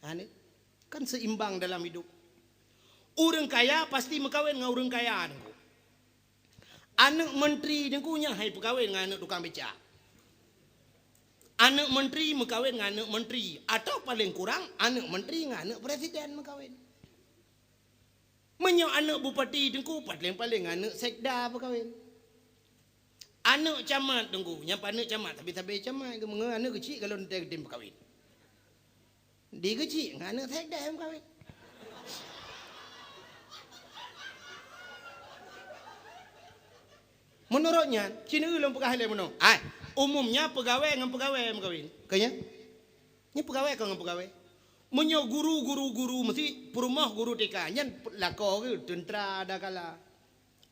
Aneuëk, kan seimbang dalam hidup. Ureuëng kaya pasti meukawen ngon ureuëng kaya teungku. Aneuëk menteri teungku nyan hai peukawen ngon aneuëk tukang beca. Aneuëk menteri meukawen ngon aneuëk menteri, atau paleng kurang aneuëk menteri ngon aneuëk presiden meukawen. Meunyoe aneuëk bupati teungku, paleng-paleng ngon aneuëk sekda peukawen. Aneuëk camat teungku, nyang aneuëk camat, sabe-sabe camat, ngon aneuëk keuchik kalau teuntée geutem peukawen. Di keuchik ngon aneuëk sekda meukawen. Meunurot nyan, ci neueu lôn peugah lé meunoe. Ai, umumnya peugawée ngon peugawée meukawen. Ka nyan? Nyan peugawée kon ngon peugawée. Meunyoe guru, guru, guru, meusti peurumoh guru TK, nyan lakoe geuh teuntra ada kala.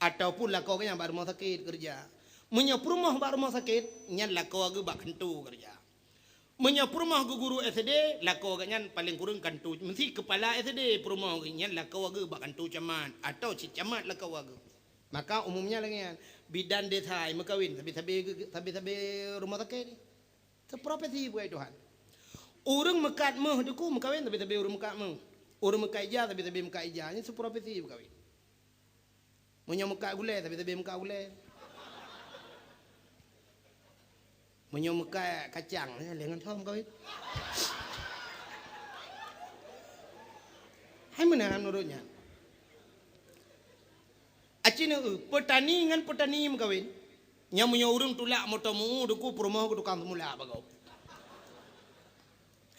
Ataupun lakoe geuh nyang bak rumoh sakét keureuja. Meunyoe peurumoh bak rumoh sakét, nyan lakoe geuh bak kantô keureuja. Meunyoe peurumoh geuh guru S D, lakoe geuh nyan paleng kureueng kantô, meusti keupala S D peurumoh geuh nyan lakoe geuh bak kantô camat, atawa cit camat lakoe geuh. Maka umumnya lagèe nyan, bidan desa meukawen sabe-sabe geu-, sabe-sabe rumoh sakét. Seprofesi beugai Tuhan. Ureueng meukat méuh teungku meukawen sabe-sabe ureueng meukat méuh. Ureueng meukat ija sabe-sabe meukat ija. Nyan seprofesi beukawen. Meunyoe meukat gulèe, sabe-sabe meukat gulèe. Meunyoe meukat kacang, eh, lé ngon thom kawin. Hai meunan meunurot nyan. Aci neu, peutani ngon peutani meukawen. Nyan meunyoe ureueng tulak moto meu, teungku peurumoh keu tukang seumulak bagoe.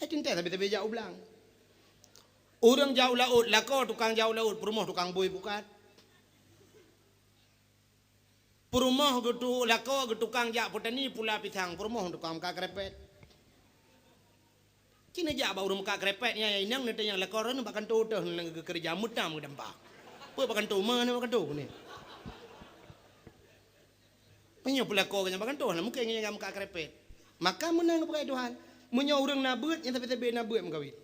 Hai teuntèe sabe-sabe jak u blang. Ureueng jak u laôt, lakoe tukang jak u laôt, peurumoh tukang bui pukat. Peurumoh geutu-, lakoe geutukang jak peutani pula pisang, peurumoh tukang meukat keurepet. Ci neujak bak ureueng meukat keurepet nyan, inong neutanyong lakoe droeneuh bak kantô teuh, neukeureuja meutam geudampa. Peue bak kantô, ma neuh bak kantô ni. Meunyoe peulakoe geuh nyan bak kantô, na mungken geuh nyan meukat keurepet. Maka meunan geupeugah Tuhan, meunyoe ureueng na beuet, nyan sabe-sabe na beuet meukawen.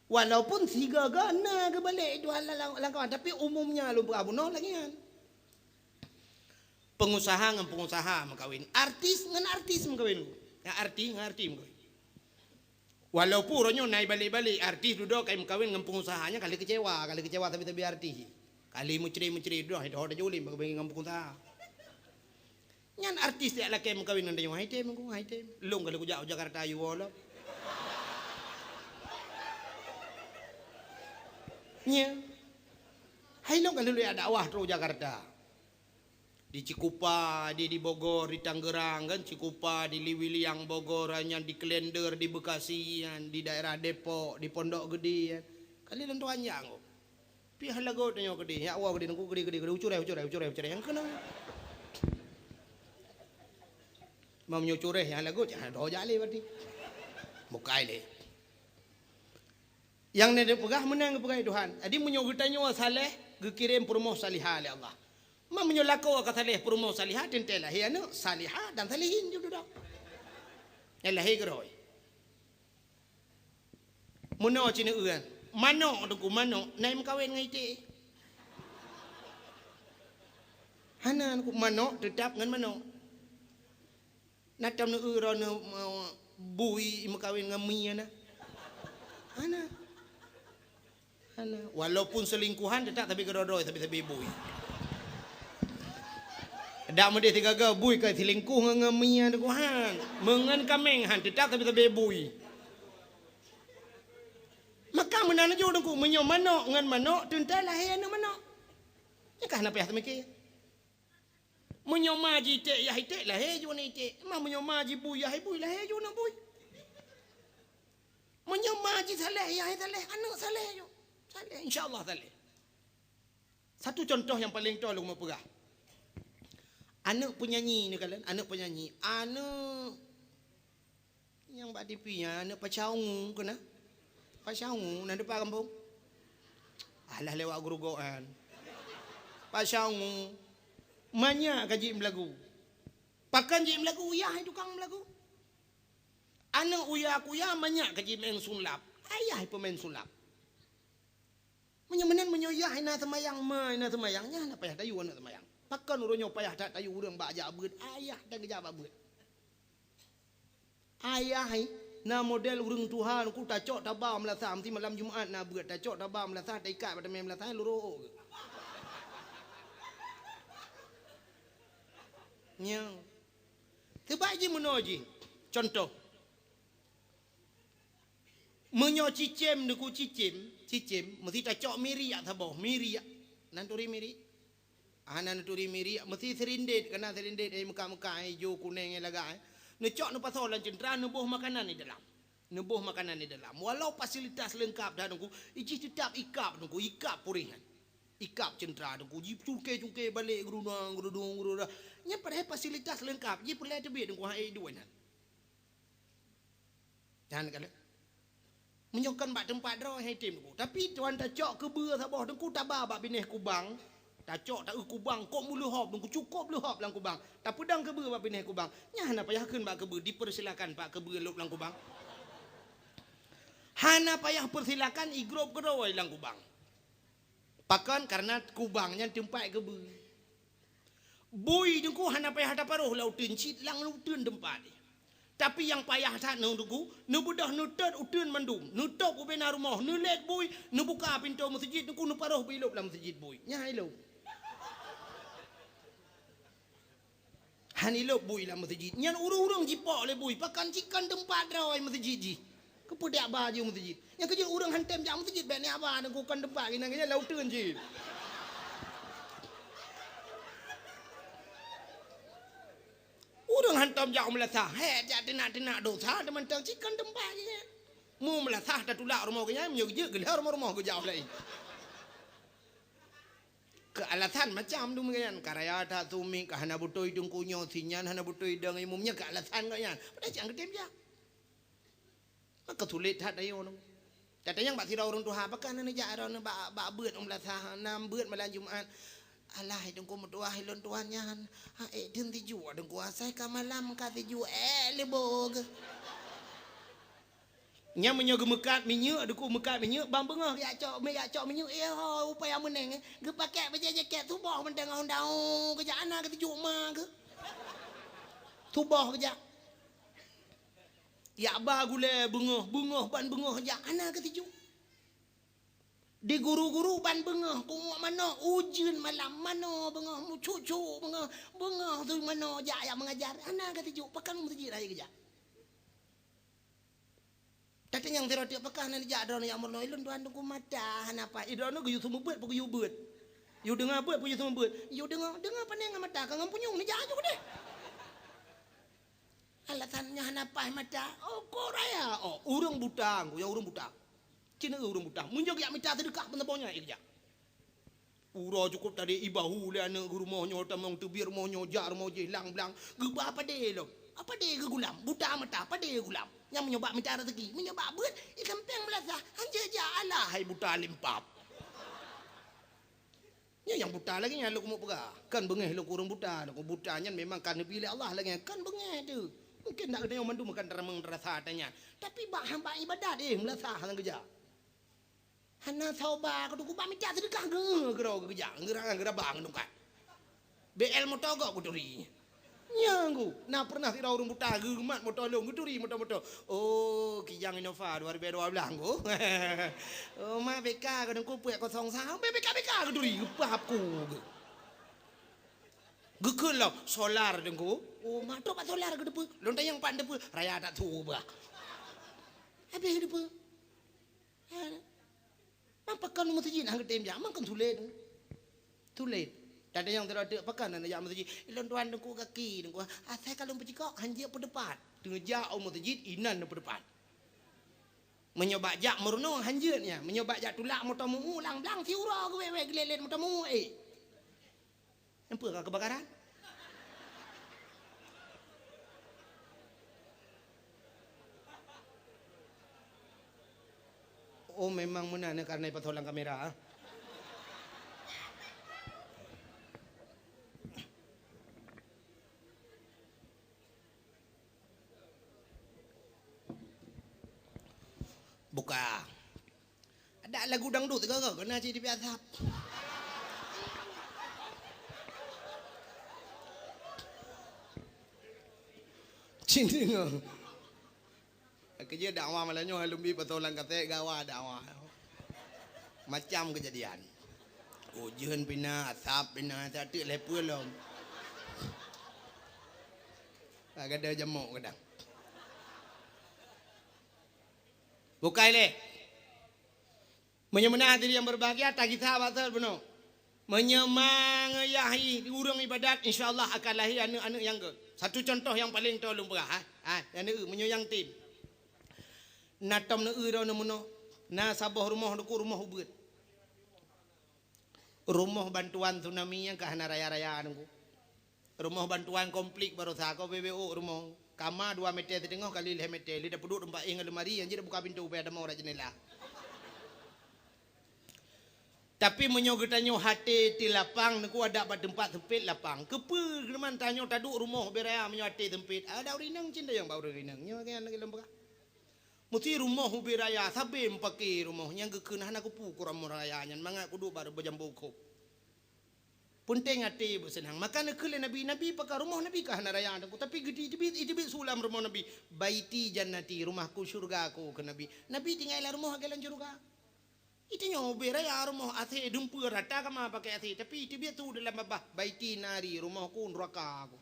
Walaupun sigoe-goe na geubalek Tuhan lam, lam kawan, tapi umumnya lôn peugah bunoe lagèe nyan. Pengusaha ngon pengusaha meukawen, artis ngon artis meukawen, ngon artis ngon artis meukawen. Walaupun uroe nyoe na ibalek-balek artis dudoe ka imeukawen ngon pengusaha, nyan ka lheuh keucewa, ka lheuh keucewa sabe-sabe artis. Ka lheuh meucre-meucre dudoe, hai doh tajak ulèe bak ngon pengusaha. Nyan artis jak lakèe meukawen ngon tanyoe, hai tem ku, hai tem. Lôn ka lheuh kujak u Jakarta yue lom. Nyan. Hai lôn ka lheuh jak dakwah trok u Jakarta. Di Cikupa, di, di Bogor, di Tangerang kan, Cikupa, di Liwiliang Bogor, nyan di Klender, di Bekasi, nyan di daerah Depok, di Pondok Gede, kan. Ka lheuh lôn tuan jak ngon. Pih lagot tanyoe keudeh, nyak woe keudeh, teungku keudeh, keudeh, keudeh, ucureh, ucureh, ucureh, ucureh, nyang keunoe. Meunyoe cureh nyang lagot, jangan doh jak lé berarti. Bukai lé. Nyang neupeugah meunan geupeugah Tuhan. Jadi meunyoe geutanyoe saleh, geukirém peurumoh salihah lé Allah. Ma meunyoe lakoe ka saleh peurumoh salihah, teuntèe lahé aneuk salihah dan salihin ju dudoe. Nyang lahé geurôi. Meunoe ci neueu, manok teungku, manok na imeukawen ngon iték? Hana, teungku, manok teutap ngon manok. Na tom neueu droeneuh, eh, bui imeukawen ngon mie na? Hana. Hana. Walaupun selingkuhan, teutap sabe keudroe-droe, sabe-sabe bui. Dak meudeh sigaga bui ka selingkuh ngon, ngon mie teungku han. Meungon kaméng han, teutap sabe-sabe bui. Maka meunan laju teungku, meunyoe manok ngon manok, teuntèe lahé aneuk manok. Nyan ka hana payah teumiké. Meunyoe ma jiték yah iték, lahé ju aneuk iték. Ma meunyoe ma jibui yah ibui, lahé ju aneuk bui. Meunyoe ma jisaleh yah isaleh, aneuk saleh ju. Saleh, insya Allah saleh. Satu contoh nyang paleng toe lôn meu peugah. Aneuk penyanyi neukalon, aneuk penyanyi, aneuk nyang bak T V nyan, aneuk Pasha Ungu keunan. Pasha Ungu na dipat gampông? Alah lewat Geurugok nyan. Pasha Ungu. Manyak ka jeuet meulagu. Pakon jeuet meulagu? Yah tukang meulagu. Aneuk uya kuya manyak ka jimeu'en sulap. Ayah peumain sulap. Meunyoe meunan, meunyoe yah na seumayang, ma na seumayang, nyan hana payah tayue aneuk seumayang. Pakon uroe nyoe payah that tayue ureueng bak jak beuet, ayah dan geujak bak beuet. Ayah hai, na model ureueng tuha ku tacok taba meulasah, meusti malam Jumat na beuet, tacok taba meulasah, taikat bak teumé meulasah, lurok geuh. Nyan. Teubai jih meunoe jih. Contoh. Meunyoe cicém, neuku cicém, cicém, meusti tacok miriak saboh, miriak. Nan turi miriak? Hana neuturi miriak, meusti sirindét, kana sirindét, eh, meuka-meuka, eh, ijo, kuneng, eh, lagak, eh. Neucok neupasoe lam ceuntra, neuboh makanan di dalam. Neuboh makanan di dalam. Walau fasilitas leungkap dah teungku, ijih teutap ikab teungku, ikab puréh nyan. Ikab ceuntra teungku, jicungke-cungke balek, geurudang, geurudung, geurudang. Nyan padahai fasilitas leungkap, jih peureulèe teubiet teungku, hai duek nyan. Nyan kalon. Meunyoe kon bak teumpat droe hai tem teungku. Tapi tuan tacok keubeue saboh teungku taba bak binéh kubang. Tacok taeu kubang, kok meuleuhob, Teungku, cukôp leuhob lam kubang. Tapeudong keubeue bak binéh kubang. Nyan hana payah kheun bak keubeue, dipersilakan Pak keubeue lôb lam kubang. Hana payah persilakan, igrôp keudroe lam kubang. Pakon? Karena kubang nyan teumpat keubeue. Bui Teungku hana payah taparoh lam uteuen, cit lam uteuen teumpat. Tapi nyang payah that nyoe Teungku, neubeudôh neutot uteuen mandum, neutôb ubena rumoh, neulét bui, neubuka pintoe meuseujid Teungku, neuparoh bui lôb lam meuseujid bui. Nyan hai lôb. Hana ilôb bui lam meuseujid. Nyan ureuëng-ureuëng jipok lé bui, pakon cit kon teumpat droe meuseujid jih. Keupeue dak ba jeuet meuseujid? Nyang keujeuet ureuëng hantom jak meuseujid, bék nyan ba Teungku kon teumpat keunan, keunan lam uteuen cit. Ureuëng hantom jak meulasah, hék jak teunak-teunak dosa, teumantong cit kon teumpat keunan. Mu meulasah tatulak rumoh keunan, meunyoe jeuet geulheueh rumoh-rumoh geujak laén. Keu alasan macam tu meunan, ka raya that sumieng, ka hana beutôi Teungku nyoe, si nyan hana beutôi dong imum nyan, keu alasan gobnyan. Padahai cit han geutem jak. Maka sulet that ayoe nyoe. Tatanyong bak sidroe ureuëng tuha, pakon hana jak droeneuh bak, bak beuet u meulasah, na beuet malam Jumat. Alah, hai Teungku meutuah, ilôn tuan nyan. Ha, ék deuh tijuek Teungku, asai ka malam ka tijuek, ék lé boh geuh. Nyan meunyoe geumeukat minyeuk, Teungku meukat minyeuk, ban beungoh geujak cok, mé jak cok minyeuk, eh ho, upaya meuneng, eh. Geupakèk bajèe jakét, suboh mantong ngon daun, geujak hana geutijuk ma geuh. Suboh geujak. Jak ba gulèe beungoh, beungoh ban beungoh jak, hana geutijuk. Di guru-guru ban beungoh, punguek manok, ujeuen malam, manoe beungoh, meucuk-cuk beungoh, beungoh tu manoe jak, jak mengajar, hana geutijuk, pakon meuseujid hai geujak. Tatanyong sidroe teuk, pakon hana jak droeneuh jak meurunoe, ilôn tuan Teungku mata hana paih. Eh, droeneuh geuyue seumeubeuet peu geuyue beuet? Yue deungoe beuet peu yue seumeubeuet? Yue deungoe, deungoe pane ngon mata, ka ngon punyueng neujak aju keudeh. Alasan nyoe hana paih mata. Oh, kok raya. Oh, ureuëng buta, Teungku, ya ureuëng buta. Cit na ureuëng buta. Meunyoe geujak mita seudeukah peunaboh nyan, eh, geujak. Uroe cukôp tadi ibahu lé aneuëk geuh rumoh nyoe, tamong teubiet rumoh nyoe, jak rumoh jih, lang-blang. Geuba padé lom. Padé geugulam, buta mata, padé geugulam. Nyang meunyoe bak mita raseuki, meunyoe bak beuet, i sampéng meulasah, hanjeuet jak, alah hai buta limpab. Nyoe nyang buta lagèe nyan lôn keumeung peugah. Kan beungèh lôn keu ureuëng buta, lôn keu buta nyan memang ka neubi lé Allah lagèe nyan. Kan beungèh teuh. Mungken dak geutanyoe mandum kan teuramong rasa ata nyan. Tapi bak hamba ibadat, eh, meulasah nyang geujak. Hana soe ba keu Teungku, bak mita seudeukah geuh keudroe geujak, geuraba ngon tungkat. B L moto gob geuturi. Nyan Teungku, na pernah sidroe ureuëng buta geumat moto lôn, geuturi moto-moto. Oh, Kijang Innova dua ribu dua belas Teungku. Oh, ma B K keu Teungku peuet kosong sa, B K B K geuturi, geupah ku geuh. Geukheun lom, solar Teungku. Oh, ma trok bak solar geuteupeue. Lôn tanyong pat teupeu, raya that su bah. Habéh teupeu. Ha. Mangkon meuseujid hana geutem jak, mangkon sulet. Sulet. Tatanyong sidroe teuk, pakon hana jak meuseujid? Ilôn tuan Teungku gaki, Teungku. Asai ka lôn peucikok, hanjeuet peudeupat. Teujak u meuseujid, inan peudeupat. Meunyoe bak jak meurunoe, hanjeuet nyan. Meunyoe bak jak tulak moto meu-eu, lang-blang siuroe geuwèt-wèt geulét-lét moto meu-eu, eh. Nyan peue ka keubakaran? Oh, memang meunan nyan kareuna ipasoe lam kamera, ah. Buka. Ada lagu dangdut sigoe-goe keunan cit dipiasap. Cit deungoe. Keujeuet dakwah malam nyoe lôn bi pasoe lam kaset gawa dakwah. Macam keujadian. Ujeuen pih na, asap pih na, sateuk lhèe peue lom. Ka gadôh jamok kadang. Bukai lé. Meunyoe meunan hadirin yang berbahagia, tagisa bak sot bunoe. Meunyoe mangeuyah ureuëng ibadat, insya Allah akan lahé aneuëk-aneuëk nyang gét. Satu contoh nyang paleng toe lôn peugah, ha. Ha, nyang neueu, meunyoe nyang tem. Na tom neueu droeneuh meunoe, na saboh rumoh Teungku, rumoh ubeuet. Rumoh bantuan tsunami nyang ka hana raya-raya Teungku. Rumoh bantuan konflik baroesa ko B B O rumoh. Kama dua meter siteungoh kali lhèe meter, lé tapeuduek teumpat éh ngon lemari, nyang jeuet tabuka pintoe ubé tamong rot jeundela. Tapi meunyoe geutanyoe até teu lapang, neuku adak bak teumpat seumpét lapang. Keupeue keuman tanyoe taduek rumoh ubé raya meunyoe até seumpét? Adak ureueng inong cit nyang bak ureueng inong. Nyoe kan lagèe lôn peugah. Meusti rumoh ubé raya, sabé meupaké rumoh nyang geukheun hana keupeue keu rumoh raya nyan mangat kuduek bak jambo khop. Peunteng até beuseunang. Maka neukheun lé Nabi, Nabi pakon rumoh Nabi ka hana raya teungku, tapi geuteubiet, iteubiet su lam rumoh Nabi, "Baiti jannati, rumahku syurgaku," kheun Nabi. Nabi tinggai lam rumoh lagèe lam syurga. Geutanyoe ubé raya rumoh, AC dumpeue rata kama pakai AC, tapi teubiet su dalam babah, "Baiti nari, rumohku neuraka ku."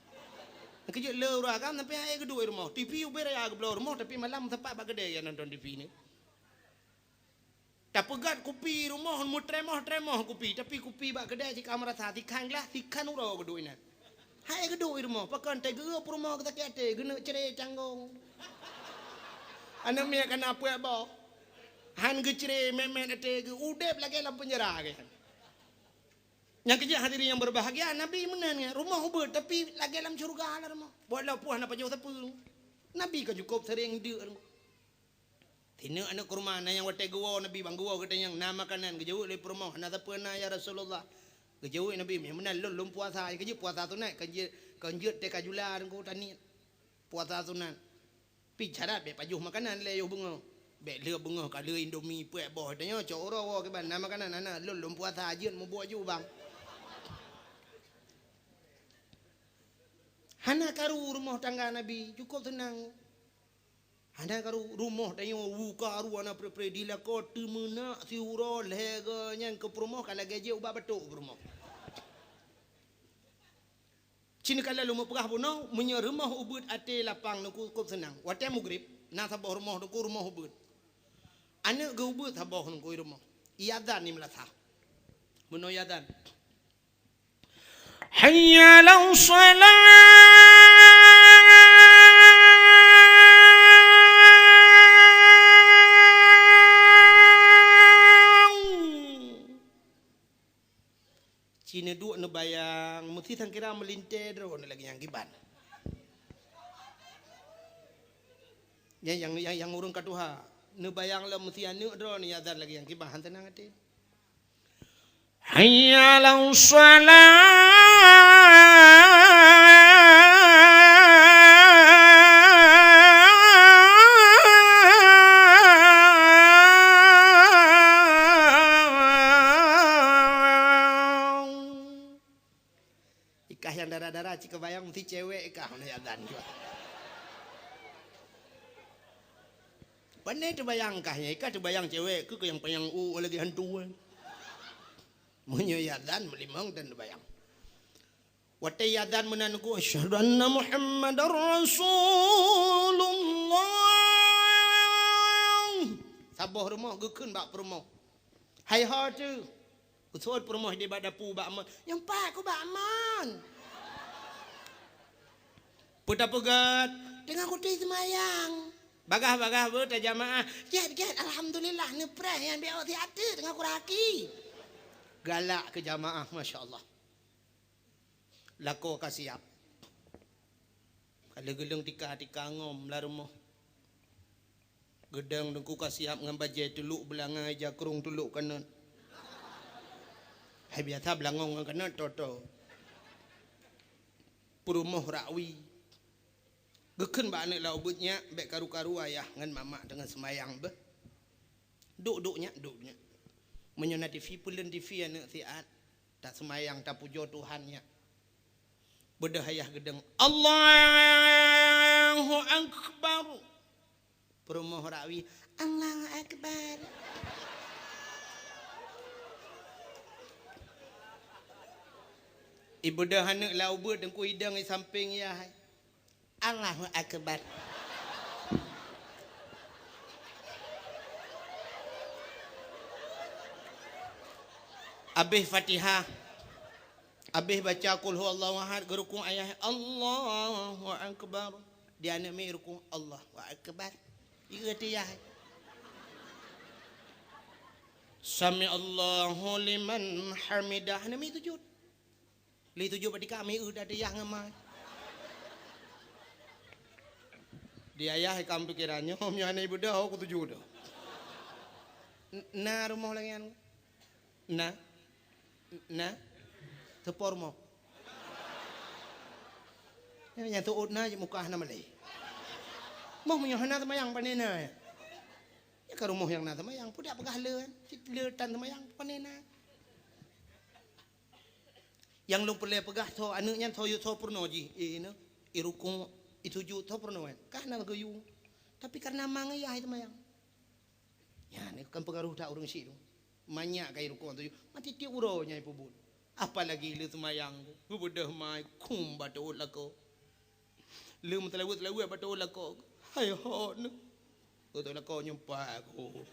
Keujeuet le ureueng agam sampai hai geuduek rumoh. TV ubé raya geubloe rumoh, tapi malam sapat bak keudè nyang nonton TV ni. Tapeugöt kupi rumoh, meutremoh-tremoh kupi, tapi kupi bak keudè cit ka meurasa, sikhan glah, sikhan uroe geuduek inan. Hai geuduek i rumoh, pakon teuh geu peurumoh geusakét até, geuneuk cre canggong. Aneuk miet kana peuet boh. Han geucre mèt-mèt até geu, udép lagèe lam peunjara geuh. Nyang keujeuet hadirin yang berbahagia, Nabi meunan nyan, rumoh ubeuet, tapi lagèe lam syurga lah rumoh. Walaupun hana pajoh sapeue. Nabi ka cukôp sering deuk rumoh. Sineuk aneuk kurma, na nyang watèe geuwoe Nabi, "Bang, geuwoe gata nyang na makanan." Geujaweueb lé peurumoh, "Hana sapeue na, ya Rasulullah." Geujaweueb Nabi, "Meunan lôn, lôn puasa." Keujeuet puasa sunat, kon jeuet, kon jeuet teuka jula teungku taniet. Puasa sunat. Pi syarat bèk pajoh makanan lé yoh beungoh. Bèk lheueh beungoh ka lheueh Indomie peuet boh, tanyoe cok uroe woe kiban na makanan, hana, lôn, lôn puasa jeuet mubuet ju, Bang. Hana karu rumoh tangga Nabi, cukôp seunang. Hana karu rumoh tanyoe, u karu hana pre-pre, dilakoe teumeunak siuroe lhèe goe nyan keu peurumoh ka lagèe jeuet ubak batok peurumoh. Cit ka lôn meupeugah bunoe, meunyoe rumoh ubeuet até lapang teungku cukôp seunang. Watèe mugrib, na saboh rumoh teungku rumoh ubeuet. Aneuk geuh ubeuet saboh teungku i rumoh. Iazan di meulasah. Bunoe iazan. Hayya 'alas shalah. Ci neuduek neubayang, meusti sangkira meulintèe droeneuh lagèe nyang kiban. Nyang, nyang, nyang, nyang ureueng ka tuha, neubayang lom meusti aneuk droeneuh iazan lagèe nyang kiban, han seunang até. Hayya 'alas shalah. Ikah nyang dara-dara cit kabayang meusti cewek ikah hana iazan jua. Pane teubayang kah nyan, ikah teubayang cewek keu nyang panyang u lagèe hantu, eh. Meunyoe iazan meulimong dan teubayang. Watèe iazan meunan ku, "Asyhadu anna Muhammadar Rasulullah." Saboh rumoh geukheun bak peurumoh. Hai ho teuh. Geuseuôt peurumoh di bak dapu bak mon. "Nyoe pat ku bak mon." Peue tapeugöt? "Teungoh kutem seumayang." "Bagaih-bagaih beuh tajamaah." "Gèt, gèt, alhamdulillah, neupreh nyan bèk ôk siat teuk teungoh kuraki." Galak keu jamaah, masya Allah. Lakoe ka siap. Ka lheueh geuleueng tika-tika ngom lam rumoh. Geudong teungku ka siap ngon bajèe tulok beulangai, jakrong tulok kanot. Hai biasa beulangong ngon kanot, toto. Peurumoh rakwi. Geukheun bak aneuk lam ubeuet, "Nyak, bèk karu-karu ayah ngon mamak teungoh seumayang beuh. Duek-duek nyak, duek nyak. Meunyoe na TV, peuleuen TV aneuk siat. Taseumayang, tapujoe Tuhan nyak." Beudôh ayah geudong, "Allahu Akbar." Peurumoh rakwi, "Allahu Akbar." Ibeudôh aneuk lam ubeuet teungku idong i sampéng yah. "Allahu Akbar." Abéh Fatihah. Abéh baca Qul huwallahu ahad, geurukuk ayah, "Allahu Akbar." Di aneuk miet rukuk, "Allahu Akbar." Ieu ateuh yah. "Sami'allahu liman hamidah." Aneuk miet sujud. Lé sujud bak tika, miet ateuh yah ngon ma. Di ayah ikam pikeran nyoe, meunyoe hana ibeudôh, ku sujud. N-, na rumoh lagèe nyan. Na? Na? Teupor moh. Nyang teuôt na jimukah na malée. Moh meunyoe hana teumayang pane na. Ya ka rumoh nyang na teumayang, peue dak peugah le kan? Cit le tan teumayang pane na. Nyang lôn peureulée peugah tho aneuëk nyan tho yue tho peurunoe jih. Eh, na, i rukuk, i sujud tho peurunoe kan? Kah na geuyue. Tapi kareuna ma ngon yah teumayang. Nyan kan peungaroh that ureuëng syiek tu. Manyak ka i rukuk tu, mati tiep uroe nyang ipeubuet. Apalagi le seumayang, geubeudôh mai kum bak teuôt lakoe. Le meuteulaweuet-teulaweuet bak teuôt lakoe. Hai hot neuh. Teuôt lakoe nyoe pat ku.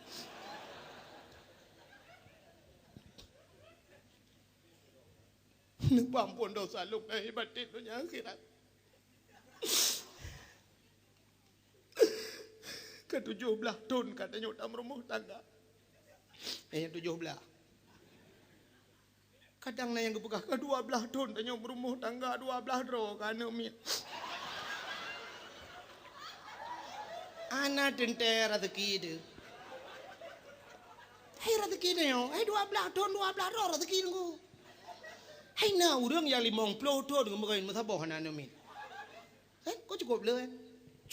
Neupeuampon desya lôn lahé batén donya akhirat. Ka tujoh blaih thon ka tanyoe tameurumoh tangga. Eh, tujoh blaih. Kadang na nyang geupeugah, ka dua blaih thon tanyoe meurumoh tangga, dua blaih droe ka aneuëk miet. Hana teuntée raseuki teuh. Hai raseuki tanyoe, hai dua blaih thon, dua blaih droe raseuki teungku. Hai na ureuëng nyang limong ploh thon geumeukawen meusaboh hana aneuëk miet. Kan? Kok cukup le, kan?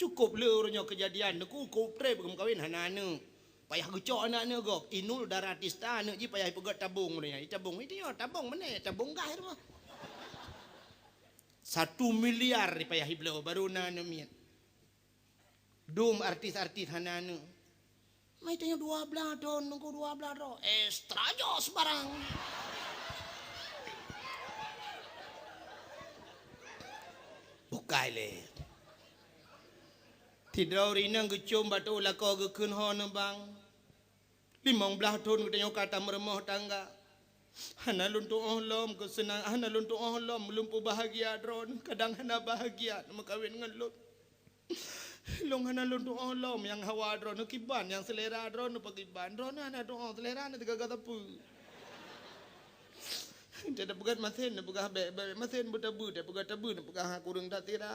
Cukup le uroe nyoe keujadian, neuku kok treb geumeukawen hana aneuëk. Payah geucok aneuëk-aneuëk gob, inul darah tista aneuëk jih payah ipeugét tabong uroe nyoe. Itabong, itu nyoe tabong meuné, tabong gah itu. Satu miliar payah ibloe baru na aneuëk miet. Dum artis-artis hana aneuëk. Mai tanyoe dua blaih thon, nunggu dua blaih droe. Extra jos barang. Bukai lé. Sidroe ureuëng inong geucom bak teuôt lakoe geukheun ho neubang. Limong blaih thon geutanyoe ka tameurumoh tangga. Hana lôn tuoh lom keuseunang, hana lôn tuoh lom lôn peubahgia droeneuh, kadang hana bahgia neumeukawen ngon lôn. Lôn hana lôn tuoh lom nyang hawa droeneuh kiban, nyang seulera droeneuh pakiban. Droeneuh hana tuoh, seulera na teugaga sapeue. Teupeugah masen, teupeugah bék, bék masen beutabu, teupeugah tabu, teupeugah kureueng that sira.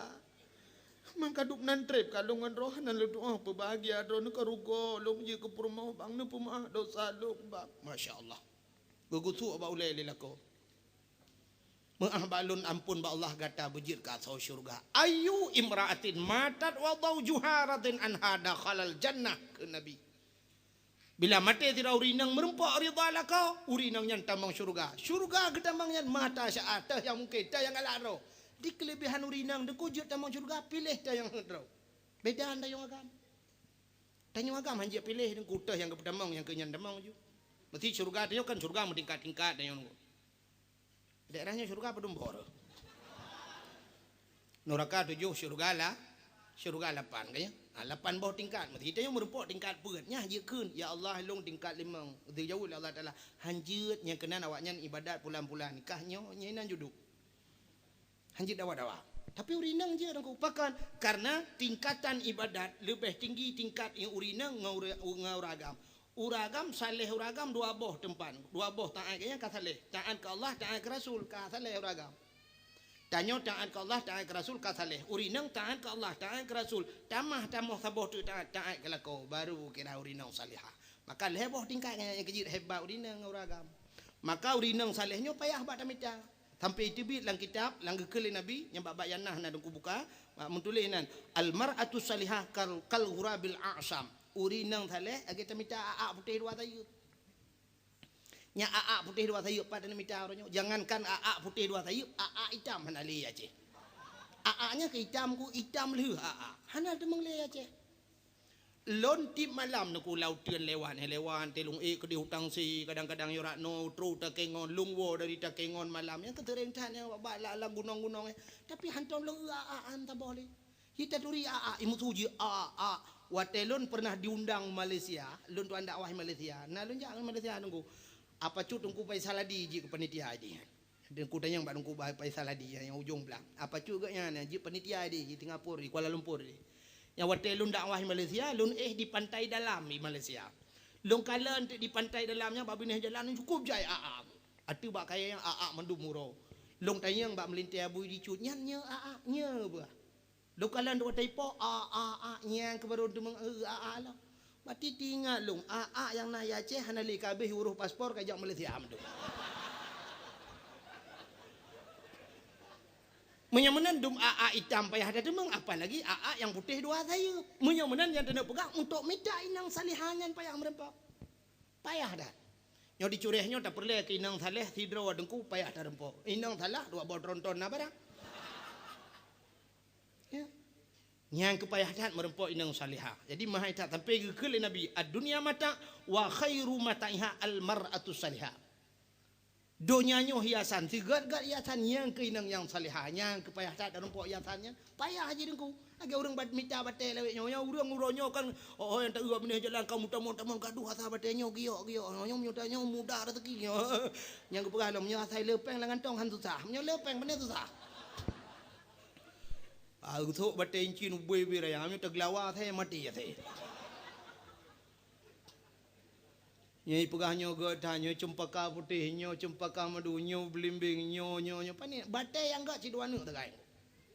Mangka dub nan treb ka lôn ngon droe hana lôn tuoh peubahgia droeneuh ka rugoe lôn jeuet keu peurumoh bang neupeumeu'ah dosa lôn bang. Masya Allah. Geugusok bak ulée lé lakoe. Meu'ah bak lôn ampon bak Allah gata beujeuet keu asoe syeuruga. Ayyu imra'atin matat wa zaujuha radin anha dakhalal jannah kheun Nabi. Bila maté sidroe ureuëng inong meurumpok ridha lakoe, ureuëng inong nyan tamong syeuruga. Syeuruga geutamong nyan mata syaat, teuh nyang mungken, teuh nyang galak droe. Di keuleubehan ureuëng inong teungku jeuet tamong syeuruga, piléh teuh nyang heuet droe. Beda ngon tanyoe agam. Tanyoe agam hanjeuet piléh teungku teuh nyang geupeutamong nyang keu nyan tamong ju. Meusti syeuruga tanyoe kan syeuruga meutingkat-tingkat tanyoe teungku. Daerah nyoe syeuruga padum boh? Nuraka tujoh, syeuruga la, syeuruga lapan kan ya? Ha, lapan boh tingkat. Meusti tanyoe meurumpok tingkat peuet. Nyan jeuet kheun, "Ya Allah, lôn tingkat limong." Geujaweueb lé Allah Taala, "Hanjeuet nyang keunan awaknyan ibadat pulan-pulan." Kah nyoe, nyan inan juduk. Hanjeuet dawa-dawa. Tapi ureuëng inong jeuet teungku. Pakon? Karena tingkatan ibadat leubeh tinggi tingkat ureuëng inong ngon ureuëng, ngon ureuëng agam. Ureuëng agam saleh ureuëng agam dua boh teumpat. Dua boh taát keu nyang ka saleh. Taát keu Allah, taát keu Rasul, ka saleh ureuëng agam. Tanyoe taát keu Allah, taát keu Rasul, ka saleh. Ureuëng inong taát keu Allah, taát keu Rasul. Tamah tamoh saboh teuk taát, taát keu lakoe, baru kira ureuëng inong salihah. Maka lhée boh tingkat nyang keujeuet hebat ureuëng inong ngon ureuëng agam. Maka ureuëng inong saleh nyoe payah bak tamita. Sampai teubiet lam kitab, lam geukheun lé Nabi, nyang bak-bak nyang na, na dengku buka, meutuléh nan, "Al mar'atu salihah kal, kal ghurabil a'sam." Ureuëng inong saleh lagée tamita aak putéh dua sayeuep. Nyan aak putéh dua sayeuep pat na mita uroe nyoe. Jangankan aak putéh dua sayeuep, aak itam hana lé Aceh. Aak nyan keu itam ku itam lheueh aak. Hana teumong lé Aceh. Lôn tiep malam neuku lam uteuen lewat, eh, lewat, teuh lôn ék keudeh u Tangsi, kadang-kadang yue rak noe, trok u Takengon, lôn woe dari Takengon malam. Nyang keuteuréng that nyang bak, bak lam, lam gunong-gunong, eh. Tapi hantom lôn eu aak-aak han saboh lé. Jih taturi aak-aak, imeusu jih aak-aak. Watée lôn pernah diundang Malaysia, lôn tuan dakwah Malaysia. Na lôn jak ngon Malaysia teungku. Apa cut Teungku Faisal Hadi jih keu panitia jih. Teungku tanyong bak Teungku Faisal Hadi nyang ujong blang. Apa cut geuh nyan jeuet panitia di, di Singapura, di Kuala Lumpur di. Nyang watée lôn dakwah Malaysia, lôn éh di Pantai Dalam di Malaysia. Lôn kalon teuk di Pantai Dalam nyan bak binéh jalan cukôp jai aak-aak. Ateueh bak kayée nyan aak-aak mandum uroe. Lôn tanyong bak meulintée bui di cut, "Nyan nyoe aak-aak, nyoe bah?" Lôn kalon dua taipo, aak-aak nyang keubaron teumong eu aak-aak lom. Bati teuingat lôn, a-a nyang na di Aceh hana lé ka abéh urôh paspor ka jak Malaysia meudoe. Meunyoe meunan dum a-a itam payah tateumeung, apalagi a-a nyang putéh dua sayeup. Meunyoe meunan nyang taneuk peugah untuk mita inong salihah nyan payah meureumpok. Payah that. Nyoe di Curéh nyoe tapeureulée keu inong saleh sidroe teungku payah tareumpok. Inong salah dua boh tronton na barang. Ya. Nyang keu payah that meureumpok inong salihah. Jadi meuhai that sampai geukheun lé Nabi, "Ad-dunya mata' wa khairu mata'iha al-mar'atus salihah." Donya nyoe hiasan, sigét-gét hiasan nyang keu inong nyang salihah, nyang keu payah that tareumpok hiasan nyan. Payah jih teungku. Lagée ureuëng bat-, mita batée lawét nyoe, nyoe ureuëng uroe nyoe kan, oh, oh, nyang taeu binéh jalan ka meutamong-tamong gadoh asa batée nyoe giok-giok. Nyoe, nyoe, nyoe, nyoe muda rezeki nyoe. Nyang geupeugah lom, nyoe asai leupeng lam gantong han susah. Nyoe leupeng beuna susah. Ah, geuthok batée incin ubé-ubé raya, nyoe teugeulawa asai maté asai. Nyoe peugah nyoe gét that, nyoe ceumpaka putéh, nyoe ceumpaka madu, nyoe beulimbeng, nyoe, nyoe, nyoe. Pane, batée nyang gét sidua neuk tagai.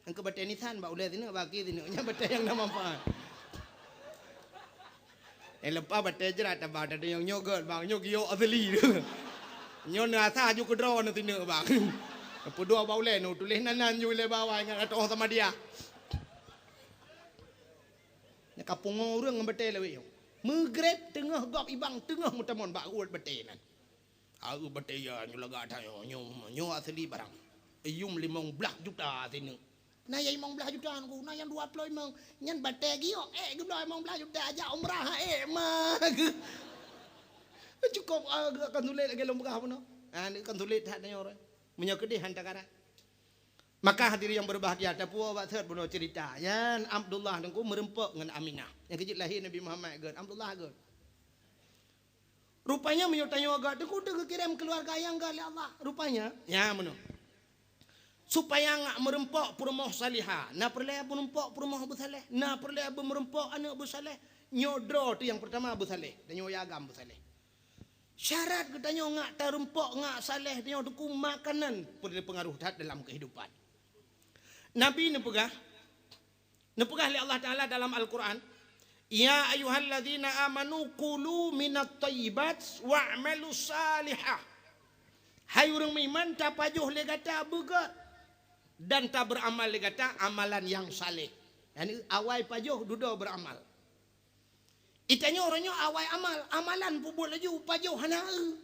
Nyang keu batée nisan bak ulée sineuk, bak akhé sineuk. Nyan batée nyang na manfaat. Nyang leupah batée jrat taba, tadi nyang nyoe gét, bang, nyoe giok asli tu. Nyoe na asa ju keudroe na sineuk, bang. Peudua bak ulée nu, tuléh nan-nan ju ulée bawah, ingat atoh sama dia. Nyang ka pungo ureuëng ngon batée lawét nyoe. Meugreb teungoh gob ibang, teungoh meutamong bak uet batée nan. Aeu batée ya nyoe lagak that nyoe, nyoe, nyoe asli barang. Iyum limong blaih juta sineuk. Na nyang limong blaih juta ngon ku, na nyang dua ploh limong. Nyan batée giok, eh, geubloe limong blaih juta, jak umrah, eh, ma. Cukôp, ah, akan sulet lagée lôn peugah bunoe. Ah, akan sulet that nyoe. Meunyoe keudeh han takarat. Maka hadirin yang berbahagia, tapuwoe bak sot bunoe cerita. Nyan Abdullah teungku meureumpok ngon Aminah. Nyang keu jeuet lahé Nabi Muhammad gét, Abdullah gét. Rupanya meunyoe tanyoe gét, teungku teuh geukirém keuluwarga nyang gét lé Allah. Rupanya, nya meunoe. Supaya ngak meureumpok peurumoh salihah, na peureulée meureumpok peurumoh beusaleh, na peureulée meureumpok aneuëk beusaleh. Nyoe droe teuh nyang peurtama beusaleh, tanyoe ya agam beusaleh. Syarat geutanyoe ngak tareumpok, ngak saleh, tanyoe teungku makanan peungaruh that dalam keuhidupan. Nabi neupeugah, neupeugah lé Allah Taala dalam Al-Qur'an, "Ya ayyuhalladzina amanu kulu minat thayyibat wa'malu salihah." Hai ureuëng meuiman, tapajoh lé gata beugét dan tabeuramal lé gata amalan nyang saleh. Yani awai pajoh dudoe beuramal. Itanyoe uroe nyoe awai amal, amalan peubuet laju, pajoh hana eu.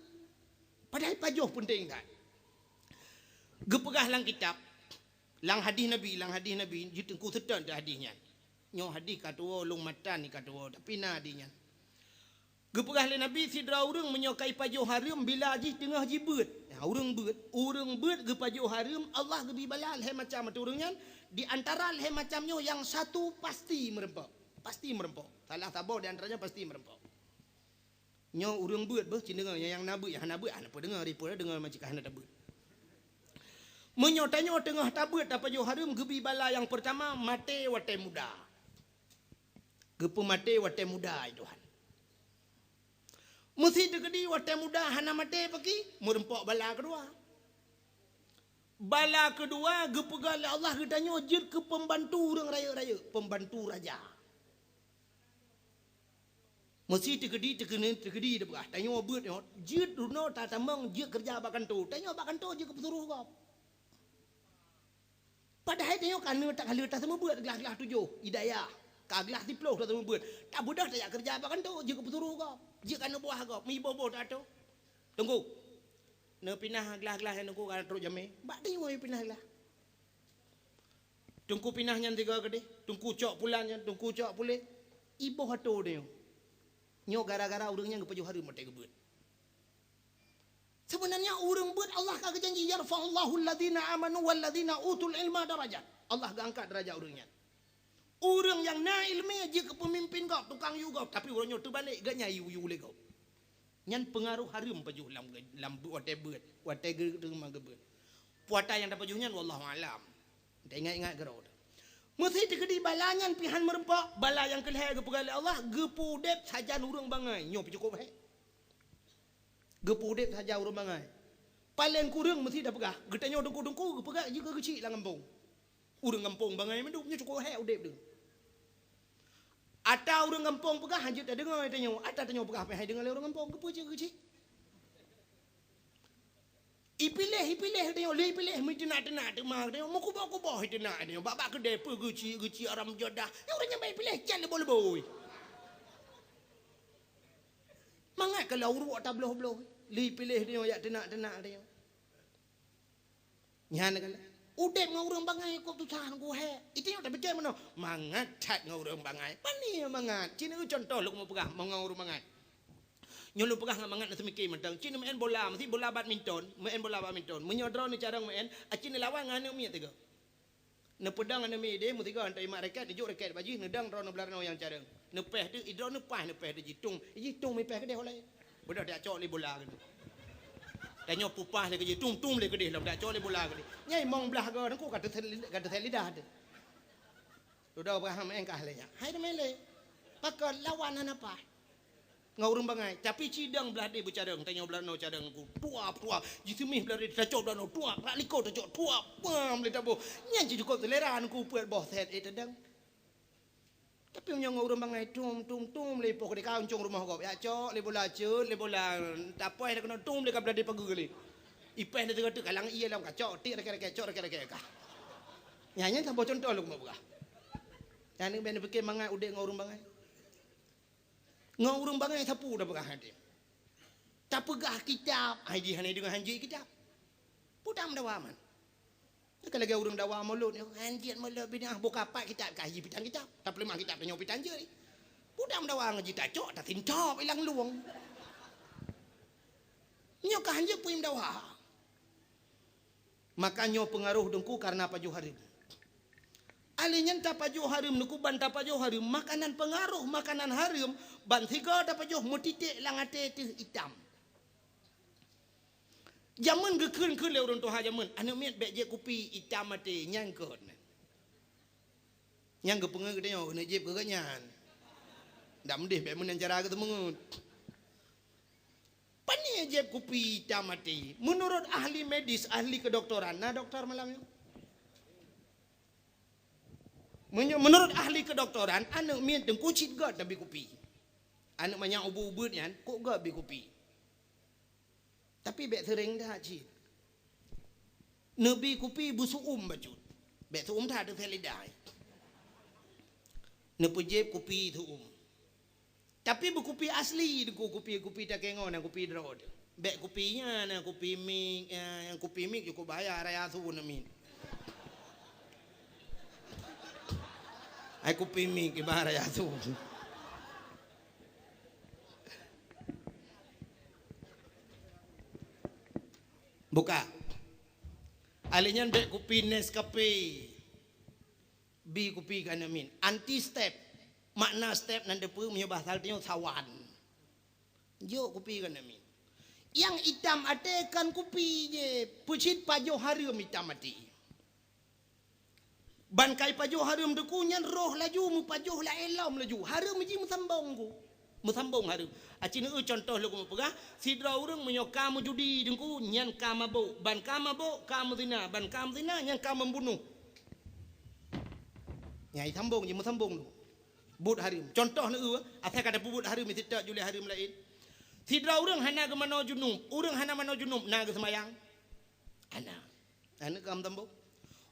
Padahai pajoh peunteng that. Geupeugah lam kitab, lam hadih Nabi, lam hadih Nabi, jiteungku seutôt teuh hadih nyan. Nyoe hadih ka tuwoe, lôn matan ka tuwoe, tapi na hadih nyan. Geupeugah lé Nabi, sidroe ureuëng meunyoe ka ipajoh hareuem bila jih teungoh jibeuet. Nah, ureuëng beuet, ureuëng beuet geupajoh hareuem, Allah geubri bala lhée macam ateueh ureuëng nyan, di antara lhée macam nyoe nyang satu pasti meureumpok. Pasti meureumpok. Salah saboh di antaranya pasti meureumpok. Nyoe ureuëng beuet beuh, cit deungoe nyang na beuet, nyang hana beuet, hana peudeungoe, ripot deungoe macam hana tabeuet. Meunyoe tanyoe teungoh tabeuet tapajoh hareuem, geubri bala nyang peurtama maté watée muda. Geupeumaté watée muda, ai Tuhan. Meusé teukeudi watée muda hana maté paki, meureumpok bala keudua. Bala keudua geupeugah lé Allah geutanyoe jeuet keu peumbantu ureuëng rayeuk-rayeuk, peumbantu raja. Meusé teukeudi, teukeudi, teukeudi teupeugah, tanyoe beuet nyoe, jeuet runoe tatamong jeuet keureuja bak kantô, tanyoe bak kantô jeuet keu peusuroh gob. Padahai tanyoe ka neuk takaleuh taseumeubeuet glah-glah tujoh, hidayah. Ka glah siplôh taseumeubeuet. Tabeudôh tajak keureuja bak kantô, jeuet keu peusuroh gob, jeuet keu aneuk buah gob, meuiboh-boh teuatoe. Teungku, neupinah glah-glah nyang teungku ka trok jamé. Bak tanyoe pinah glah. Teungku pinah nyan tiga keudeh, teungku cok pulan nyan, teungku cok puléh. Iboh atô tanyoe. Nyoe gara-gara ureuëng nyan geupajoh hareuem watée geubeuet. Sebenarnya ureuëng beuet Allah ka geujanji, "Yarfa'ullahu alladhina amanu walladhina utul ilma darajat." Allah geuangkat derajat ureuëng nyan. Ureuëng nyang na iéleumé jeuet keu peumimpin gob, tukang yue gob, tapi uroe nyoe teubalek, geuhnyan yue-yue lé gob. Nyan peungaroh hareuem pajoh lam, lam watée beuet, watée geu-, teuma geubeuet. Puata nyang tapajoh nyan wallahu alam. Taingat-ingat keudroe. Meusé teukeudi bala nyan pih han meureumpok, bala nyang keulhée geupeugah lé Allah, geupeuudeb sajan ureuëng bangai. Nyoe pih cukôp hék. Geupeuudeb sajan ureuëng bangai. Paleng kureueng meusé tapeugah, geutanyoe teungku-teungku geupeugah jeuet keu geuchik lam gampông. Ureuëng gampông bangai mandum, nyoe cukôp hék udeb deuh. Ata ureuëng gampông peugah, hanjeuet tadeungoe tanyoe. Ata tanyoe peugah, pih hai deungoe lé ureuëng gampông, keupeue cit keuchik. Ipiléh, ipiléh tanyoe, lé ipiléh, meuteunak-teunak teuma tanyoe, meukuboh-kuboh iteunak tanyoe, bak-bak keudè peue geuchik-geuchik haram jadah. Nyan ureuëng nyang bak ipiléh, can lé boh leuboi. Mangat ka lheueh uruek tabloh-bloh, lé ipiléh tanyoe, jak teunak-teunak tanyoe. Nyan kan. Udeb ngon ureuëng bangai kok tusah ngon hai. Itu nyang tapike meunoe. Mangat that ngon ureuëng bangai. Pane mangat. Cina contoh lôn peugah ngon ureuëng bangai. Nyoe lôn peugah ngon mangat na seumike mantong. Cina main bola, mesti bola badminton, main bola badminton. Meunyoe droeneuh carông main, acina lawan ngon aneuk miet tiga. Neupeudong aneuk miet deh, meusigoe hantom imat raket, neujok raket bak jih, neudong droeneuh blah droeneuh nyang carông. Neupeh teuk, idroeneuh paih neupeh teuk jih tung. Jih tung mipeh keudeh ulai. Beudôh tacok lé bola keudeh. Tanyoe pupah lé keudeh, tum-tum lé keudeh lom, tacok lé bola keudeh. Nyai mong blah goe teungku ka teusel, ka teusel lidah teuh. Dudoe Abraham engkah lé nyan. Hai teumé lé. Pakon lawan hana paih. Ngon ureuëng bangai. Tapi cidong blah deh beucarông, tanyoe blah noe carông ku. Tuap, tuap. Jiseumih blah deh tacok blah noe. Tuap. Rak likot tacok. Tuap. Pam lé taboh. Nyan cit cukop selera ku peuet boh set eh tadang. Tapi meunyoe ngon ureuëng bangai tum, tum, tum lé ipoh keudeh ka uncong rumoh gob. Yak cok lé bola cut, lé bola tapoh lé keunoe tum lé ka blah deh pageue lé. Ipeh lé teuka-teuka lang ié lam kacok, tik raket-raket, cok raket-raket ka. Nyan, nyan saboh contoh lôn peugah. Nyan bèk neupike mangat udeb ngon ureuëng bangai. Ngon ureuëng bangai sapeue tapeugah até. Tapeugah kitab, hai jih hana deungoe hanjeuet kitab. Peue tameudawa man. Ka lagèe ureuëng dawa mulod nyoe, hanjeuet mulod binéh buka pat kitab ka jih pitang kitab. Tapeuleumah kitab tanyoe pitang jeuet. Peue tameudawa ngon jih tacok, tasintop ilang luwong. Nyoe ka hanjeuet peue dawa. Maka nyoe peungaroh teungku kareuna pajoh hareuem. Alèh nyan tapajoh hareuem teungku ban tapajoh hareuem makanan peungaroh makanan hareuem ban sigoe tapajoh meutitek lam até teuh itam. Jameun geukheun-kheun lé ureuëng tuha jameun, aneuk miet bèk jieb kupi itam até nyan keuh. Nyan geupeungeut geutanyoe keuneuk jieb keu geuhnyan. Dak meudeh bèk meunan cara geuteumeungeut. Pane jieb kupi itam até? Meunurot ahli medis, ahli keudoktoran, na doktor malam nyoe? Meunyoe meunurot ahli keudoktoran, aneuk miet teungku cit göt tabi kupi. Aneuk manyak ubeut-ubeut nyan kok göt bi kupi. Tapi bèk seuréng that cit. Neubi kupi beusu'um bacut. Bèk su'um that teuh lidah. Neupeujieb kupi su'um. Tapi beukupi asli teungku, kupi-kupi takengon, kupi droe teuh. Bèk kupi nyan, kupi mik, eh, kupi mik cukop bahaya raya su neumit. Hai kupi mik ibarat raya su. Buka. Alèh nyan bèk kupi Nescafe. Bi kupi keu aneuk miet. Anti step. Makna step nan teupeue meunyoe bahasa tanyoe sawan. Jok kupi keu aneuk miet. Nyang itam até kon kupi jih. Peucit pajoh hareuem itam até. Ban kai pajoh hareuem teungku nyan roh laju meupajoh laén lom laju. Hareuem jih meusambong ku. Meusambong hareuem. Aci neueu contoh lôn peugah, sidroe ureuëng meunyoe ka meujudi teungku nyan ka mabök, ban ka mabök ka meuzina, ban ka meuzina nyan ka membunuh. Nyai sambong jih meusambong tu. Buet hareuem. Contoh neueu, asai ka tapeubuet hareuem sitak juli hareuem laén. Sidroe ureuëng hana geumanoe junub, ureuëng hana manoe junub na geuseumayang? Hana. Hana ka meusambong.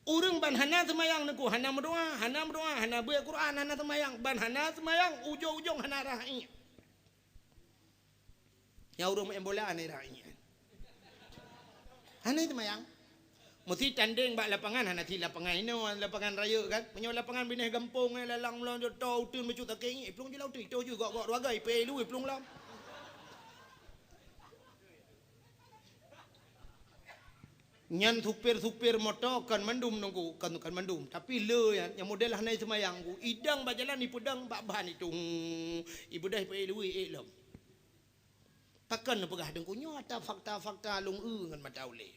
Ureuëng ban hana seumayang teungku, hana meudoa, hana meudoa, hana beuet Quran, hana seumayang, ban hana seumayang ujong-ujong hana rhah iék. Nyang ureuëng main bola hana rhah iék. Hana seumayang. Meusti tandeng bak lapangan, hana sit lapangan inoe, lapangan rayeuk kan. Meunyoe lapangan binéh gampông, eh, lalang meulon jok to uteuen bacut sakét iék, iplueng jih lam uteuen, itoh jih gok-gok dua gèe, ipeu luweue iplueng lam. Nyan supir-supir moto kon mandum teungku, kon, kon mandum, tapi le nyan, nyang model hana seumayang ku, idong bak jalan ipeudong bak ban itu. Ibeudôh ipeu luweue ék lom. Pakon neupeugah teungku nyoe ata fakta-fakta lôn eu ngon mata ulée.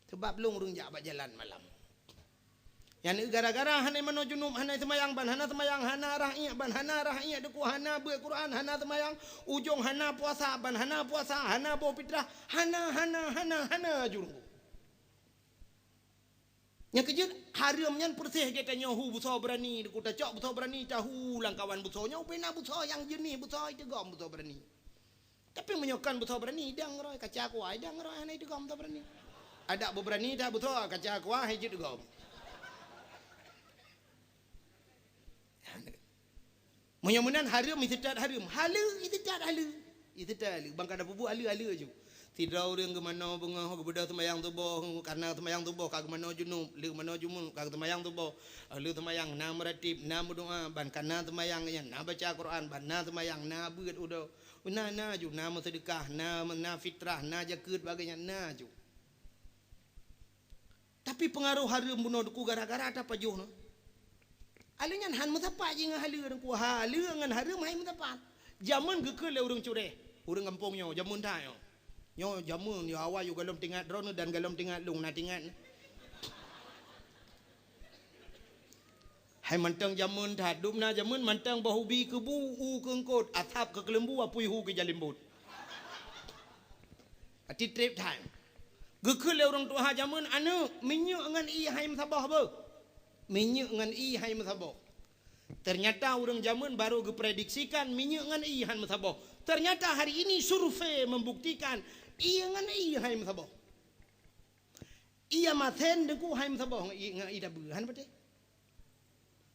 Sabab lôn ureuëng jak bak jalan malam. Nyan gara-gara hana manoe junub, hana seumayang, ban hana seumayang, hana rhah iék, ban hana rhah iék teungku, hana beuet Quran, hana seumayang, ujong hana puasa, ban hana puasa, hana boh fitrah, hana, hana, hana, hana jurung. Nyang keujeuet, hareuem nyan peureséh geutanyoe hu busoe beurani, deukuk tacok busoe beurani, tahu lam kawan busoe nyoe, ubena busoe nyang jeunih busoe iteugom busoe beurani. Tapi meunyoe kon busoe beurani, idang roe, kaca kuah, idang roe hana iteugom busoe beurani. Adak beubeurani that busoe, kaca kuah, hai jeuet gom. Meunyoe meunan hareuem, iseutôt hareuem. Haleue, iseutôt haleue. Iseutôt haleue. Ban ka tapeubuet haleue-haleue ju. Sidroe ureuëng geumanoe beungoh, geubeudôh seumayang suboh, kareuna seumayang suboh ka geumanoe junub, lheueh manoe junub ka geuseumayang suboh. Lheueh seumayang na meuratéb, na meudoá, ban ka na seumayang nyan na baca Quran, ban na seumayang na beuet udoe. Na, na ju, na meuseudeukah, na, na fitrah, na jakeuet, bagée nyan na ju. Tapi peungaroh hareuem bunoe deukuk gara-gara tapajoh nyoe. Haleue nyan han meusapat jih ngon haleue deukuk, haleue ngon hareuem hai meusapat. Jameun geukheun lé ureuëng cureh, ureuëng gampông nyoe, jameun that nyoe. Nyoe jameun, ya awai yue gohlom teuingat droeneuh dan gohlom teuingat lôn na teuingat. Hai mantong jameun that, dum na jameun mantong boh ubi keubu u keu eungkôt, asab keu keuleumbu, apui hu keu jalimbot. Ati treb that. Geukheun lé ureuëng tuha jameun, "Aneuëk, minyeuk ngon ié hai meusaboh beuh. Minyeuk ngon ié hai meusaboh." Ternyata ureuëng jameun baru geuprediksikan minyeuk ngon ié han meusaboh. Ternyata hari ini survei membuktikan ié ngon ié hai meusaboh. Ié masen deukuk hai meusaboh ngon ié, ngon ié tabeue, hana patéh.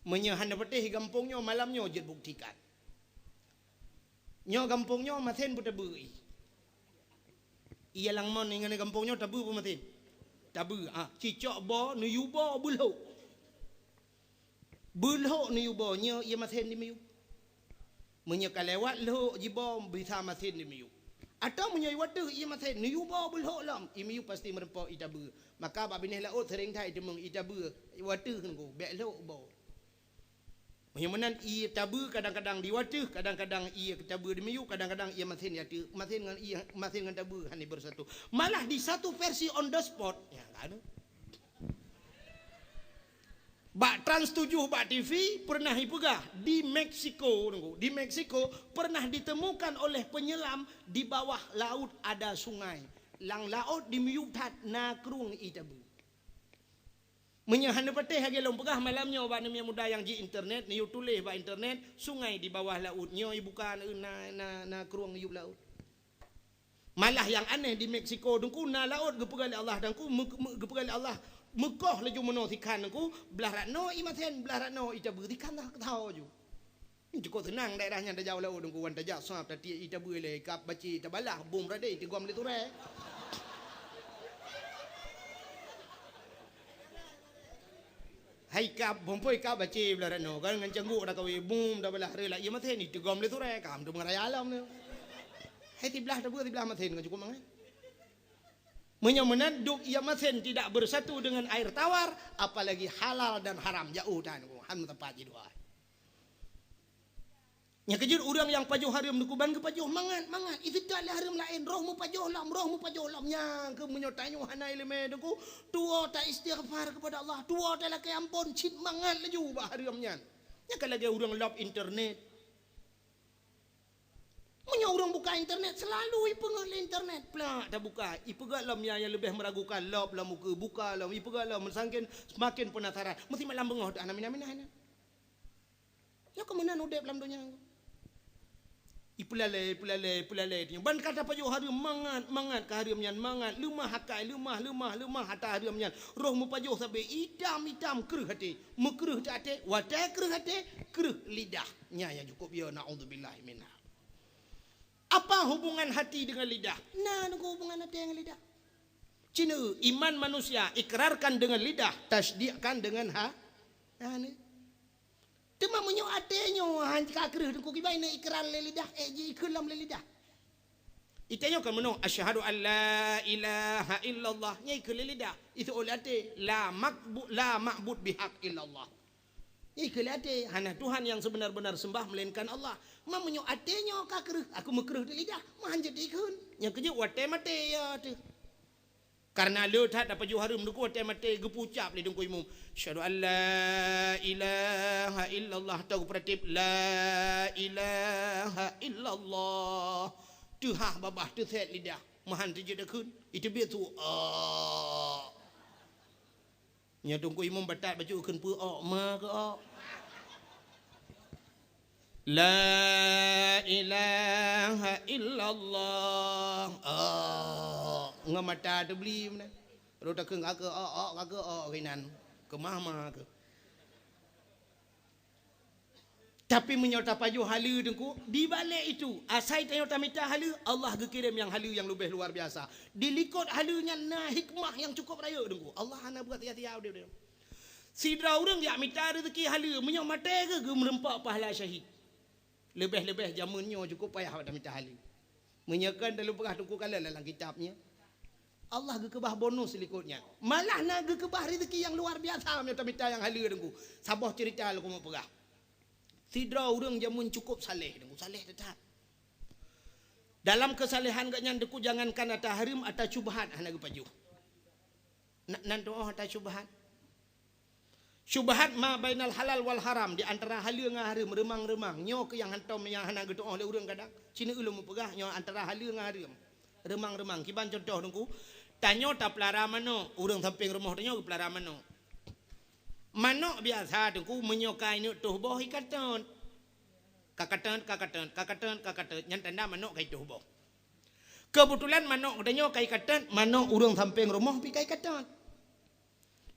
Meunyoe hana patéh gampông nyoe, malam nyoe jeuet buktikan. Nyoe gampông nyoe masen beuteubeu ié. Ié lam mon ngon gampông nyoe tabeue peue masen? Tabeue, ah, cicok boh, neuyue boh, beulhok. Beulhok neuyue boh, nyoe ié masen di miyueb. Meunyoe ka lewat lhok jiboh, bisa masen di miyueb. Atawa meunyoe ié wateuh ié masen, neuyue boh beulhok lom, ié miyueb pasti meurumpok ié tabeue. Maka bak binéh laôt seuréng that iteumeung ié tabeue, ié wateuh ngon bèk lhok boh. Meunyoe meunan ié tabeue kadang-kadang di wateuh, kadang-kadang ié tabeue di miyueb, kadang-kadang ié masen di ateueh. Masen ngon ié, masen ngon tabeue hana beusatu. Malah di satu versi on the spot, ya, kan? Bak Trans tujuh bak T V pernah ipeugah di Meksiko, di Meksiko pernah ditemukan oleh penyelam di bawah laut ada sungai. Lam laôt di miyueb that na krueng ié tabeue. Meunyoe hana patéh lagée lôn peugah malam nyoe bak aneuk muda nyang ji internet, neuyue tuléh bak internet, sungai di bawah laut nyoe ibuka na, na, na krueng yueb laôt. Malah nyang aneh di Meksiko, Teungku, na laôt geupeugah lé Allah, Teungku, meu-, meu-, geupeugah lé Allah, meukoh laju meunoe sikhan, Teungku, blah rat noe ié masen, blah rat noe ié tabeue, sikhan teuh tho ju. Cukôp seunang daerah nyan tajak u laôt, Teungku, wan tajak sab, tatiek ié tabeue ilée, kab bacé tabalah, bom radeh, tigom lé turée. Hai kab, bom poi kab bacé blah rat noe, kan ngon cangguk dak kawé, bom tabalah, reulah ié masen, ié tigom lé turée, kam tu meuraya alam tu. Hai siblah tabeue, siblah masen, kan cukôp mangat. Meunyoe meunan, dum ié masen tidak bersatu dengan air tawar, apalagi halal dan haram, jauh tan, han meuteumpat jidua. Nyang keujeuet ureuëng nyang pajoh hareuem Teungku ban geupajoh mangat-mangat, iseutôt lé hareuem laén, roh meupajoh lom, roh meupajoh lom. Nyang keuh meunyoe tanyoe hana iéleumé Teungku, tuwoe taistighfar keupada Allah, tuwoe talakée amphon, cit mangat laju bak hareuem nyan. Nyan ka lagée ureuëng lop internet. Meunyoe ureuëng buka internet, seulalu ipeungeut lé internet. Plak tabuka, ipeugah lom nyang, nyang leubeh meuragukan, lop lom ukeue, buka lom, ipeugah lom, sangken seumaken peunasaran. Meusti malam beungoh teuh hana minah-minah nyan. Nyoe keuh meunan udeb lam donya. Ipeulalée, ipeulalée, ipeulalée. Ban ka tapajoh hareuem mangat, mangat ka hareuem nyan mangat. Leumah akai, leumah, leumah, leumah ata hareuem nyan. Roh meupajoh sabé itam-itam kreueh até. Meukreueh teuh até, watée kreueh até, kreueh lidah. Nyan nyang cukôp yo, naudzubillahi minha. Apa hubungan hati dengan lidah? Na Teungku hubungan até ngon lidah. Cina, iman manusia ikrarkan dengan lidah, tasdikkan dengan ha-, hana. Teuma meunyoe até nyoe han ka kreueh Teungku, kiban na ikrar lé lidah, ék ji ikheun lom lé lidah. Itanyoe kan meunoe, "Asyhadu an la ilaha illallah." Nyan ikheun lé lidah. Iseuôt lé até, "La makbu-, la ma'bud bihaq illallah." Ikheun lé até, "Hana Tuhan nyang seubeuna-beuna seumbah meulainkan Allah." Ma meunyoe até nyoe ka kreueh, aku meukreueh di lidah, ma han jeuet ikheun. Nyang keujeuet watée maté ya teuh. Kareuna le that tapajoh hareuem Teungku, watée maté geupeucap lé Teungku Imum, "Asyhadu an la ilaha illallah," atau geupeuratéb, "La ilaha illallah." Teuhah babah, teusét lidah, ma han teujeuet ikheun, iteubiet su, "Ah." Nyoe Teungku Imum batat bacut kheun peue ôk, ma keu ôk. La ilaha illallah. Ôk, ngon mata teubli meunan. Rot takheun ka keu ôk, ôk ka keu ôk keunan. Keumah ma keu. Tapi meunyoe tapajoh haleue Teungku, di balek itu, asai tanyoe tamita haleue, Allah geukirém nyang haleue nyang leubeh luar biasa. Di likot haleue nyan na hikmah nyang cukup rayeuk Teungku. Allah hana buat sia-sia udeb. Sidroe ureuëng jak mita rezeki haleue, meunyoe maté geuh geumeureumpok pahala syahid. Leubeh-leubeh jameun nyoe cukup payah bak tamita haleue. Meunyoe kon talu peugah Teungku kalon lam kitab nyan. Allah geukeubah bonus likot nyan. Malah na geukeubah rezeki nyang luar biasa meunyoe tamita nyang haleue Teungku. Saboh ceurita lôn keumeung peugah. Sidroe ureuëng jameun cukup saleh Teungku, saleh that. Dalam keusalehan geuh nyan Teungku jangankan ata hareuem, ata syubhat hana geupajoh. Na, nan tuoh ata syubhat. Syubhat ma bainal halal wal haram, di antara haleue ngon hareuem, reumang-reumang. Nyoe keuh nyang hantom nyang hana geutuoh lé ureuëng kadang. Sineuk ulôn meupeugah nyoe antara haleue ngon hareuem. Reumang-reumang. Kiban contoh Teungku, tanyoe tapeulara manok, ureuëng sampéng rumoh tanyoe geupeulara manok. Manok biasa Teungku meunyoe ka ineuk toh boh ikatot. Kakatot, kakatot, kakatot, kakatot. Nyan tanda manok ka itoh boh. Keubeutulan manok geutanyoe ka ikatot, manok ureuëng sampéng rumoh pih ka ikatot.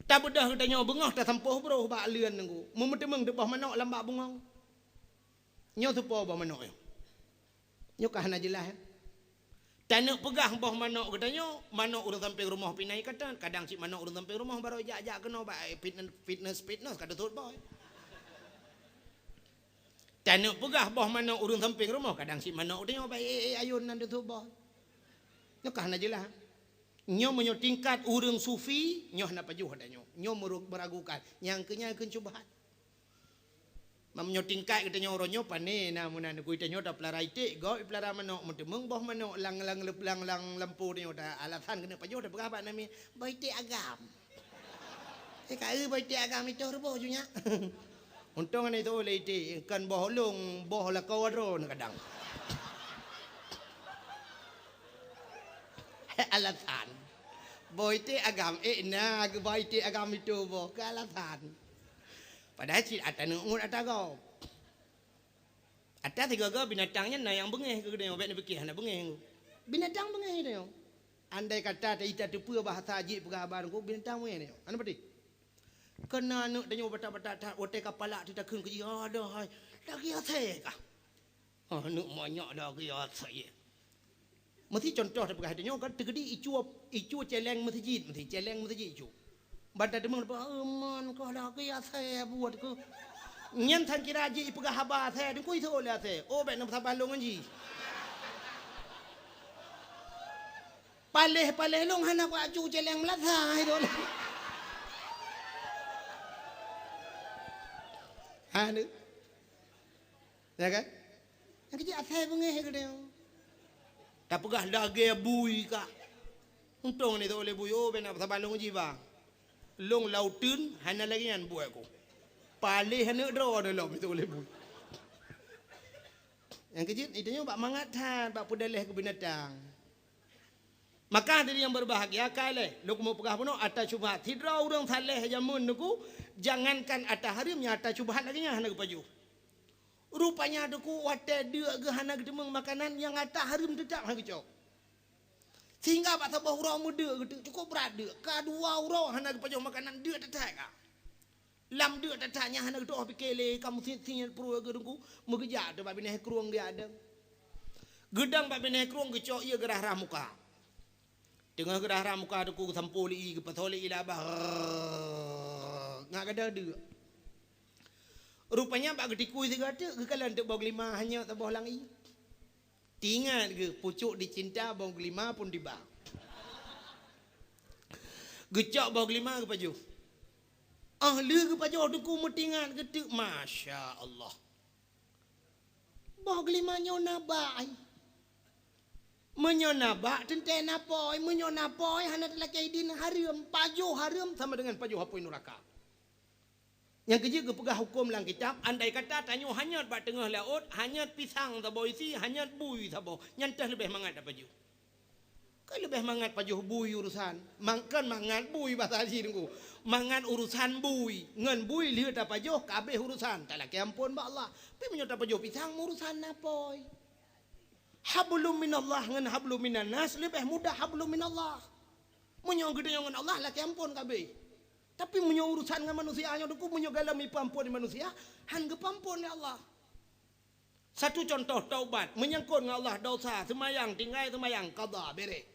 Tabeudôh geutanyoe beungoh tasampôh broh bak leuen Teungku. Meuteumèe teuboh manok lam bak bungong. Nyoe soe po boh manok nyoe? Nyoe ka hana jeulaih. Taneuk peugah boh manok geutanyoe, manok ureuëng sampéng rumoh pih na ikatot. Kadang cit manok ureuëng sampéng rumoh barô jak-jak keunoe bak fitness, fitness, fitness ka teutot boh. Taneuk peugah boh manok ureuëng sampéng rumoh, kadang cit manok geutanyoe bak ék-ék ayôn nan teutot boh. Nyoe ka hana jeulaih. Nyoe meunyoe tingkat ureuëng sufi, nyoe hana pajoh ata nyoe. Nyoe meuragukan. Nyang keu nyan kheun syubhat. Meunyoe tingkat geutanyoe uroe nyoe pane na meunan Teungku, tanyoe tapeulara iték, gob ipeulara manok, meuteumèe boh manok lam, lam, lam, lam lampôh tanyoe ta alasan keuneuk pajoh tapeugah bak namiet, boh iték agam. Eh, ka eu boh iték agam itoh ruboh ju nyak. Untông hana itoh lé iték, kon boh lôn, boh lakoe droeneuh kadang. Alasan. Boh iték agam, eh, na geuboh iték agam itoh boh, keu alasan. Padahai cit ata neuk ngut ata gob. Ata sigoe-goe binatang nyan na nyang beungéh keu geutanyoe, bék neupike hana beungéh. Binatang beungéh tanyoe. Andai kata ta-, ita teupeue bahasa jih peugah haba Teungku, binatang beungéh tanyoe. Hana patéh. Keu na aneuk tanyoe batat-batat that, watée ka palak teutakheun keu jih, "Aduh hai, lagée asée kah?" Aneuk manyak lagée asée. Meusi contoh tapeugah tanyoe kan, teukeudi icue, icue céléng meuseujid, meusi céléng meuseujid icue. Ban tadeungoe, "Aman kah lagée asée buet keuh." Nyan sang kira jih ipeugah haba asée, Teungku itoh lé asée. Oh, bék na meusaban lôn ngon jih. Paléh-paléh lôn hana kuacu céléng meulasa itoh lé. Ha, ni. Ya kan? Nyang keuh jih asai beungéh geutanyoe. Tapeugah lagée bui kah. Untông ni teuh lé bui, oh, bék na saban lôn jih ba. Lôn lauteun hana lagée nyan buet ku. Paléh aneuk droe lom teuh lé bui. Nyang keuh jih, geutanyoe bak mangat that, bak peudaleh keu binatang. Maka hadirin yang berbahagia, ka lheueh lôn keumeung peugah bunoe ata syubhat. Sidroe ureuëng saleh jameun Teungku, jangankan ata hareuem, nyang ata syubhat lagée nyan hana geupajoh. Rupanya Teungku watée deuk geuh hana geuteumeung makanan, nyang ata hareuem teutap hana geucok. Sehingga bak saboh uroe meudeuk geuteuk, cukup brat deuk. Ka dua uroe hana geupajoh makanan, deuk that-that ka. Lam deuk that-that nyan hana geutuoh pike lé, ka meusiet-siet pruet geuh Teungku, meugeujak teuh bak binéh krueng geujak dong. Geudong bak binéh krueng geucok ié geurhah-rhah muka. Teungoh geurhah-rhah muka Teungku geusampoe lé ié, geupasoe lé ié lam babah. Rrrrrr, ngat gadôh deuk. Rupanya bak geutikui sigoe teuk, geukalon teuk boh geulima hanyot saboh lam ié. Teuingat geuh, pucuk dicinta boh geulima pun tiba. Geucok boh geulima geupajoh. Óh lheueh geupajoh Teungku meuteuingat geuh teuk, masya Allah. Boh geulima nyoe na bak ai. Meunyoe na bak, teuntée na apui. Meunyoe na apui, hana talakée idin, hareuem. Pajoh hareuem sama dengan pajoh apui nuraka. Nyang keuh jeuet geupeugah huköm lam kitab, andai kata tanyoe hanyot bak teungoh laôt, hanyot pisang saboh isi, hanyot bui saboh, nyan teuh leubeh mangat tapajoh. Ka leubeh mangat pajoh bui urusan. Mang-, kon mangat bui bahasa jih Teungku. Mangat urusan bui. Ngon bui lheueh tapajoh, ka abéh urusan. Talakée amphon bak Allah. Tapi meunyoe tapajoh pisang, urusan na apui. Hablum minallah ngon hablum minannas leubeh mudah hablum minallah. Meunyoe geutanyoe ngon Allah, lakée amphon ka abéh. Tapi meunyoe urusan ngon manusia nyoe Teungku, meunyoe gohlom ipeuamphon lé manusia, han geupeuamphon lé Allah. Satu contoh taubat, menyangkut ngon Allah dosa, seumayang, tinggai seumayang, qadha, béréh.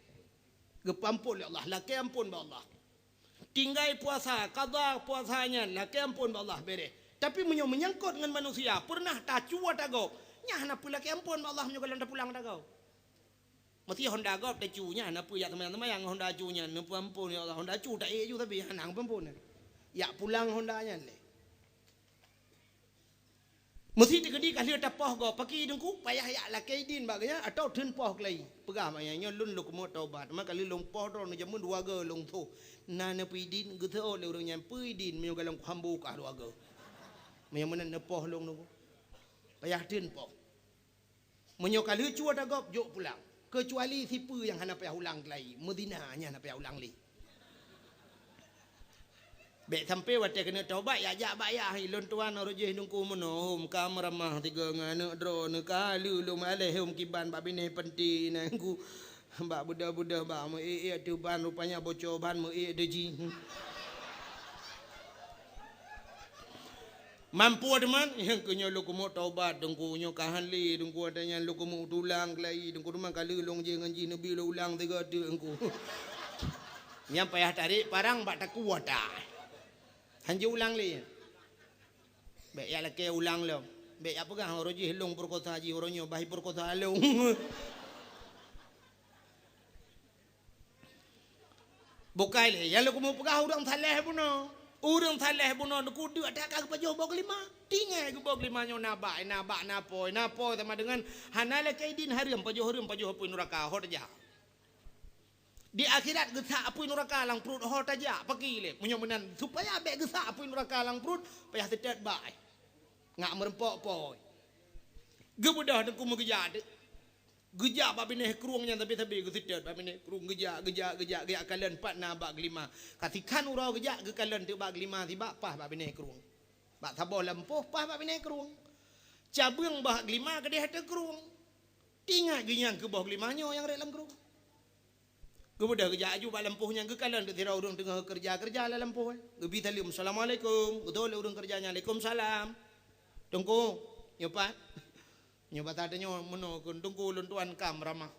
Geupeuamphon lé Allah, lakée amphon bak Allah. Tinggai puasa, qadha puasa nyan, lakée amphon bak Allah, béréh. Tapi meunyoe menyangkut ngon manusia, peureunah tacu ata gob, nyan hana peue lakée amphon bak Allah meunyoe gohlom tapulang ata gob. Meusti honda gob tacu nyan, hana peue jak seumayang-seumayang honda cu nyan, neupeuamphon, ya Allah, honda cu taék ju tapi hana geupeuamphon. Jak pulang honda nyan lé. Meusti teukeudi ka lheueh tapoh gob, pakri Teungku, payah jak lakée idin bak geuhnyan atawa theun poh keulayi. Peugah bak nyan, "Nyoe lôn lôn keumeung taubat, ma ka lheueh lôn poh droeneuh jameun dua goe lôn tho." Na neupeuidin, geutho lé ureuëng nyan, "Peuidin meunyoe gohlom kuhambo kah dua goe. Meunyoe meunan neupoh lôn Teungku." Payah theun poh. Meunyoe ka lheueh cu ata gob, jok pulang. Keucuali sipeue nyang hana payah ulang keulayi, meuzina nyan hana payah ulang lé. Bék sampoe watée keuneuk taubat, jak jak bak yah, "Lôn tuan, roh jih Teungku meunoe, hom ka meuramah tiga ngon aneuëk droeneuh, ka lheueh lôn aleh hom kiban bak binéh peunti nyan Teungku. Bak beudôh-beudôh bak meu-ék-ék teuh ban, rupanya boco ban meu-ék teuh jih." Mampu teuma, nyang keu nyoe lôn keumeung taubat Teungku, nyoe ka han lé Teungku, watée nyan lôn keumeung tulang keulayi Teungku, teuma ka lheueh lôn jih ngon jih neubi lôn ulang sigoe teuk Teungku. Nyang payah tarek parang bak takue ata. Han jiulang lé. Bék jak lakée ulang lom. Bék jak peugah, "Uroe jih lôn peurekosa jih, uroe nyoe bah peurekosa lôn." Bukai lé, nyang lôn keumeung peugah ureuëng saleh bunoe. Ureuëng saleh bunoe Teungku deuk that ka geupajoh boh geulima. Tinggai geuboh geulima nyoe na bak, na bak, na apui, na apui sama deungon hana lakée idin hareuem pajoh, hareuem pajoh apui nuraka, ho tajak. Di akhirat geusak apui nuraka lam pruet ho tajak, pakri lé. Meunyoe meunan, supaya bék geusak apui nuraka lam pruet, payah seutôt bak. Ngat meureumpok apui. Geubeudôh Teungku meugeujak teuk. Geujak bak binéh krueng nyan sabe-sabe, geuseutôt bak binéh krueng, geujak, geujak, geujak, geujak kalon pat na bak geulima. Ka sikhan uroe geujak, geukalon teuk bak geulima sibak paih bak binéh krueng. Bak saboh lampôh paih bak binéh krueng. Cabeueng bak geulima keudeh ateueh krueng. Teuingat geuh nyang keu boh geulima nyoe nyang rhot lam krueng. Geubeudôh geujak aju bak lampôh nyan, geukalon teuk sidroe ureuëng teungoh keureuja-keureuja lam lampôh, eh. Geubi saleuem, "Assalamualaikum." Geutô lé ureuëng keureuja nyan, "Waalaikumsalam." "Teungku, nyoe pat?" "Nyoe bak that nyoe meunoe kheun Teungku, lôn tuan ka meuramah."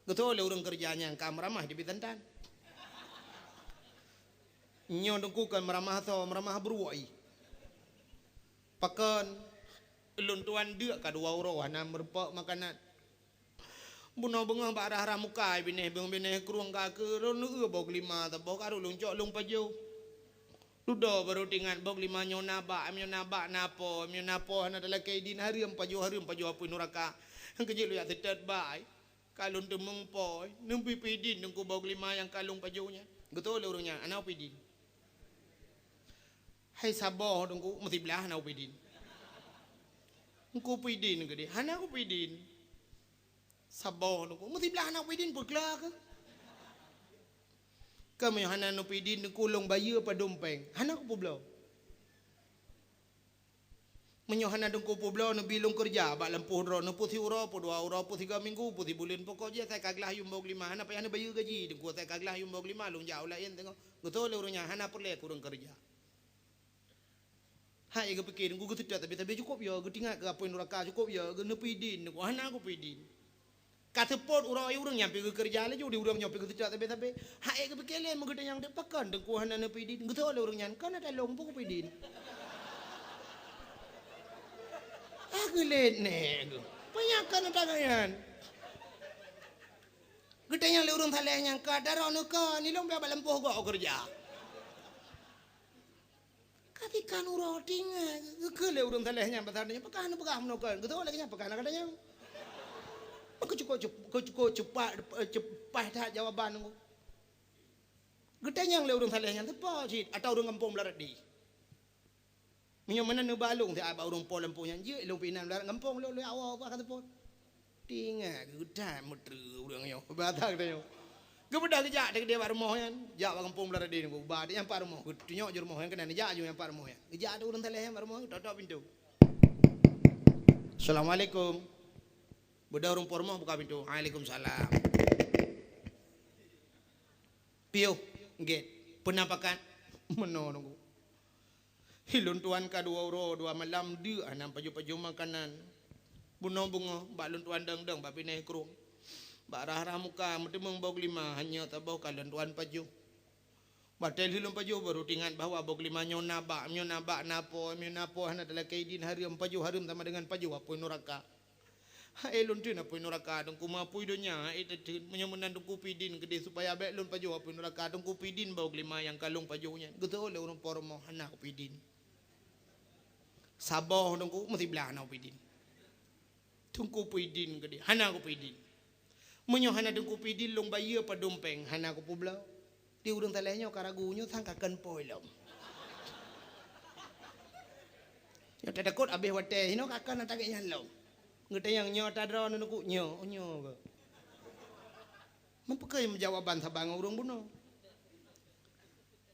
Geutô lé ureuëng keureuja nyan, "Ka meuramah di bitantan." "Nyoe Teungku kon meuramah asoe, meuramah bruek." "Pakon?" "Lôn tuan deuk ka dua uroe hana meurumpok makanan. Bunoe beungoh bak rhah-rhah muka binéh, beungoh binéh krueng ka keu lôn eu boh geulima saboh ka rhot lôn cok lôn pajoh. Dudoe barô teuingat boh geulima nyoe na bak, nyoe na bak na po, nyoe na po hana talakée idin, hareuem pajoh, hareuem pajoh apui nuraka. Keujeuet lôn jak seutôt bak, ka lôn teumeung po, neubri peuidin Teungku boh geulima nyang ka lôn pajoh nyan." Geutô lé ureuëng nyan, "Hana upeuidin." "Hai saboh Teungku, meusiblah hana upeuidin." "Teungku peuidin keudeh." "Hana kupeuidin." "Saboh Teungku, meusiblah hana upeuidin, peukla keuh." "Ka meunyoe hana neupeuidin Teungku, lôn bayeue padum péng." "Hana kupeubloe." "Meunyoe hana Teungku peubloe, neubi lôn keureuja bak lampôh droeneuh, peue siuroe, peue dua uroe, peue sigoe minggu, peue sibuleuen, pokok jih asai ka glah yuem boh geulima, hana payah neubayeue gaji Teungku, asai ka glah yuem boh geulima, lôn jak u laén teungoh." Geutô lé ureuëng nyan, hana peureulée keu ureuëng keureuja. Hai geupike Teungku, geuseutôt sabe-sabe cukôp yo, geuteuingat keu apui nuraka cukôp yo, geuneupeuidin Teungku, "Hana kupeuidin." Ka seupôt uroe ureuëng nyan pi geukeureuja laju, di ureuëng nyoe pi geuseutôt sabe-sabe. Hai geupike lé meugeutanyong teuk, "Pakon Teungku hana neupeuidin?" Geutô lé ureuëng nyan, "Kon ata lôn peue kupeuidin." Ah, geulet nèk geuh. Peue nyang kon ata geuh nyan? Geutanyong lé ureuëng saleh nyan, "Ka ata droeneuh kon, ilôn pih bak lampôh gob keureuja." Ka tika nuroti nyan, geukheun lé ureuëng saleh nyan basa nyan, "Pakon neupeugah meunoe kon?" Geutô lagée nyan, "Pakon na gata nyan?" Meukeue cukôp cep-, keu cukôp cepat, eh, cepat that jawaban nyoe. Geutanyong lé ureuëng saleh nyan, "Teupeue cit, ata ureuëng gampông Beularati?" "Meunyoe meunan neuba lôn siat bak ureuëng po lampôh nyan, jeuet lôn pih inan Beularati gampông lôn, lôn awai bah ka seupôt." Tingat geutanyoe meutreuk ureuëng nyoe. Bata geutanyoe. Geubeudôh geujak teuh keudeh bak rumoh nyan. Jak bak gampông Beularadin, geuba teuh nyang pat rumoh. Geutunyok jih rumoh nyan keunan, jak jih nyang pat rumoh nyan. Geujak teuh ureuëng saleh nyan bak rumoh, tok-tok pintoe. "Assalamualaikum." Beudôh ureuëng po rumoh buka pintoe. "Waalaikumsalam." "Piôh gét, peue na pakat?" "Meunoe Teungku. Hi lôn tuan ka dua uroe dua malam deuk hana pajoh-pajoh makanan. Bunoe beungoh bak lôn tuan dong-dong bak binéh krueng. Bak rhah-rhah muka meuteumeung boh glima, hana saboh ka lôn tuan pajoh. Watée lheueh lôn pajoh baru teuingat bahwa boh glima nyoe na bak, nyoe na bak, na po, nyoe na po, hana talakée idin, hareuem, pajoh hareuem sama dengan pajoh apui nuraka." "Hai lôn teun apui nuraka Teungku, meu apui donya hai teuteun. Meunyoe meunan Teungku pidin keudeh supaya bék lôn pajoh apui nuraka, Teungku pidin boh glima nyang ka lôn pajoh nyan." Geuseuôt lé ureuëng po rumoh, "Hana kupidin. Saboh Teungku, meusiblaih hana kupidin. Teungku pidin keudeh, hana kupidin. Meunyoe hana Teungku pidin lôn bayeue padum péng, hana kupeubloe." Di ureuëng saleh nyoe ka ragu, nyoe sang ka kheun po lom. Nyoe tatakot abéh watée, hinoe ka kheun ata gét nyan lom. Geutanyong nyoe ata droeneuh Teungku, nyoe, nyoe keuh. Meupeukeue jawaban saban ngon ureuëng bunoe.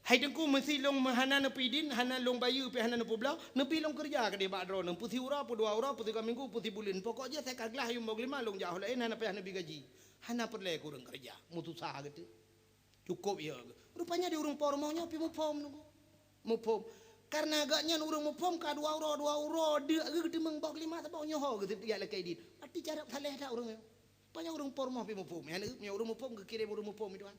"Hai Teungku, meusé lôn hana neupidin, hana lôn bayeue pih hana neupeubloe, neubi lôn keureuja keudeh bak droeneuh, peusiuroe, peudua uroe, peusigoe minggu, peusibuleuen. Pokok jih asai ka glaih yum boh glima lôn jak ho laén, hana payah neubi gaji." Hana peureulée keu ureuëng keureuja, meususah geutanyoe. Cukôp ya. Rupanya di ureuëng po rumoh nyoe pih muphom Teungku. Muphom. Karena gobnyan ureuëng muphom ka dua uroe, dua uroe deuk geuh geuteumeung boh glima saboh nyoe ho geuh jak lakée idin. Berarti carab saleh that ureuëng nyoe. Rupanya ureuëng po rumoh pih muphom. Nyan ureuëng muphom geukirém ureuëng muphom itu kan.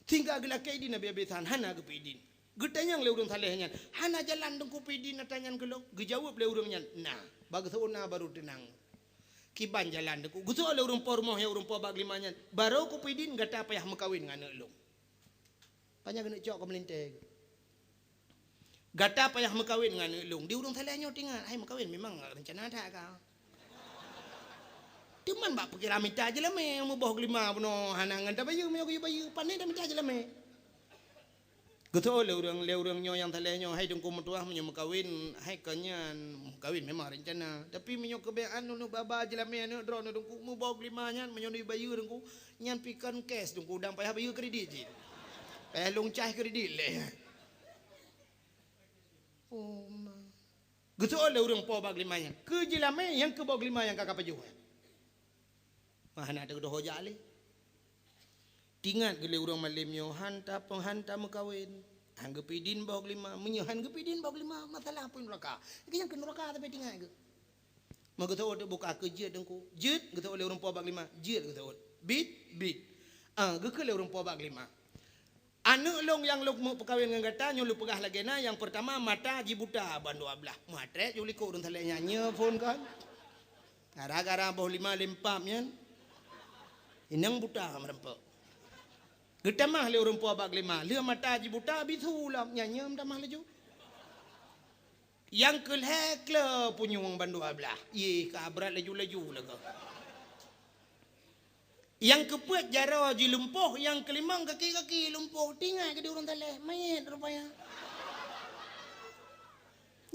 Sehingga geulakée idin habéh-habésan, hana geupeuidin. Geutanyong lé ureuëng saleh nyan, "Hana jalan Teungku peuidin ata nyan keu lôn?" Geujaweueb lé ureuëng nyan, "Na." Bak geuseuôt na baru teunang. "Kiban jalan Teungku?" Geuseuôt lé ureuëng po rumoh nyang ureuëng po bak glima nyan, "Barô kupeuidin gata payah meukawen ngon aneuëk lôn." Panyang keuneuk cok keu meulintée. "Gata payah meukawen ngon aneuëk lôn." Di ureuëng saleh nyoe teuingat, hai meukawen memang reuncana that ka. Teuma bak pikiran mita jeulamé, muboh glima bunoe hana ngon tabayeue, meunyoe geuyue bayeue, pane tamita jeulamé. Geuseuôt lé ureuëng, lé ureuëng nyoe nyang saleh nyoe, "Hai Teungku meutuah, meunyoe meukawen, hai kon nyan meukawen memang reuncana. Tapi meunyoe keubiasaan uneuk baba jeulamé aneuëk droeneuh Teungku, muboh glima nyan meunyoe neubayeue Teungku, nyan pih kon cash Teungku, dang payah bayeue kredit cit. Payah lôn cah kredit lé." Oh ma. Geuseuôt lé ureuëng po bak glima nyan, "Keu jeulamé nyang keu boh glima nyang ka kapajoh nyan?" Mah hana teudoh jak lé. Teuingat geuh lé ureuëng malém nyoe, "Han ta-, han tameukawen, han geupeuidin boh glima." Meunyoe han geupeuidin boh glima, masalah apui nuraka. Lagée nyan keu nuraka tapi teuingat geuh. Meugeuseuôt buka keu jeuet Teungku. Jeuet geuseuôt lé ureuëng po bak glima. Jeuet geuseuôt. Bit, bit. Ah, geukheun lé ureuëng po bak glima, "Aneuëk lôn nyang lôn meupeukawen ngon gata nyoe lôn peugah lagée na, nyang peurtama mata jih buta ban dua blaih." Meuatrek ju likot ureuëng saleh nyan nyoe phon kan. Gara-gara boh glima lempap nyan. Inong buta meureumpok. Geutamah lé ureuëng po bak glima, lheueh mata jih buta bisu lom, nyan nyoe meutamah laju. Nyang keu lhée kleu punyueng ban dua blaih, yeh ka brat laju-laju lagoe. Nyang keupeuet jaroe jih lumpoh, nyang keulimong kaki-kaki lumpoh. Teuingat geuh di ureuëng saleh, manyét rupanya.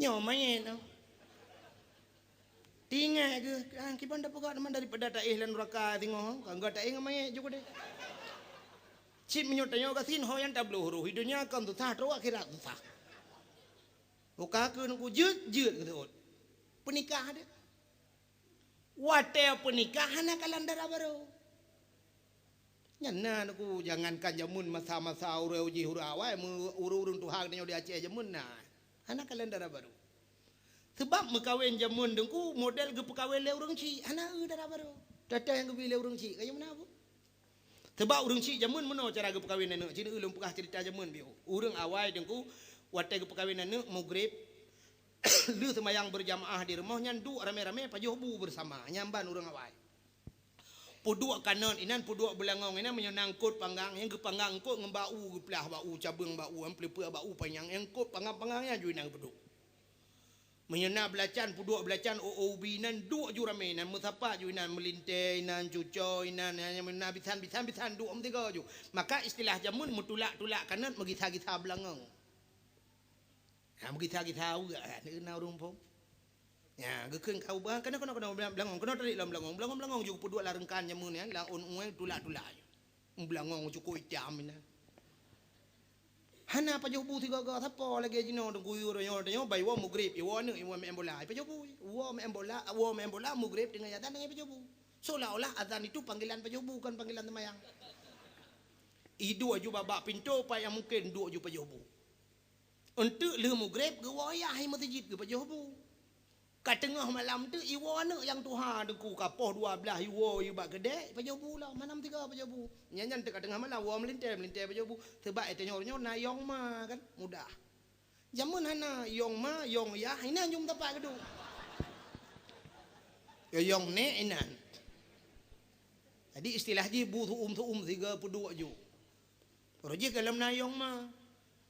Nyoe manyét nyoe. Teuingat geuh, ah, kiban tapeugah teuma daripada taéh lam nuraka singoh, ka gata éh ngon manyét ju keudeh. Cit meunyoe tanyoe gasien ho nyang tabloh roh, di donya kon susah, trok akhirat susah. Buka keu Teungku jeuet, jeuet geuseuôt. Peunikah deh. Watée peunikah hana kalon dara barô. Nyan na Teungku, jangankan jameun masa-masa ureuëng jih ureuëng awai, meu-, ureuëng-ureuëng tuha geutanyoe di Aceh jameun na. Hana kalon dara barô. Sabab meukawen jameun Teungku model geupeukawen lé ureuëng chik, hana eu dara barô. Teuh-teuh nyang geubi lé ureuëng chik, kayém na bu. Sabab ureuëng chik jameun meunoe cara geupeukawen aneuëk. Cit ulôn peugah ceurita jameun biôh. Ureuëng awai Teungku, watée geupeukawen aneuëk, mugreb, lheueh seumayang beurjamaah di rumoh nyan duek ramé-ramé pajoh bu beusama. Nyan ban ureuëng awai. Peuduek kanot inan, peuduek beulangong inan, meunyoe na eungkot panggang, nyang geupanggang eungkot ngon bak u, geuplah bak u, cabeueng bak u, nyang peuleupeue bak u panyang, nyang eungkot panggang-panggang nyan ju inan geupeuduek. Meunyoe na beulacan, peuduek beulacan, o-, o ubi inan, duek ju ramé inan, meusapat ju inan, meulintée inan, cuco inan, nyan, nyan, na bisan, bisan, bisan, duek meusigoe ju. Maka istilah jameun meutulak-tulak kanot, meugisa-gisa beulangong. Ha, meugisa-gisa uak, ha, na ureuëng phon. Ya, geukheun ka ubah, keunoe, keunoe, keunoe, beulangong, keunoe tarék lom beulangong, beulangong, beulangong ju peuduek lam reungkan jameun nyan, lam ôn ueh tulak-tulak. Beulangong cukôp itam inan. Hana pajoh bu sigoe-goe, sapo lagèe jinoe teungku, yue tanyoe, tanyoe bai woe mugreb, iwoe aneuk, iwoe meu'en bola, ipajoh bu. Woe meu'en bola, woe meu'en bola, mugreb teungoh azan, teungoh ipajoh bu. Seolah-olah azan itu panggilan pajoh bu, kon panggilan seumayang. Iduek ju bak-bak pintoe, pat nyang mungken duek ju pajoh bu. Eunteuk lheueh mugreb geuwoe yah i meuseujid geupajoh bu. Ka teungoh malam teuk iwoe aneuk nyang tuha teungku, ka poh dua blaih iwoe i bak keudè, pajoh bu lom, hana meusigoe pajoh bu. Nyan, nyan teuk ka teungoh malam woe meulintèe, meulintèe pajoh bu. Sabab i tanyoe nyoe na yong ma kan, mudah. Jameun hana yong ma, yong yah, inan jeuem tapak geuduek. Yo yong nèk inan. Jadi istilah jih bu su'um-su'um sigoe peuduek ju. Roh jih gohlom na yong ma.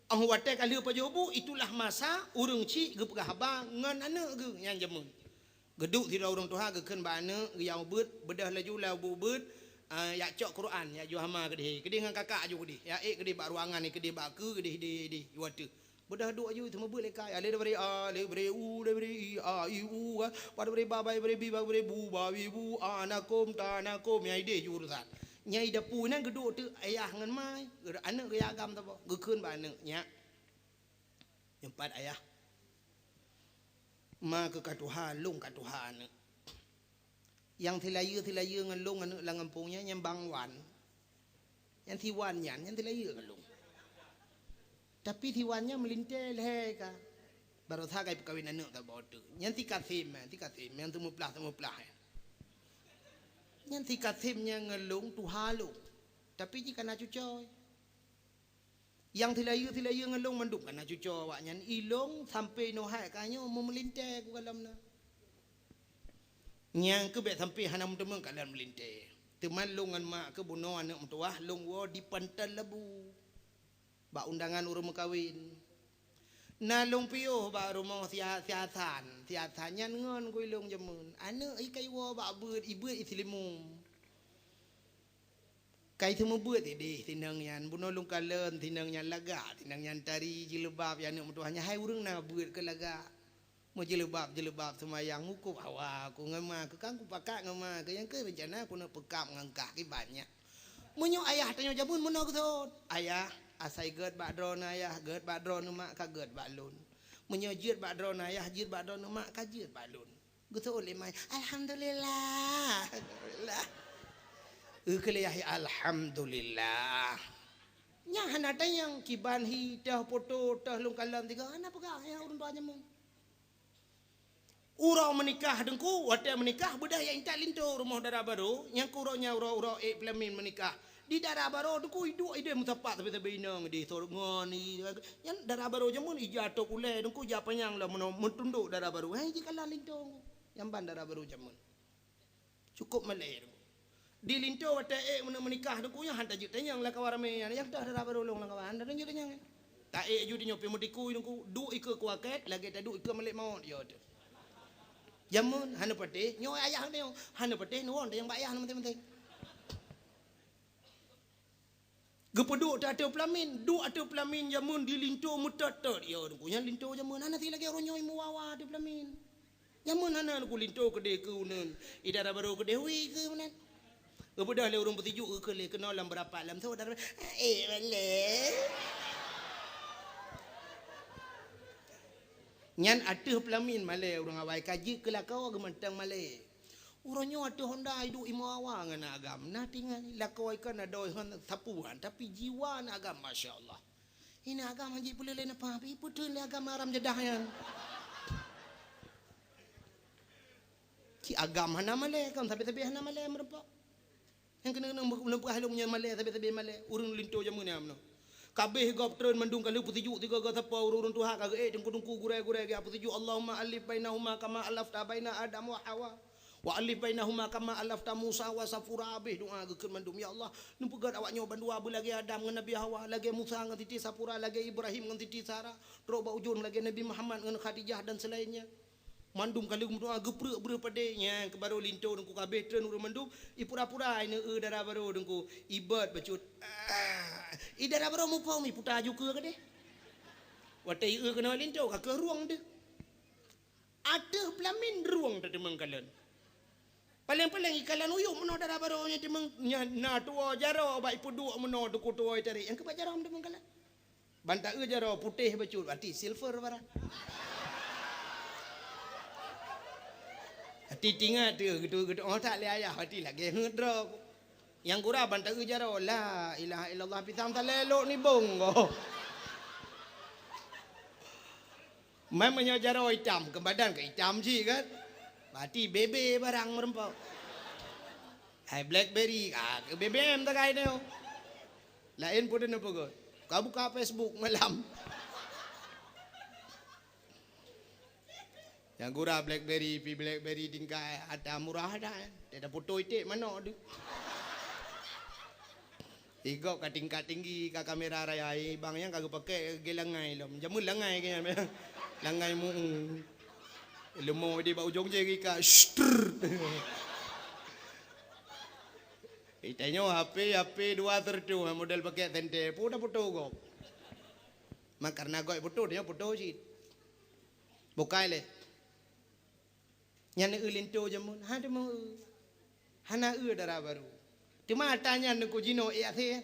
Óh watèe ka lheueh pajoh bu, itulah masa ureueng chik geupeugah haba ngon aneuk geuh nyang jameun. Geuduek sidroe ureueng tuha geukheun bak aneuk, geuyue ubeuet, beudôh laju lam ubeuet, ah, jak cok Quran, jak ju hama keudeh. Keudeh ngon kakak ju keudeh. Jak ék keudeh bak ruangan, keudeh bak keue, keudeh idéh, idéh, ju ateueh. Beudôh duek ju, seumeubeuet lé kai. Alif dari a, alif dari u, alif dari i, a, i, u, kan. Ba dari ba, ba dari bi, ba dari bu, ba, bi, bu, a, na, kum, ta, na, kum. Nyang idéh ju urusan. Nyang i dapu nyan geuduek teuk ayah ngon ma, aneuk geuyue agam saboh. Geukheun bak aneuk, "Nyak, nyoe pat ayah. Ma keuh ka tuha, lôn ka tuha aneuk. Nyang silayeue-silayeue ngon lôn aneuk lam gampông nyan, nyan Bang Wan. Nyang si Wan nyan, nyan silayeue ngon lôn. Tapi si Wan nyan meulintèe lhèe ka. Baroesa ka ipeukawen aneuk saboh teuk. Nyan si Kasem, si Kasem, nyang seumeuplah-seumeuplah nyan. Nyan si Kasem nyan ngon lôn tuha lôn. Tapi jih ka na cucoe. Nyang silayeue-silayeue ngon lôn mandum ka na cucoe awaknyan. I lôn sampoe nyoe hai ka nyoe meumeulintèe ku gohlom na. Nyang keuh bèk sampoe hana meuteumèe ka lôn meulintèe. Teuma lôn ngon mak keuh bunoe aneuk meutuwah lôn woe di Pantai Labu. Bak undangan ureueng meukawen. Na lôn piôh bak rumoh si Ha-, si Hasan. Si Hasan nyan ngon ku i lôn jameun. Aneuk i ka iwoe bak beuet, ibeuet i Seulimeum. Ka iseumeubeuet idéh sinong nyan, bunoe lôn kalon sinong nyan lagak, sinong nyan tari jileubab, ya aneuk meutuwah nyan hai ureueng na beuet keu lagak. Meujileubab-jileubab seumayang, mukub hawa ku ngon ma ku, kan kupakat ngon ma ku, nyang keuh reuncana kuneuk peukab ngon kah, ki banyak. Meunyoe ayah tanyoe jameun meunoe geuseuôt, "Ayah, asai gèt bak droeneuh ayah, gèt bak droeneuh mak, ka gèt bak lôn. Meunyoe jeuet bak droeneuh ayah, jeuet bak droeneuh mak, ka jeuet bak lôn." Geuseuôt lé ma, "Alhamdulillah." Alhamdulillah. Eu keu lé yah, "Alhamdulillah." Nyan hana tanyong kiban hi, toh poto, toh lôn kalon tiga, hana peugah, ya ureueng tuha jameun. Uroe meunikah teungku, watèe meunikah beudôh jak intat linto rumoh dara barô, nyang keu uroe nyan uroe-uroe ék peulamin meunikah. Di dara barô teungku iduek idéh meusapat sabe-sabe inong idéh sot ngon i, nyan dara barô jameun ija tok ulèe teungku ija panyang lom meuno-, meutundok dara barô. Hai jikalon linto nyang ban dara barô jameun. Cukôp malèe teungku. Di linto watèe ék meunikah teungku nyan han tajeuet tanyong lam kawan ramè nyan, nyang toh dara barô lôn lam kawan, han tajeuet tanyong. Ta ék ju tanyoe pih meutikui teungku, duek ikeue kuakét lagèe taduek ikeue malèk mawöt yo teuh. Jameun hana patéh, nyoe ayah nyoe hana patéh, nuwon tanyong bak ayah na maséng-maséng. Geupeuduek teuh ateueh peulamin, duek ateueh peulamin jameun di linto meutot-tot. Ya, teungku, nyan linto jameun hana si lagèe uroe nyoe meuwawa ateueh peulamin. Jameun hana teungku linto keudéh keu uneun, i dara barô keudéh wi keu meunan. Geubeudôh lé ureueng peusijuek geukheun lé keunoe lam beurapat lam soe dara, eh, malèe. Nyan ateueh peulamin malèe ureueng awai ka jeuet keu lakoe geumantong malèe. Uroe nyoe ateueh honda iduek i meuwawa ngon aneuk agam. Na tinggai lakoe kan adoe hon sapuan, tapi jiwa aneuk agam, masya Allah. Aneuk agam han jeuet peuleueh lé nafah, ipeutheun lé agam haram jadah nyan. Cit agam hana malèe, kon sabe-sabe hana malèe meurumpok. Nyang keuneuk-keuneuk lôn peugah lôn nyan malèe, sabe-sabe malèe. Ureueng linto jameun nyan meunoe. Ka abéh gob treun mandum ka lheueh peusijuek tiga-tiga sapo ureueng-ureueng tuha ka geuék teungku-teungku gurèe-gurèe geuék peusijuek, Allahumma alif bainahuma kama alafta baina Adam wa Hawa. Wa alif bainahuma kama alafta Musa wa Safura. Abéh doa geukheun mandum, "Ya Allah, neupeugöt awak nyoe bandua beulagèe Adam ngon Nabi Hawa, lagèe Musa ngon Siti Safura, lagèe Ibrahim ngon Siti Sara, trok bak ujông lagèe Nabi Muhammad ngon Khadijah dan selainnya." Mandum ka lheueh meudoa geupreuek breueh padé, nyan keuh barô linto teungku ka abéh treun ureueng mandum, ipura-pura ineuk dara barô teungku, ibot bacut. Ah, i dara barô muphom iputa ju keue keudéh. Watèe ieu keunoe linto ka keuh rueng deuh. Ateueh peulamin rueng tateumeung kalon. Paleng-paleng ikalon uyueb meunoe dara barô nyan teumeung, nyan na tuwoe jaroe bak ipeuduek meunoe teungku tuwoe itarek, nyang keubat jaroe teumeung kalon. Ban taeu jaroe putéh bacut, até silver barang. Até tingat teuh geutu-geutu, oh, that lé ayah, até lagée heuet droe. Nyang gura ban taeu jaroe, la ilaha illallah, pisang salé lok nibong goh. Mai meunyoe jaroe itam, keu badan ka itam cit kan. Berarti bebe barang meureumpok. Hai BlackBerry, ah, keu B B M takai nyoe. Laén peue neupeugah. Ka buka Facebook malam. Nyang gura BlackBerry, pi BlackBerry tingkai ata murah dah. Dia dah foto iték manok tu. Igok ka tingkat tinggi, ka kamera raya, eh, bang nyang ka geupakè gé langai lom. Jameun langai gé nyan, langai mu. Leumo di bak ujong jari ka, shtr. Itanyoe H P, H P dua sertu, model pakè sente, pun dah foto gok. Mak karena gok foto, dia foto cit. Bukai lé. Nyan eu linto jameun, ha teumeung eu. Hana eu dara barô. Teuma ata nyan neukujinoe ék asé.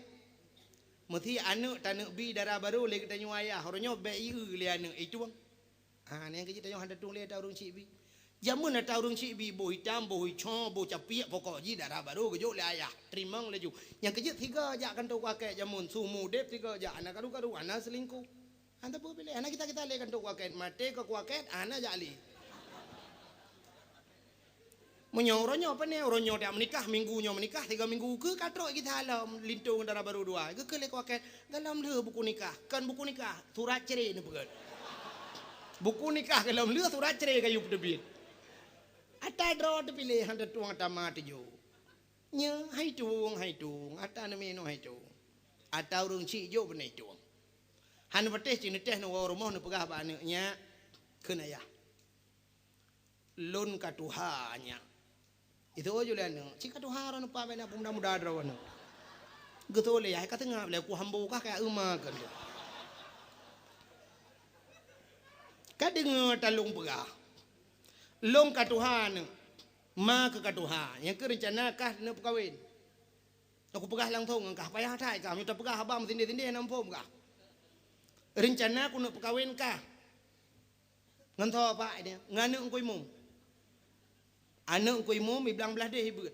Meusi aneuk taneuk bi dara barô lé geutanyoe ayah, uroe nyoe bèk ieu lé aneuk itueng. Ha, nyang keu jih tanyoe hana tueng lé ata ureueng syiek bi. Jameun ata ureueng syiek bi, boh itam, boh ico, boh capiek, pokok jih dara barô geujok lé ayah. Teurimong laju. Nyang keu jih sigoe jak kantô kuakét jameun, su mudép sigoe jak, hana karu-karu, hana seulingkuh. Hana peue piléh, hana kita-kita lé kantô kuakét, maté ka kuakét, hana jak lé. Meunyoe uroe nyoe pane, uroe nyoe dak meunikah, minggu nyoe meunikah, tiga minggu keu ka trok gisa lom linto ngon dara barô dua. Geukheun lé kuakét, galom lheueh buku nikah, kon buku nikah, surat cerai neupeugét. Buku nikah galom lheueh, surat cerai ka yue peuteubiet. Ata droe teupiléh, hana tueng ata ma teujoh. Nyoe hai tueng, hai tueng, ata neuminoe hai tueng. Ata ureueng syiek jok beunai tueng. Hana patéh cit neutéh neuwoe rumoh neupeugah bak aneuk, "Nyak," kheun ayah, "lôn ka tuha, nyak." Itu jih lé aneuk, "Ci ka tuha droeneuh, peue bèk na peumuda-muda droeneuh." Geutôi lé yah, "Ka teungab lé ku hambo kah, ka eu ma keuh." Ka deungoe talông peugah, "Lôn ka tuha, neuk. Ma keuh ka tuha, nyang keuh reuncana kah neuk peukawen." Aku peugah langsông ngon kah, payah that kah, meunyoe tapeugah haba meusindéh-sindéh hana muphom kah. Reuncana ku neuk peukawen kah. Ngon soe pak dia? Ngon aneuk Teungku Imum. Aneuk Teungku Imum i blang blaih deh i beuet.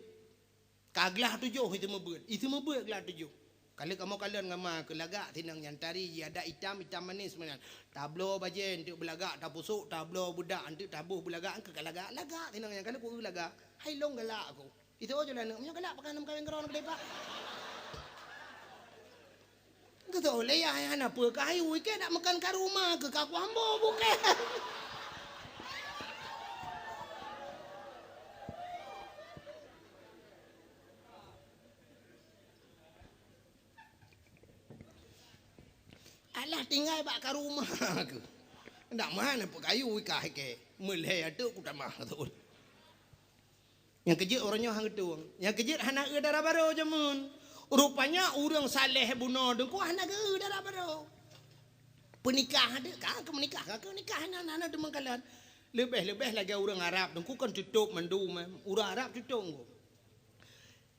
Ka glah tujoh i teumeubeut. I teumeubeut glah tujoh. Ka lheueh kamoe kalon ngon ma keuh lagak sinong nyan tari ji adat itam, itam manis meunan. Tabloe bajée eunteuk beulagak, tapusok, tabloe beudak eunteuk taboh beulagak, eungkeu ka lagak, lagak sinong nyan ka lheueh ku eu lagak. Hai lôn galak aku. Itu jih lé aneuk, meunyoe galak pakon meukawen keudroe keudeh, Pak. Geutôi lé yah, hana peue ka hayu, ikei nak meukan ka rumoh keuh ka kuambo bukée. Alah tinggai bak ka rumoh keuh. Ndak meuhan peukayu ikah ikei. Meulhèe ateueh kutamah teuh. Nyang keujeuet uroe nyoe han geutueng. Nyang keujeuet hana eu dara barô jameun. Rupanya ureueng saleh bunoe deungku hana geu dara barô. Peunikah deuh ka keu meunikah, ka keu nikah hana, hana deungon kalon. Leubeh-leubeh lagèe ureueng Arab deungku kan tutôp mandum, eh. Ureueng Arab tutôp deungku.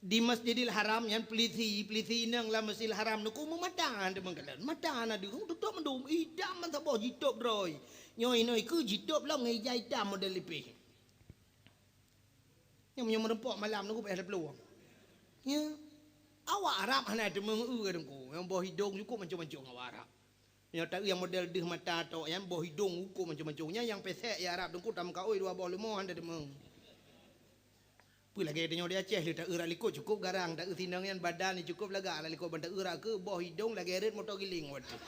Di Masjidil Haram nyan pelisi, pelisi inong lam Masjidil Haram deungku meumata deungon kalon. Mata hana deuh, tutôp mandum, idam mantong boh jitôp droe. Nyoe inoe keu jitôp lom ngon ija itam model lipeh. Nyang meunyoe meureumpok malam nunggu payah taplueng. Ya. Awak Arab hana teumeung eu deungku. Nyang boh idong cukôp mancong-mancong awak Arab. Nyoe taeu nyang model deuh mata tok nyan boh idong cukôp mancong-mancong. Nyan nyang pesek ya Arab deungku tameukaôi dua boh leumo hana teumeung. Peue lagèe tanyoe di Aceh lé taeu rak likot cukôp garang, taeu sinong nyan badan cukôp lagak rak likot ban taeu rak keu boh idong lagèe rot moto giling watèe.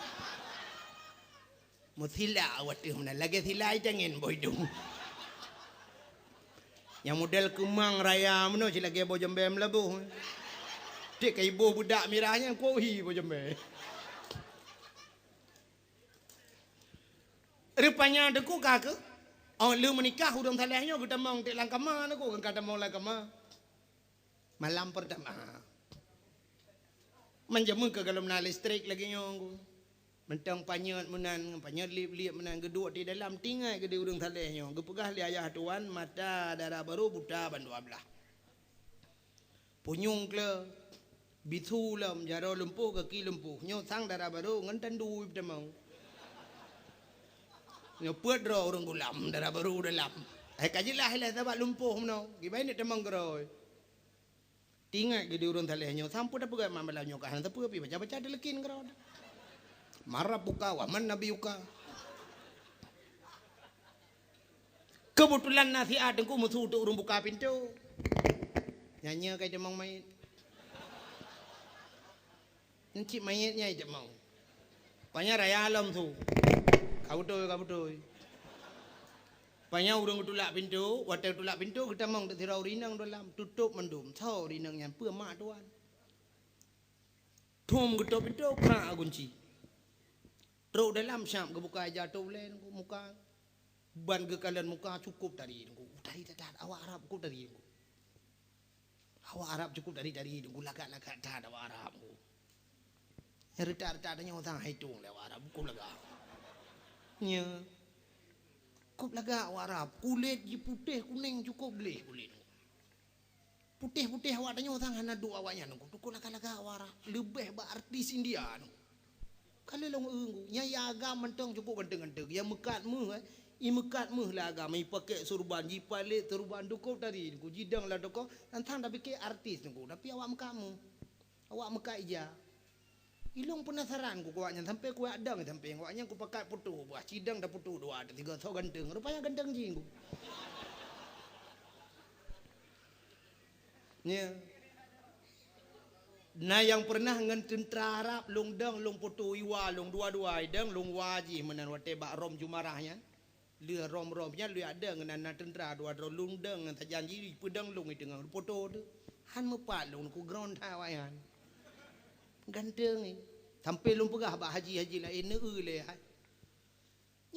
Meusila watèe meunan lagèe sila itangen boh idong. Nyang model keumang raya meunoe cit lagèe boh jambèe meulaboh. Tiek ka iboh beudak mirah nyan kuohi boh jambèe. Rupanya deungku ka keuh, oh lheueh meunikah ureueng saleh nyoe geutamong tiek lam kama deungku, ka tamong lam kama. Malam pertama. Man jameun keuh galom na listrik lagèe nyoe deungku. Mantong panyöt meunan, panyöt lieb-lieb meunan, geuduek di dalam, tinggai geuh di ureuëng saleh nyoe. Geupeugah lé ayah tuan, mata dara barô buta bandua blaih. Punyueng kle, bisu lom, jaroe lumpoh, gaki lumpoh. Nyoe sang dara barô ngon tandu tamong. Nyoe peuet droe ureuëng gulam, dara barô dalam. Hai ka jeulaih lé sabab lumpoh meunoe, kiban neuk tamong keudroe. Tinggai geuh di ureuëng saleh nyoe, sampoe tapeugah mak malam nyoe ka hana teupeu, pih baca-baca dileukin keudroe. Man rabbuka wa man nabiyuka. Keubeutulan na siat teungku meusu teuk ureuëng buka pintoe. Nyan nyoe ka itamong manyét. Nyan cit manyét nyan itamong. Panyang raya lom su. Ka beutôi, ka beutôi. Panyang ureuëng geutulak pintoe, watée geutulak pintoe geutamong teuk sidroe ureuëng inong dalam, tutôp mandum. Soe ureuëng inong nyan? Peue mak tuan. Thom geutôp pintoe, krak gunci. Trok dalam siap geubuka ija tôp ulée teungku muka. Ban geukalon muka cukôp tari teungku. Tari that-that, awak Arab cukôp tari teungku. Awak Arab cukôp tari-tari teungku, lagak-lagak that awak Arab teungku. Nyang reutak-reutak tanyoe sang hai tueng lé awak Arab, cukôp lagak. Nya. Cukôp lagak awak Arab, kulét jih putéh kuneng cukôp gleh kulét. Putéh-putéh awak tanyoe sang hana duek awaknyan, cukôp lagak-lagak awak Arab. Leubeh bak artis India teungku. Ka lheueh lôn eu teungku, nyan ya agam mantong cukôp ganteng-ganteng. Ya meukat méuh, eh. I meukat méuh lé agam, i pakèk surban, jipalét surban, cukôp tari teungku, jidong lam toko, nyan sang tapike artis teungku, tapi awak meukat méuh. Awak meukat ija. Ilôn peunasaran ku awaknyan sampai kuyak dong sampai awaknyan kupakat putôh buah cidong dan putôh dua atau tiga soe ganteng. Rupanya ganteng jih teungku. Nya. Na nyang peureunah ngon teuntra Arab lôn dong lôn putôh iwa lôn dua-dua idong lôn wa jih meunan watée bak Rom Jumarah nyan. Lheueh Rom-Rom nyan lheueh ada ngon na teuntra dua droe lôn dong ngon sajan jih peudong lôn i teungoh putôh tu. Han meupat lôn ku gron that awaknyan. Ganteng eh. Sampai lôn peugah bak haji-haji laén neu lé hai.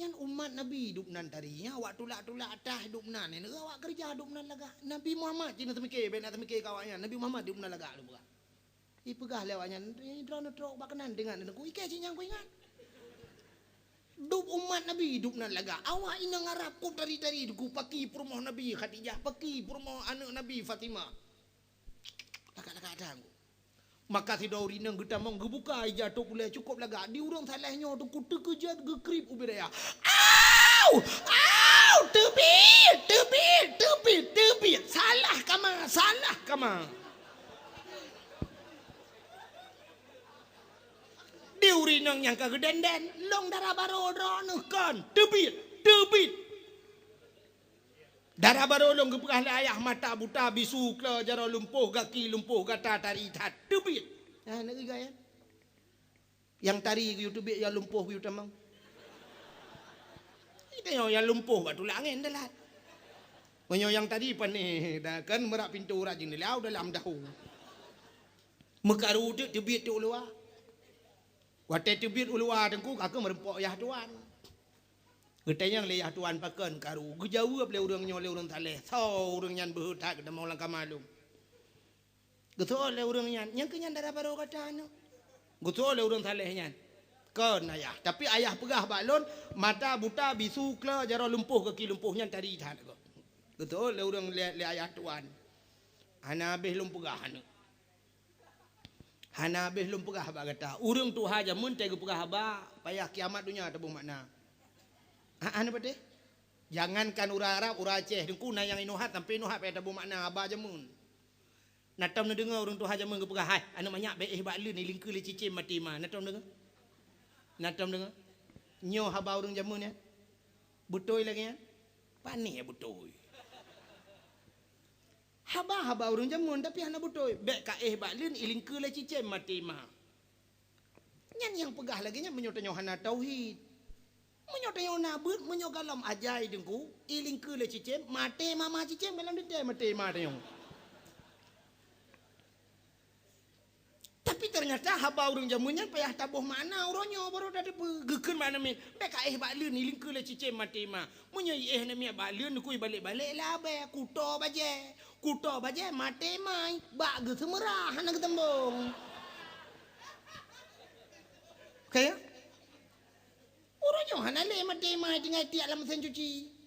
Nyan umat Nabi dubnan tari nyan awak tulak-tulak atah dubnan neu awak keureuja dubnan lagak. Nabi Muhammad cit na teumike bèk na teumike keu awaknyan. Nabi Muhammad dubnan lagak lôn peugah. Ipeugah lé awaknyan, "Droeneuh trok bak keunan deungon teungku, ikei cit nyang kuingat." Dub umat Nabi dubnan lagak. Awak inong Arab cukôp tari-tari teungku, paki peurumoh Nabi Khadijah, paki peurumoh aneuëk Nabi Fatimah. Lagak-lagak that teungku. Maka sidroe ureuëng inong geutamong geubuka ija tôp ulée cukôp lagak. Di ureuëng saleh nyoe teungku teukeujot geukrieb ubit raya. Au! Au! Teubiet! Teubiet! Teubiet! Teubiet! Salah kama! Salah kama! Di ureuëng inong nyang ka geudenden, lôn dara barô droeneuh kon, teubiet, teubiet. Dara barô lôn geupeugah lé ayah mata buta, bisu klo, jaroe lumpoh, gaki lumpoh, gata tari that, teubiet. Nah, nak geugai, ya? Nyang tari geuyue teubiet, nyang lumpoh geuyue tamong. Itu nyang, nyang lumpoh bak tulak angén dalat. Meunyoe nyang tari panéh, dah kan meurah pintoe urat jeuneula dalam dahu. Meukaru teuk teubiet teuk u luwa. Watée teubiet u luwa teungku ka keuh meureumpok yah tuan. Geutanyong lé yah tuan pakon karu. Geujaweueb lé ureuëng nyoe lé ureuëng saleh. Soe ureuëng nyan beuhe that geutamong lam kama lôn. Geuseuôt lé ureuëng nyan, nyang keu nyan dara barô gata nyoe. Geuseuôt lé ureuëng saleh nyan. Kon ayah, tapi ayah peugah bak lôn, mata buta, bisu klo, jaroe lumpoh, gaki lumpoh nyan tari that. Geuseuôt lé ureuëng lé, lé ayah tuan. Hana habéh lôn peugah aneuëk. Hana habéh lôn peugah bak gata. Ureuëng tuha jameun teuh geupeugah haba payah kiamat donya taboh makna. Ha, hana patéh? Jangankan ureuëng Arab, ureuëng Aceh, teungku na nyang inoe hat sampai inoe hat payah taboh makna haba jameun. Na tom neudeungoe ureuëng tuha jameun geupeugah, "Hai, aneuëk manyak bèk éh bak leuen, ilingkeue lé cicém maté ma." Na tom deungoe? Na tom deungoe? Nyoe haba ureuëng jameun nyan? Beutôi lagée nyan? Panéh beutôi. Haba-haba ureuëng jameun, tapi hana beutôi. Bèk ka éh bak leuen, ilingkeue lé cicém maté ma. Nyan nyang peugah lagée nyan meunyoe tanyoe hana tauhid. Meunyoe tanyoe na beuet, meunyoe gohlom ajai teungku, ilingkeue lé cicém, maté ma ma cicém gohlom teuntèe maté ma tanyoe. Tapi teunyata haba ureuëng jameun nyan payah taboh makna uroe nyoe baru tateupeue. Geukheun bak aneuk miet, "Bèk ka éh bak leuen, ilingkeue lé cicém maté ma." Meunyoe iéh aneuk miet bak leuen, neukui balek-balek labée, kuto bajée. Kuto bajée maté ma, bak geuseumeurah hana geuteumbong. Oke, ya? Uroe nyoe hana lé maté ma tinggai tiek lam mesin cuci.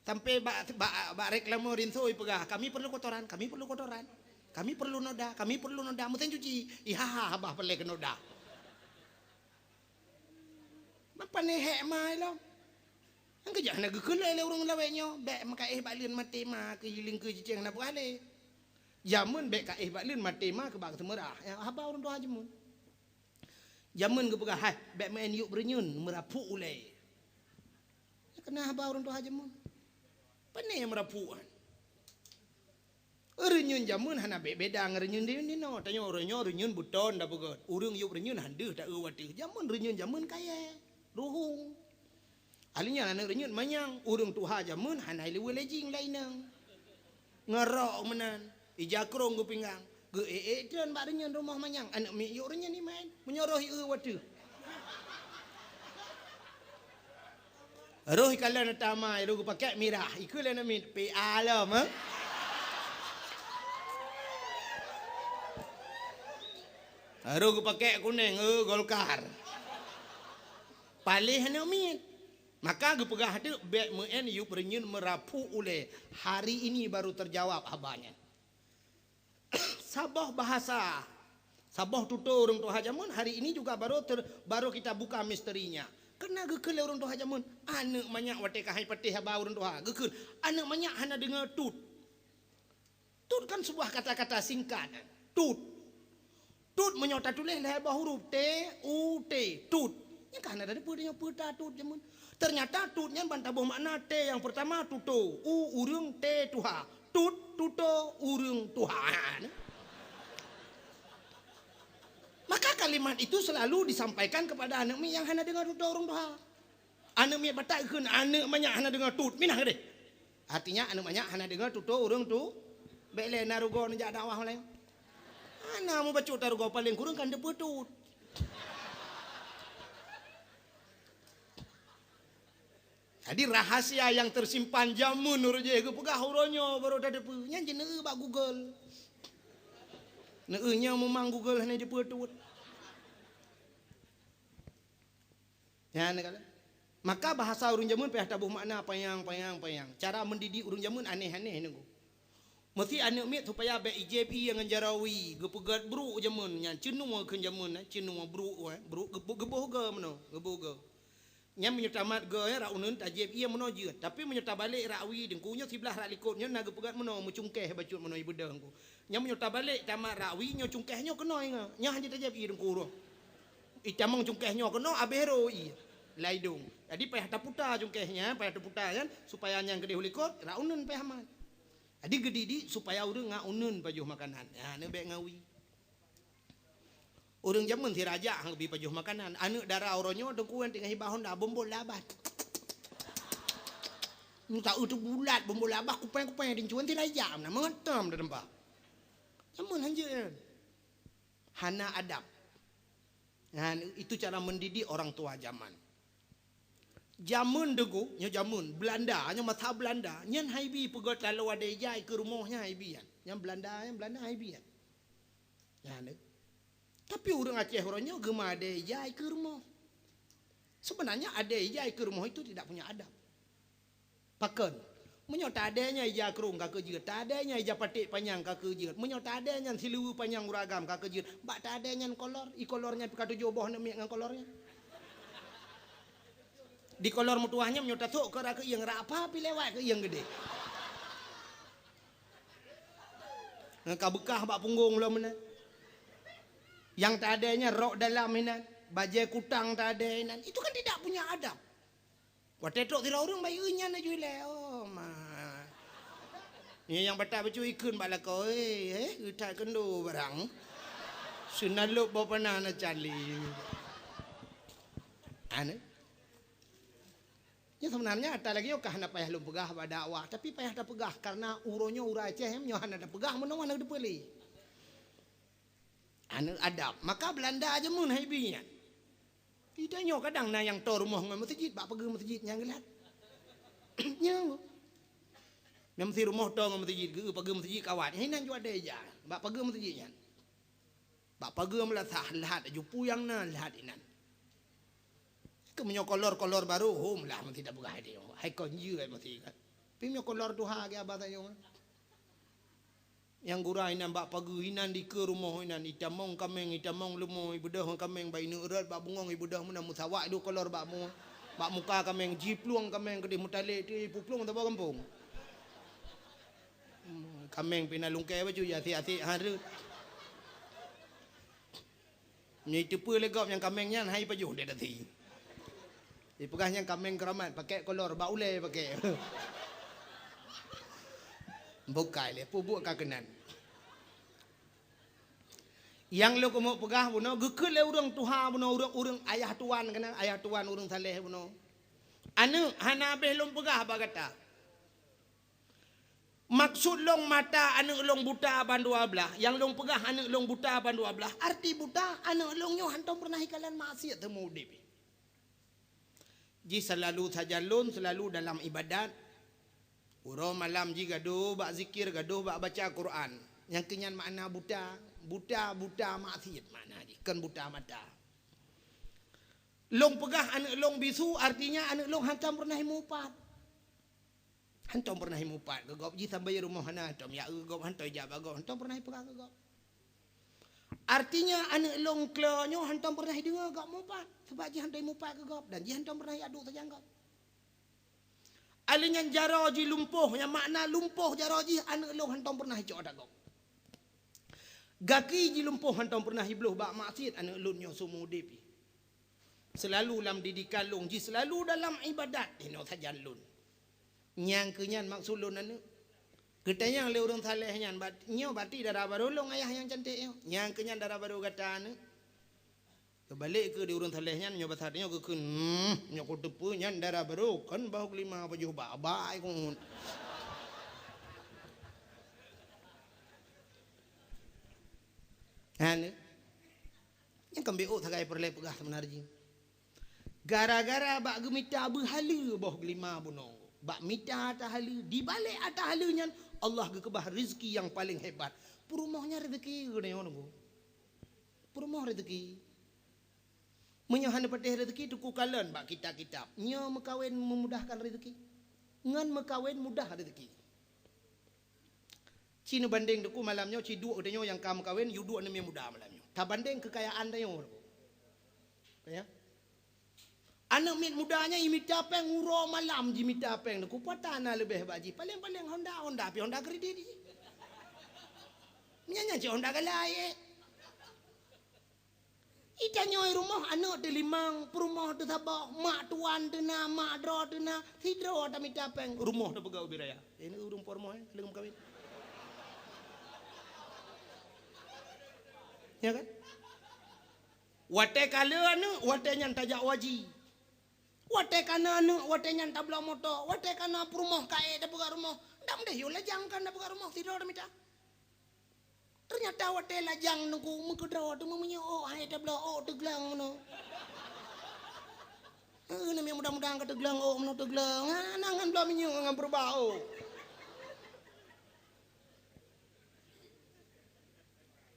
Sampai bak, bak, bak reklame rinso ipeugah, "Kami perlu kotoran, kami perlu kotoran. Kami perlu noda, kami perlu noda." Mesin cuci, ihaha babah peureulée keu noda. Mapa neuhek ma ilom? Nyang keujak hana geukheun lé ureuëng lawét nyoe, bék meukaéh bak leuen maté ma keu lingkeue cicéng hana peugah lé. Jameun bék kaéh bak leuen maté ma keu bak seumeurah. Ya, haba ureuëng tuha jameun. Jameun geupeugah, "Hai, bék meu'en yup reunyeun meurapuk ulée." Keuna haba ureuëng tuha jameun. Pane meurapuk nyan? Reunyeun jameun hana beda ngon reunyeun di, di noe. Tanyoe uroe nyoe reunyeun beuton da beugöt. Ureuëng yup reunyeun han deuh ta-eu wateuh. Jameun reunyeun jameun kayée, ruhueng. Ahli nyan aneuk reunyeun manyang, ureuëng tuha jameun hana ileuweue lejing lai inong. Ngeurok meunan, ija krong geupinggang. Geu-ék-ék treun bak reunyeun rumoh manyang, aneuk miet yup reunyeun iman. Meunyoe roh i-eu wateuh. Roh ikalon tamai, roh geupakek mirah, ikeu lé aneuk miet, P A lom, eh? Roh geupakek kuneng, eh, Golkar. Paléh aneuk miet. Maka geupeugah teuk bék meu'en yup reunyeun meurapuk ulée. Hari ini baru terjawab haba nyan. Saboh bahasa, saboh tutoe ureuëng tuha jameun hari ini juga baru ter-, baru kita buka misterinya. Keuna geukheun lé ureuëng tuha jameun, aneuk manyak watée ka hai patéh haba ureuëng tuha, geukheun, aneuk manyak hana deungoe tut. Tut kan sebuah kata-kata singkat. Tut. Tut meunyoe tatuléh lhée boh huruf, T, U, T, tut. Nyan ka hana tateupeue tanyoe peue ta tut jameun. Ternyata tut nyan ban taboh makna T nyang pertama tutoe, U ureuëng, T tuha. Tut tutoe ureuëng tuha. Maka kalimat itu selalu disampaikan kepada aneuk miet nyang hana deungoe tutoe ureuëng tuha. Aneuk miet batat geukheun, aneuk manyak hana deungoe tut, minah keudeh. Artinya aneuk manyak hana deungoe tutoe ureuëng tu. Bék lé na rugoe neujak dakwah laén. Hana mubacut ta rugoe, paléng kureueng kan teupeue tut. Jadi rahasia nyang teusimpan jameun ureuëng jih geupeugah uroe nyoe baru tateupeue. Nyan jeuet neueu bak Google. Neueu nyang meumang Google hana jeuet tut. Nyan kan. Maka bahasa ureuëng jameun payah taboh makna panyang, panyang, panyang. Cara mendidik ureuëng jameun aneh-aneh nunggu. Meusti aneuk miet supaya bék ijép ié ngon jaroe wie, geupeugét brok jameun nyan, ceunoe kheun jameun, eh, ceunoe brok, eh, brok geuboh, geuboh goe meunoe, geuboh goe. Nyan meunyoe tamat goe, eh, rak uneuen tajép ié meunoe jeuet. Tapi meunyoe tabalek rak wie deungku nyoe siblah rak likot nyoe na geupeugét meunoe, meucungkéh bacut meunoe ibeudôh deungku. Nyan meunyoe tabalek tamat rak wie nyoe cungkéh nyoe keunoe ingat. Nyan hana tajép ié deungku roh. Itamong cungkéh nyoe keunoe abéh ro ié. Laidong. Jadi payah taputa cungkéh nyan, payah taputa kan supaya nyan keudeh u likot, rak uneuen payah mat. Jadi geudidik supaya ureuëng ngat uneuen pajoh makanan. Ha, neubek ngawi. Ureuëng jameun sirajak han geubi pajoh makanan. Aneuk dara uroe nyoe teungku nyan teungoh hibah honda bombol labah. Minta eu teubulat bombol labah kupeng-kupeng dincuen sirajak na mengetam di tempat. Jameun hanjeuet nyan. Hana adab. Nah, itu cara mendidik orang tua zaman. Jameun deungoe, nyoe jameun Belanda, nyoe masa Belanda, nyan haibi peugöt laloe adé ija ikeue rumoh nyan haibi nyan. Nyan Belanda, nyan Belanda haibi nyan. Nyan. Tapi ureuëng Aceh uroe nyoe geuma adé ija ikeue rumoh. Sebenarnya adé ija ikeue rumoh itu tidak punya adab. Pakon? Meunyoe tadé nyan ija krong ka keujeuet, tadé nyan ija paték panyang ka keujeuet, meunyoe tadé nyan siluweue panyang uragam ka keujeuet, bak tadé nyan kolor, i kolor nyan pih ka tujoh boh aneuk miet ngon kolor nyan. Di kolor meutuwah nyan meunyoe tasok keu rak keuieng, rak apa pih lewat keuieng geudeh. Ngon ka beukah bak punggong lom meunan. Nyang tadé nyan rok dalam inan, bajée kutang tadé inan. Itu kan tidak punya adab. Watée trok sidroe ureuëng bayeue nyan laju ilée, "Oh, ma." Nyan nyang batat bacut ikheun bak lakoe, "Eh, eh, geutat keundo barang. Seunalop boh panah na cali." Anu. Nyan sebenarnya ata lagée nyoe ka hana payah lôn peugah bak dakwah, tapi payah tapeugah karena uroe nyoe ureuëng Aceh nyoe hana tapeugah meunoe hana teupeue lé. Aneuk adab. Maka Belanda jameun hai bi nyan. Di tanyoe kadang na nyang toe rumoh ngon meuseujid, bak pageue meuseujid nyang geulat. Nyan. Nyang meusi rumoh toe ngon meuseujid, geu pageue meuseujid kawat. Hai nan juat daya, bak pageue meuseujid nyan. Bak pageue meulasah, lhat aju puyang na, lhat inan. Keu meunyoe kolor-kolor barô, hom lah meusti tapeugah lé nyoe. Hai kon jeuet meusti kan. Tapi meunyoe kolor tuha lagèe abah tanyoe. Nyang gura inan bak pageue, inan dikeue rumoh inan, itamong kaméng, itamong leumo, ibeudôh kaméng bak ineuk rot, bak bungong ibeudôh meunan, meusawak duek kolor bak mu-, bak muka kaméng, jiplueng kaméng keudeh meutalek, ti ipuplueng saboh gampông. Hmm, kaméng pih na lungkée bacut, ya asik-asik han reuet. Nyoe iteupeue lé gob nyang kaméng nyan hai pajoh dek dasi. Ipeugah nyang kaméng keuramat, pakèk kolor, bak ulèe pakèk. Bukai lé, peubuet ka keunan. Nyang lôn keumeuk peugah bunoe, geukheun lé ureueng tuha bunoe, ureueng-ureueng ayah tuan keunan, ayah tuan ureueng saleh bunoe. Aneuk, hana habéh lôn peugah bak gata. Maksud lôn mata aneuk lôn buta ban dua blaih, nyang lôn peugah aneuk lôn buta ban dua blaih, arti buta aneuk lôn nyoe hantom peureunah ikalon maksiet teuma udeb. Jih seulalu sajan lôn seulalu dalam ibadat. Uroe malam jih gadoh bak zikir, gadoh bak baca Quran. Nyang keu nyan makna buta, buta, buta maksiet makna jih, kon buta mata. Lôn peugah aneuk lôn bisu, artinya aneuk lôn hantom peureunah imupat. Hantom peureunah imupat keu gob, jih sampai rumoh hana hantom jak keu gob, hantom jak bak gob, hantom peureunah ipeugah keu gob. Artinya aneuk lôn klo nyoe hantom peureunah ideungoe gob mupat, sabab jih hantom imupat keu gob dan jih hantom peureunah iadu sajan gob. Alèh nyan jaroe jih lumpoh, nyang makna lumpoh jaroe jih aneuk lôn hantom peureunah icok ata gob. Gaki jih lumpoh hantom peureunah ibloh bak maksiet aneuk lôn nyoe seumeu udeb jih. Seulalu lam didikan lôn jih, seulalu dalam ibadat, inoe sajan lôn. Nyang keu nyan maksud lôn aneuk. Geutanyong lé ureueng saleh nyan, bat-, nyoe bati dara barô lôn ayah nyang cantik nyoe. Nyang keu nyan dara barô gata aneuk. Keubalek keu di ureueng saleh nyan, nyoe basa nyoe geukheun, hmm, nyoe kuteupeue nyan dara barô, kon bahu keulima pajoh bak, bak ai keuhun. Aneuk. Nyang keumbeuôt sagai peureulée peugah seumeunar jih. Gara-gara bak geumita beuhaleue boh geulima bunoe, bak mita ata haleue, dibalek ata haleue nyan Allah geukeubah rezeki nyang paleng hebat. Peurumoh nyan rezeki geuneuk nunggu. Peurumoh rezeki. Meunyoe hana patéh rezeki, teuku kalon bak kitab-kitab. Nyoe meukawen memudahkan rezeki. Ngon meukawen mudah rezeki. Ci neubandeng teungku malam nyoe, ci duek geutanyoe nyang ka meukawen, yue duek aneuk miet muda malam nyoe. Tabandeng keukayaan tanyoe teungku. Ya. Aneuk miet muda nyan imita péng uroe malam jimita péng teungku, pat na leubeh bak jih. Paleng-paleng Honda, Honda pi Honda kredit jih. Nyan nyan cit Honda galai, eh. Itanyoe rumoh aneuk teulimong, peurumoh teusaboh, mak tuan teuna, mak droe teuna, sidroe tamita péng, rumoh tapeugah ubit raya. Ini ureueng po rumoh, eh, leueng meukawen. Ya kan? Watée ka le aneuk, watée nyan tajak waji. Watée ka na aneuk, watée nyan tabloe moto, watée ka na peurumoh ka ék tapeugah rumoh. Dam deh yue lajang kan tapeugah rumoh, sidroe tamita. Teunyata watée lajang teungku meukeudroe teuma meunyoe ôk hai tabloe ôk teuglang meunoe. Heuh, namiet muda-muda ka teuglang ôk meunoe teuglang. Hana ngon bloe minyeuk ngon peureubah ôk.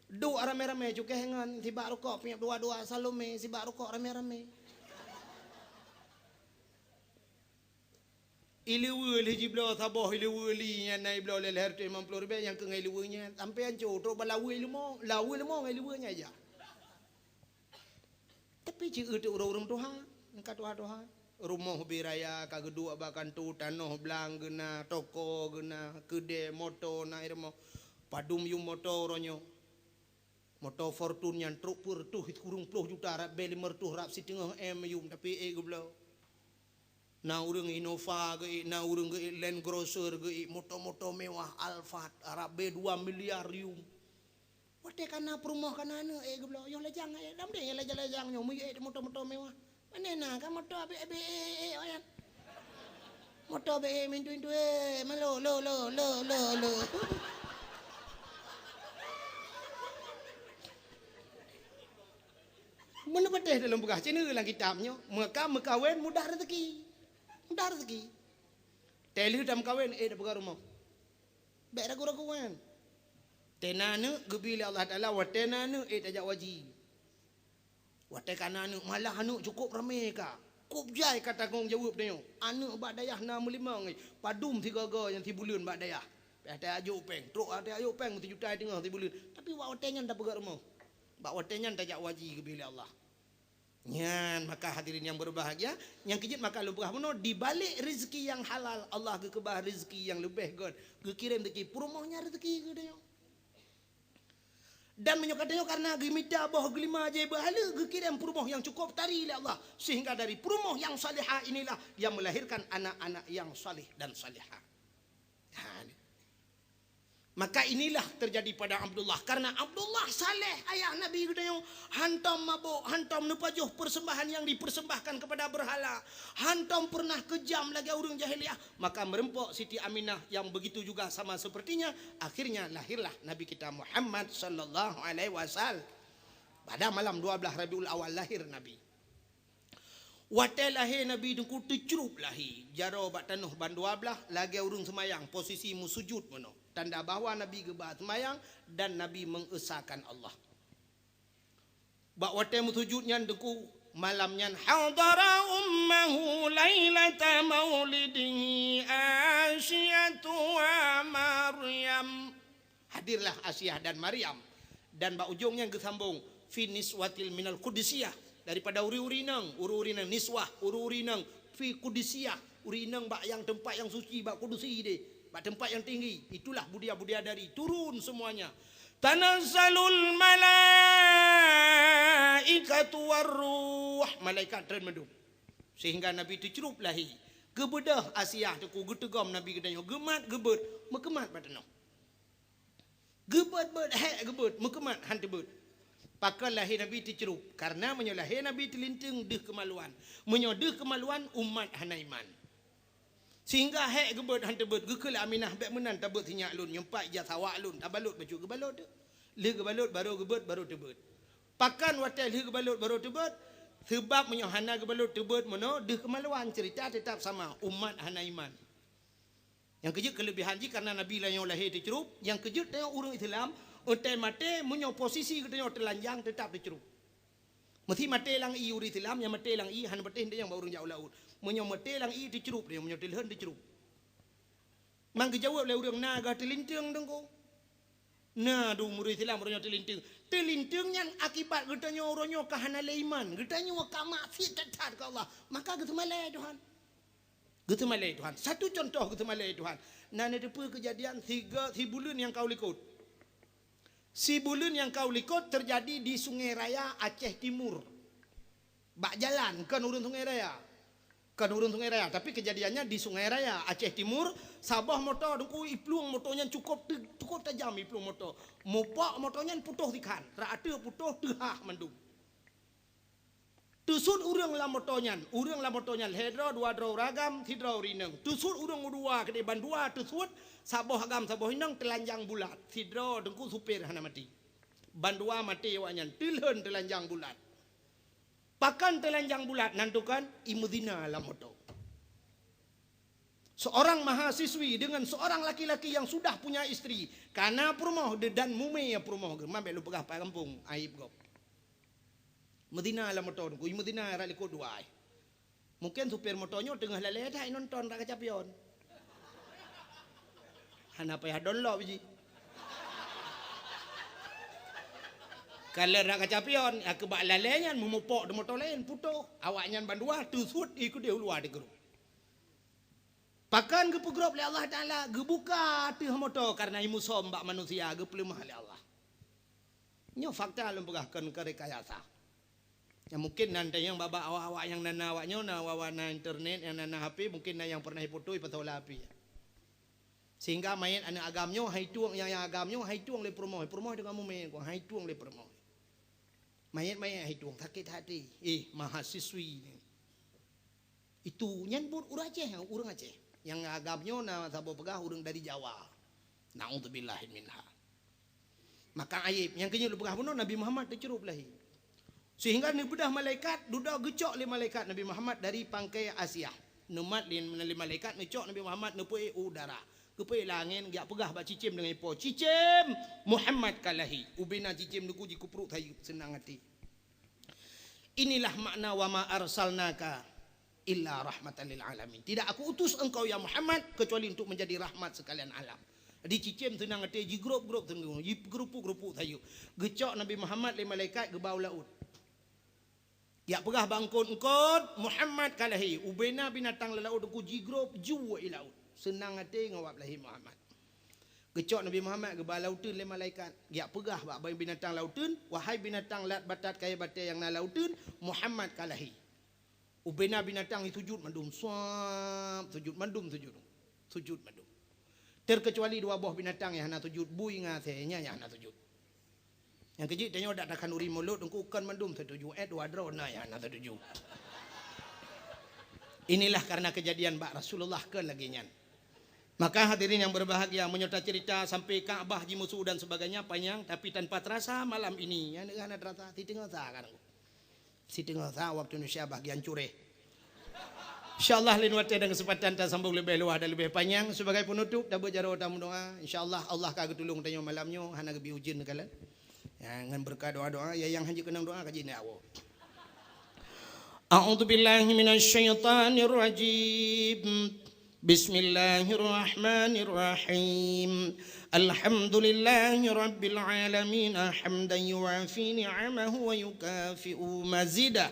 Duek ramé-ramé cukéh ngon sibak rukok, piep dua-dua Salome sibak rukok ramé-ramé. Ileue lé jibloe saboh ileue li nyan na ibloe lé lhèe reutôh limong ploh ribèe nyang keu ngon ileue nyan. Sampoe ancô trok bak laweue leumo, laweue leumo ngon ileue nyan ija. Tapi ci eu teu ureueng-ureueng tuha, ka tuha-tuha. Rumoh ubit raya ka geuduek bak kantô, tanoh blang geuna, toko geuna, keudè, moto na i rumoh. Padum yum moto uroe nyoe. Moto Fortuner nyan trok peureutôh sikureueng ploh juta, rab bèe limong reutôh, rab siteungoh M yum, tapi ék geubloe. Na ureueng Innova geuék, na ureueng geuék Land Cruiser geuék, moto-moto mewah Alphard, rab bèe dua miliar yum. Watèe ka na peurumoh ka na aneuk ék geubloe, yoh lajang ék, dam deh lajang-lajang nyoe meuék moto-moto mewah. Pane na ka moto abéh-abéh ék, ék, ék, oh, nyan. Moto bék ék mintu-mintu ék, malo, lo, lo, lo, lo, lo. Meuneuk patéh dalam peugah, cina lam kitab nyoe, meuka meukawen mudah rezeki. Mudah rezeki. Teuh lheueh tameukawen, ék tapeugah rumoh. Bék ragu-ragu nyan. Teuh na aneuk geubi lé Allah Taala, watèe na aneuk ék tajak waji. Watèe ka na aneuk, malah aneuk cukôp ramé ka. Cukôp jai ka tanggông jaweueb tanyoe. Aneuk bak dayah na meulimong, eh, padum sigoe-goe nyang sibuleuen bak dayah. Payah tajok péng, trok tajok péng sijuta teungoh sibuleuen. Tapi bak watèe nyan tapeugöt rumoh. Bak watèe nyan tajak haji geubri lé Allah. Nyan, maka hadirin yang berbahagia, nyang keujeuet maka lôn peugah bunoe, di balik rezeki yang halal, Allah geukeubah rezeki yang leubeh göt, geukirém rezeki. Peurumoh nyan rezeki geutanyoe. Dan meunyoe ka tanyoe karena geumita boh geulima jai beuhala, geukirém peurumoh nyang cukôp tari lé Allah, sehingga dari peurumoh yang salihah inilah yang melahirkan anak-anak yang saleh dan salihah. Ha, ni. Maka inilah terjadi pada Abdullah. Karena Abdullah saleh, ayah Nabi geutanyoe, hantom mabök, hantom neupajoh persembahan yang dipersembahkan kepada berhala, hantom pernah kejam lagèe ureueng jahiliyah, maka meureumpok Siti Aminah yang begitu juga sama sepertinya. Akhirnya lahirlah Nabi kita Muhammad sallallahu alaihi wasallam. Pada malam dua belas Rabiul Awal lahir Nabi. Watèe lahé Nabi Teungku teucrup lahé, jaroe bak tanoh bandua blah lagèe ureueng seumayang, posisi meusujut meunoe. Tanda bahwa Nabi geuba seumayang dan Nabi mengesahkan Allah. Bak watèe meusujut nyan Teungku, malam nyan hadara ummahu lailata maulidihi Asyatu wa Maryam. Hadirlah Asiah dan Maryam. Dan bak ujong nyan geusambong, fi niswatil minal qudusiyah, daripada uri-uri inong, uri-uri inong niswah, uri-uri inong fi qudusiyah, uri inong bak nyang teumpat nyang suci, bak kudusi deh, bak teumpat nyang tinggi. Itulah budia-budia dari turun semuanya. Tanazzalul malaikatu warruh, malaikat treun mandum. Sehingga Nabi teucrup lahé. Geubeudôh Asiah Teungku, geuteugom Nabi geutanyoe, geumat geubeuet, meukeumat bak tanoh. Geubeuet-beuet, hék geubeuet, meukeumat han teubeuet. Pakon lahé Nabi teucrup? Karena meunyoe lahé Nabi teulinteung deuh keumaluan. Meunyoe deuh keumaluan, umat hana iman. Sehingga hék geubeuet han teubeuet, geukheun lé Aminah, "Bèk meunan tabeuet sinyak lôn, nyoe pat ija sawak lôn, tabalot bacut." Geubalot teuh. Lheueh geubalot, barô geubeuet, barô teubeuet. Pakon watèe lheueh geubalot, barô teubeuet? Seubab meunyoe hana geubalot teubeuet meunoe, deuh keumaluan, ceurita teutap sama, umat hana iman. Nyang keujeuet keuleubehan jih karena Nabi tanyoe lahé teucrup, nyang keujeuet tanyoe ureueng Islam, watèe maté, meunyoe posisi geutanyoe teulanjang, teutap teucrup. Meusti maté lam ié ureueng Islam, nyang maté lam ié hana patéh teulanjang bak ureueng jak u laôt. Meunyoe maté lam ié teucrup, meunyoe teulheueh teucrup. Mang geujaweueb lé ureueng, "Na gah teulinteung Teungku?" Na dum ureueng Islam uroe nyoe teulinteung. Teulinteung nyan akibat geutanyoe uroe nyoe ka hana lé iman, geutanyoe ka maksiet that-that keu Allah, maka geuseumalée Tuhan. Geuseumalée Tuhan. Satu contoh geuseumalée Tuhan. Na neuteupeue keujadian siga-, sibuleuen nyang ka u likot. Sibuleuen nyang ka u likot teujadi di Sungai Raya, Aceh Timur. Bak jalan, kon ureueng Sungai Raya. Kon ureueng Sungai Raya, tapi keujadiannya di Sungai Raya, Aceh Timur, saboh moto Teungku iplueng moto nyan cukôp te-, cukôp tajam iplueng moto. Mupok moto nyan putôh sikhan, rot ateueh putôh teuhah mandum. Teusuet ureueng lam moto nyan, ureueng lam moto nyan lhèe droe, dua droe ureueng agam, sidroe ureueng inong. Teusuet ureueng u dua keudéh bandua teusuet, saboh agam saboh inong teulanjang bulat. Sidroe Teungku supir hana maté. Bandua maté awaknyan, teulheueh teulanjang bulat. Pakon teulanjang bulat nan tukon imeuzina lam moto. Seorang mahasiswi dengan seorang laki-laki yang sudah punya istri, kana peurumoh de-, dan mumé peurumoh geuh, man bèk lôn peugah pat gampông, aib gob. Meuzina lam moto, kui meuzina rot likot dua ai. Mungken supir moto nyoe teungoh lalée that nonton rot kaca pion. Hana payah download jih. Ka lheueh rot kaca pion, nyang keubak lalée nyan meumupok di moto laén, putôh. Awaknyan bandua teusuet ikeudéh u luwa teugrôp. Pakon geupeugrôp lé Allah Taala, geubuka ateueh moto kareuna imusom bak manusia, geupeuleumah lé Allah. Nyoe fakta lôn peugah, kon keu rekayasa. Nyang mungken nan tanyong bak-bak awak-awak nyang na, na awak nyoe, na awak-awak na internet, nyang na, na H P, mungken na nyang pernah ifoto, ipasoe lam H P. Sehingga manyét aneuk agam nyoe han itueng, nyang, nyang agam nyoe han itueng lé peurumoh, peurumoh deungon mumé, han itueng lé peurumoh. Manyét-manyét han itueng, sakét hati. Eh, mahasiswi ni. Itu nyan buet ureueng Aceh, ureueng Aceh. Nyang agam nyoe na saboh peugah ureueng dari Jawa. Naudzubillah minha. Maka aib, nyang keunyoe lôn peugah bunoe Nabi Muhammad teucrôb lahé. Sehingga neubeudôh malaikat, dudoe geucok lé malaikat Nabi Muhammad dari pangkai Asia. Neumat lé, lé malaikat neucok Nabi Muhammad neupeuék u udara. Geupeuék lam angén, geujak peugah bak cicém deungon ipo, "Cicém, Muhammad ka lahé." Ubena cicém Teungku jikeuprok sayeuep, seunang até. Inilah makna wa ma arsalnaka illa rahmatan lil alamin. Tidak aku utus engkau, ya Muhammad, kecuali untuk menjadi rahmat sekalian alam. Dicicém seunang até, jigrôp-grôp seunang, jigeurupuk-geurupuk sayeup. Geucok Nabi Muhammad lé malaikat geuba u laôt. Jak peugah bak eungkôt, "Eungkôt, Muhammad ka lahé." Ubena binatang lam laôt teungku jigrôp ju i laôt. Seunang até ngon wab lahé Muhammad. Geucok Nabi Muhammad geuba lam lauteun lé malaikat. Jak peugah bak binatang lauteun, "Wahai binatang lat batat kayèe batèe nyang na lam lauteun, Muhammad ka lahé." Ubena binatang sujud mandum, suab, sujud mandum, sujud. Sujud mandum. Terkecuali dua boh binatang nyang hana sujud, bui ngon asèe, nyan nyang hana sujud. Nyang keujeuet tanyoe dak takhanuri mulod, teungku, kon mandum satuju, eh, dua droe na nyang hana satuju. Inilah karena kejadian bak Rasulullah kon lagèe nyan. Maka hadirin yang berbahagia, meunyoe taceurita sampai Ka'bah jimusu dan sebagainya panjang, tapi tanpa terasa malam ini, nyan hana terasa, siteungoh sa kan. Siteungoh sa waktu Indonesia bahagian cureh. Insya Allah lain watèe dan kesempatan tasambong leubeh luwah dan leubeh panjang. Sebagai penutup, tabeuet jaroe tameudoa. Insya Allah, Allah ka geutulông tanyoe malam nyoe, hana geubri ujeuen kalon. Ya, ngon beureukat doa-doa, ya nyang hanjeuet keunong doa ka jineuk awoe. A'udzubillahi minasyaitonirrajim. Bismillahirrahmanirrahim. Alhamdulillahi rabbil alamin, hamdan yuwafi ni'amahu wa yukafi'u mazidah.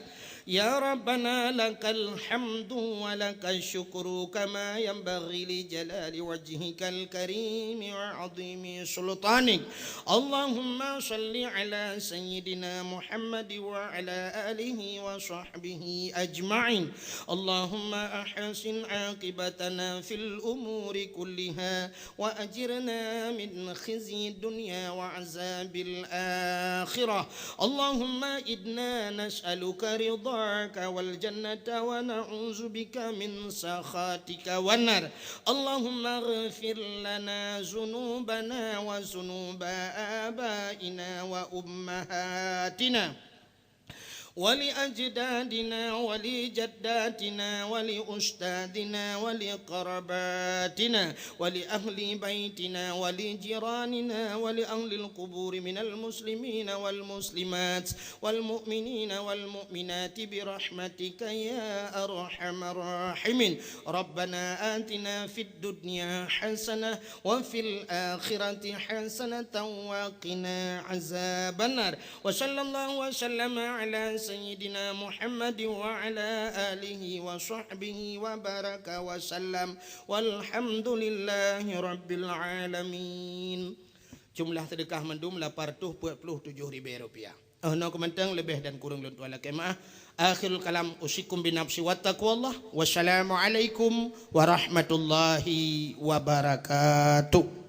Ya Rabbana lakal hamdu wa lakal syukru kama yanbaghi li jalali wajhikal karimi wa azimi sultanik. Allahumma salli ala sayyidina Muhammad wa ala alihi wa sahbihi ajma'in. Allahumma ahsin aqibatana fil umuri kulliha wa ajirna min khizyi dunya wa azabil akhirah. Allahumma inna nas'aluka ridhaka wal jannata wa na'udzubika min sakhatika wan nar. Allahumma ighfir lana dzunubana wa dzunuba abaina wa ummahatina. ولأجدادنا ولجداتنا ولأستاذنا ولقراباتنا ولأهل بيتنا ولجيراننا ولأهل القبور من المسلمين والمسلمات والمؤمنين والمؤمنات برحمتك يا أرحم الراحمين. ربنا آتنا في الدنيا حسنة وفي الآخرة حسنة وقنا عذاب النار. وصلى الله وسلم على سيدنا محمد وعلى آله وصحبه وبارك وسلم. والحمد لله رب العالمين. Jumlah seudeukah mandum lapan reutôh peuet ploh tujoh ribèe rupiah. Oh, nyoe keuh mantong, leubeh dan kureueng lôn tuan lakèe meu'ah. Akhirul kalam, usikum binafsi wa taqwallah. Wassalamualaikum warahmatullahi wabarakatuh.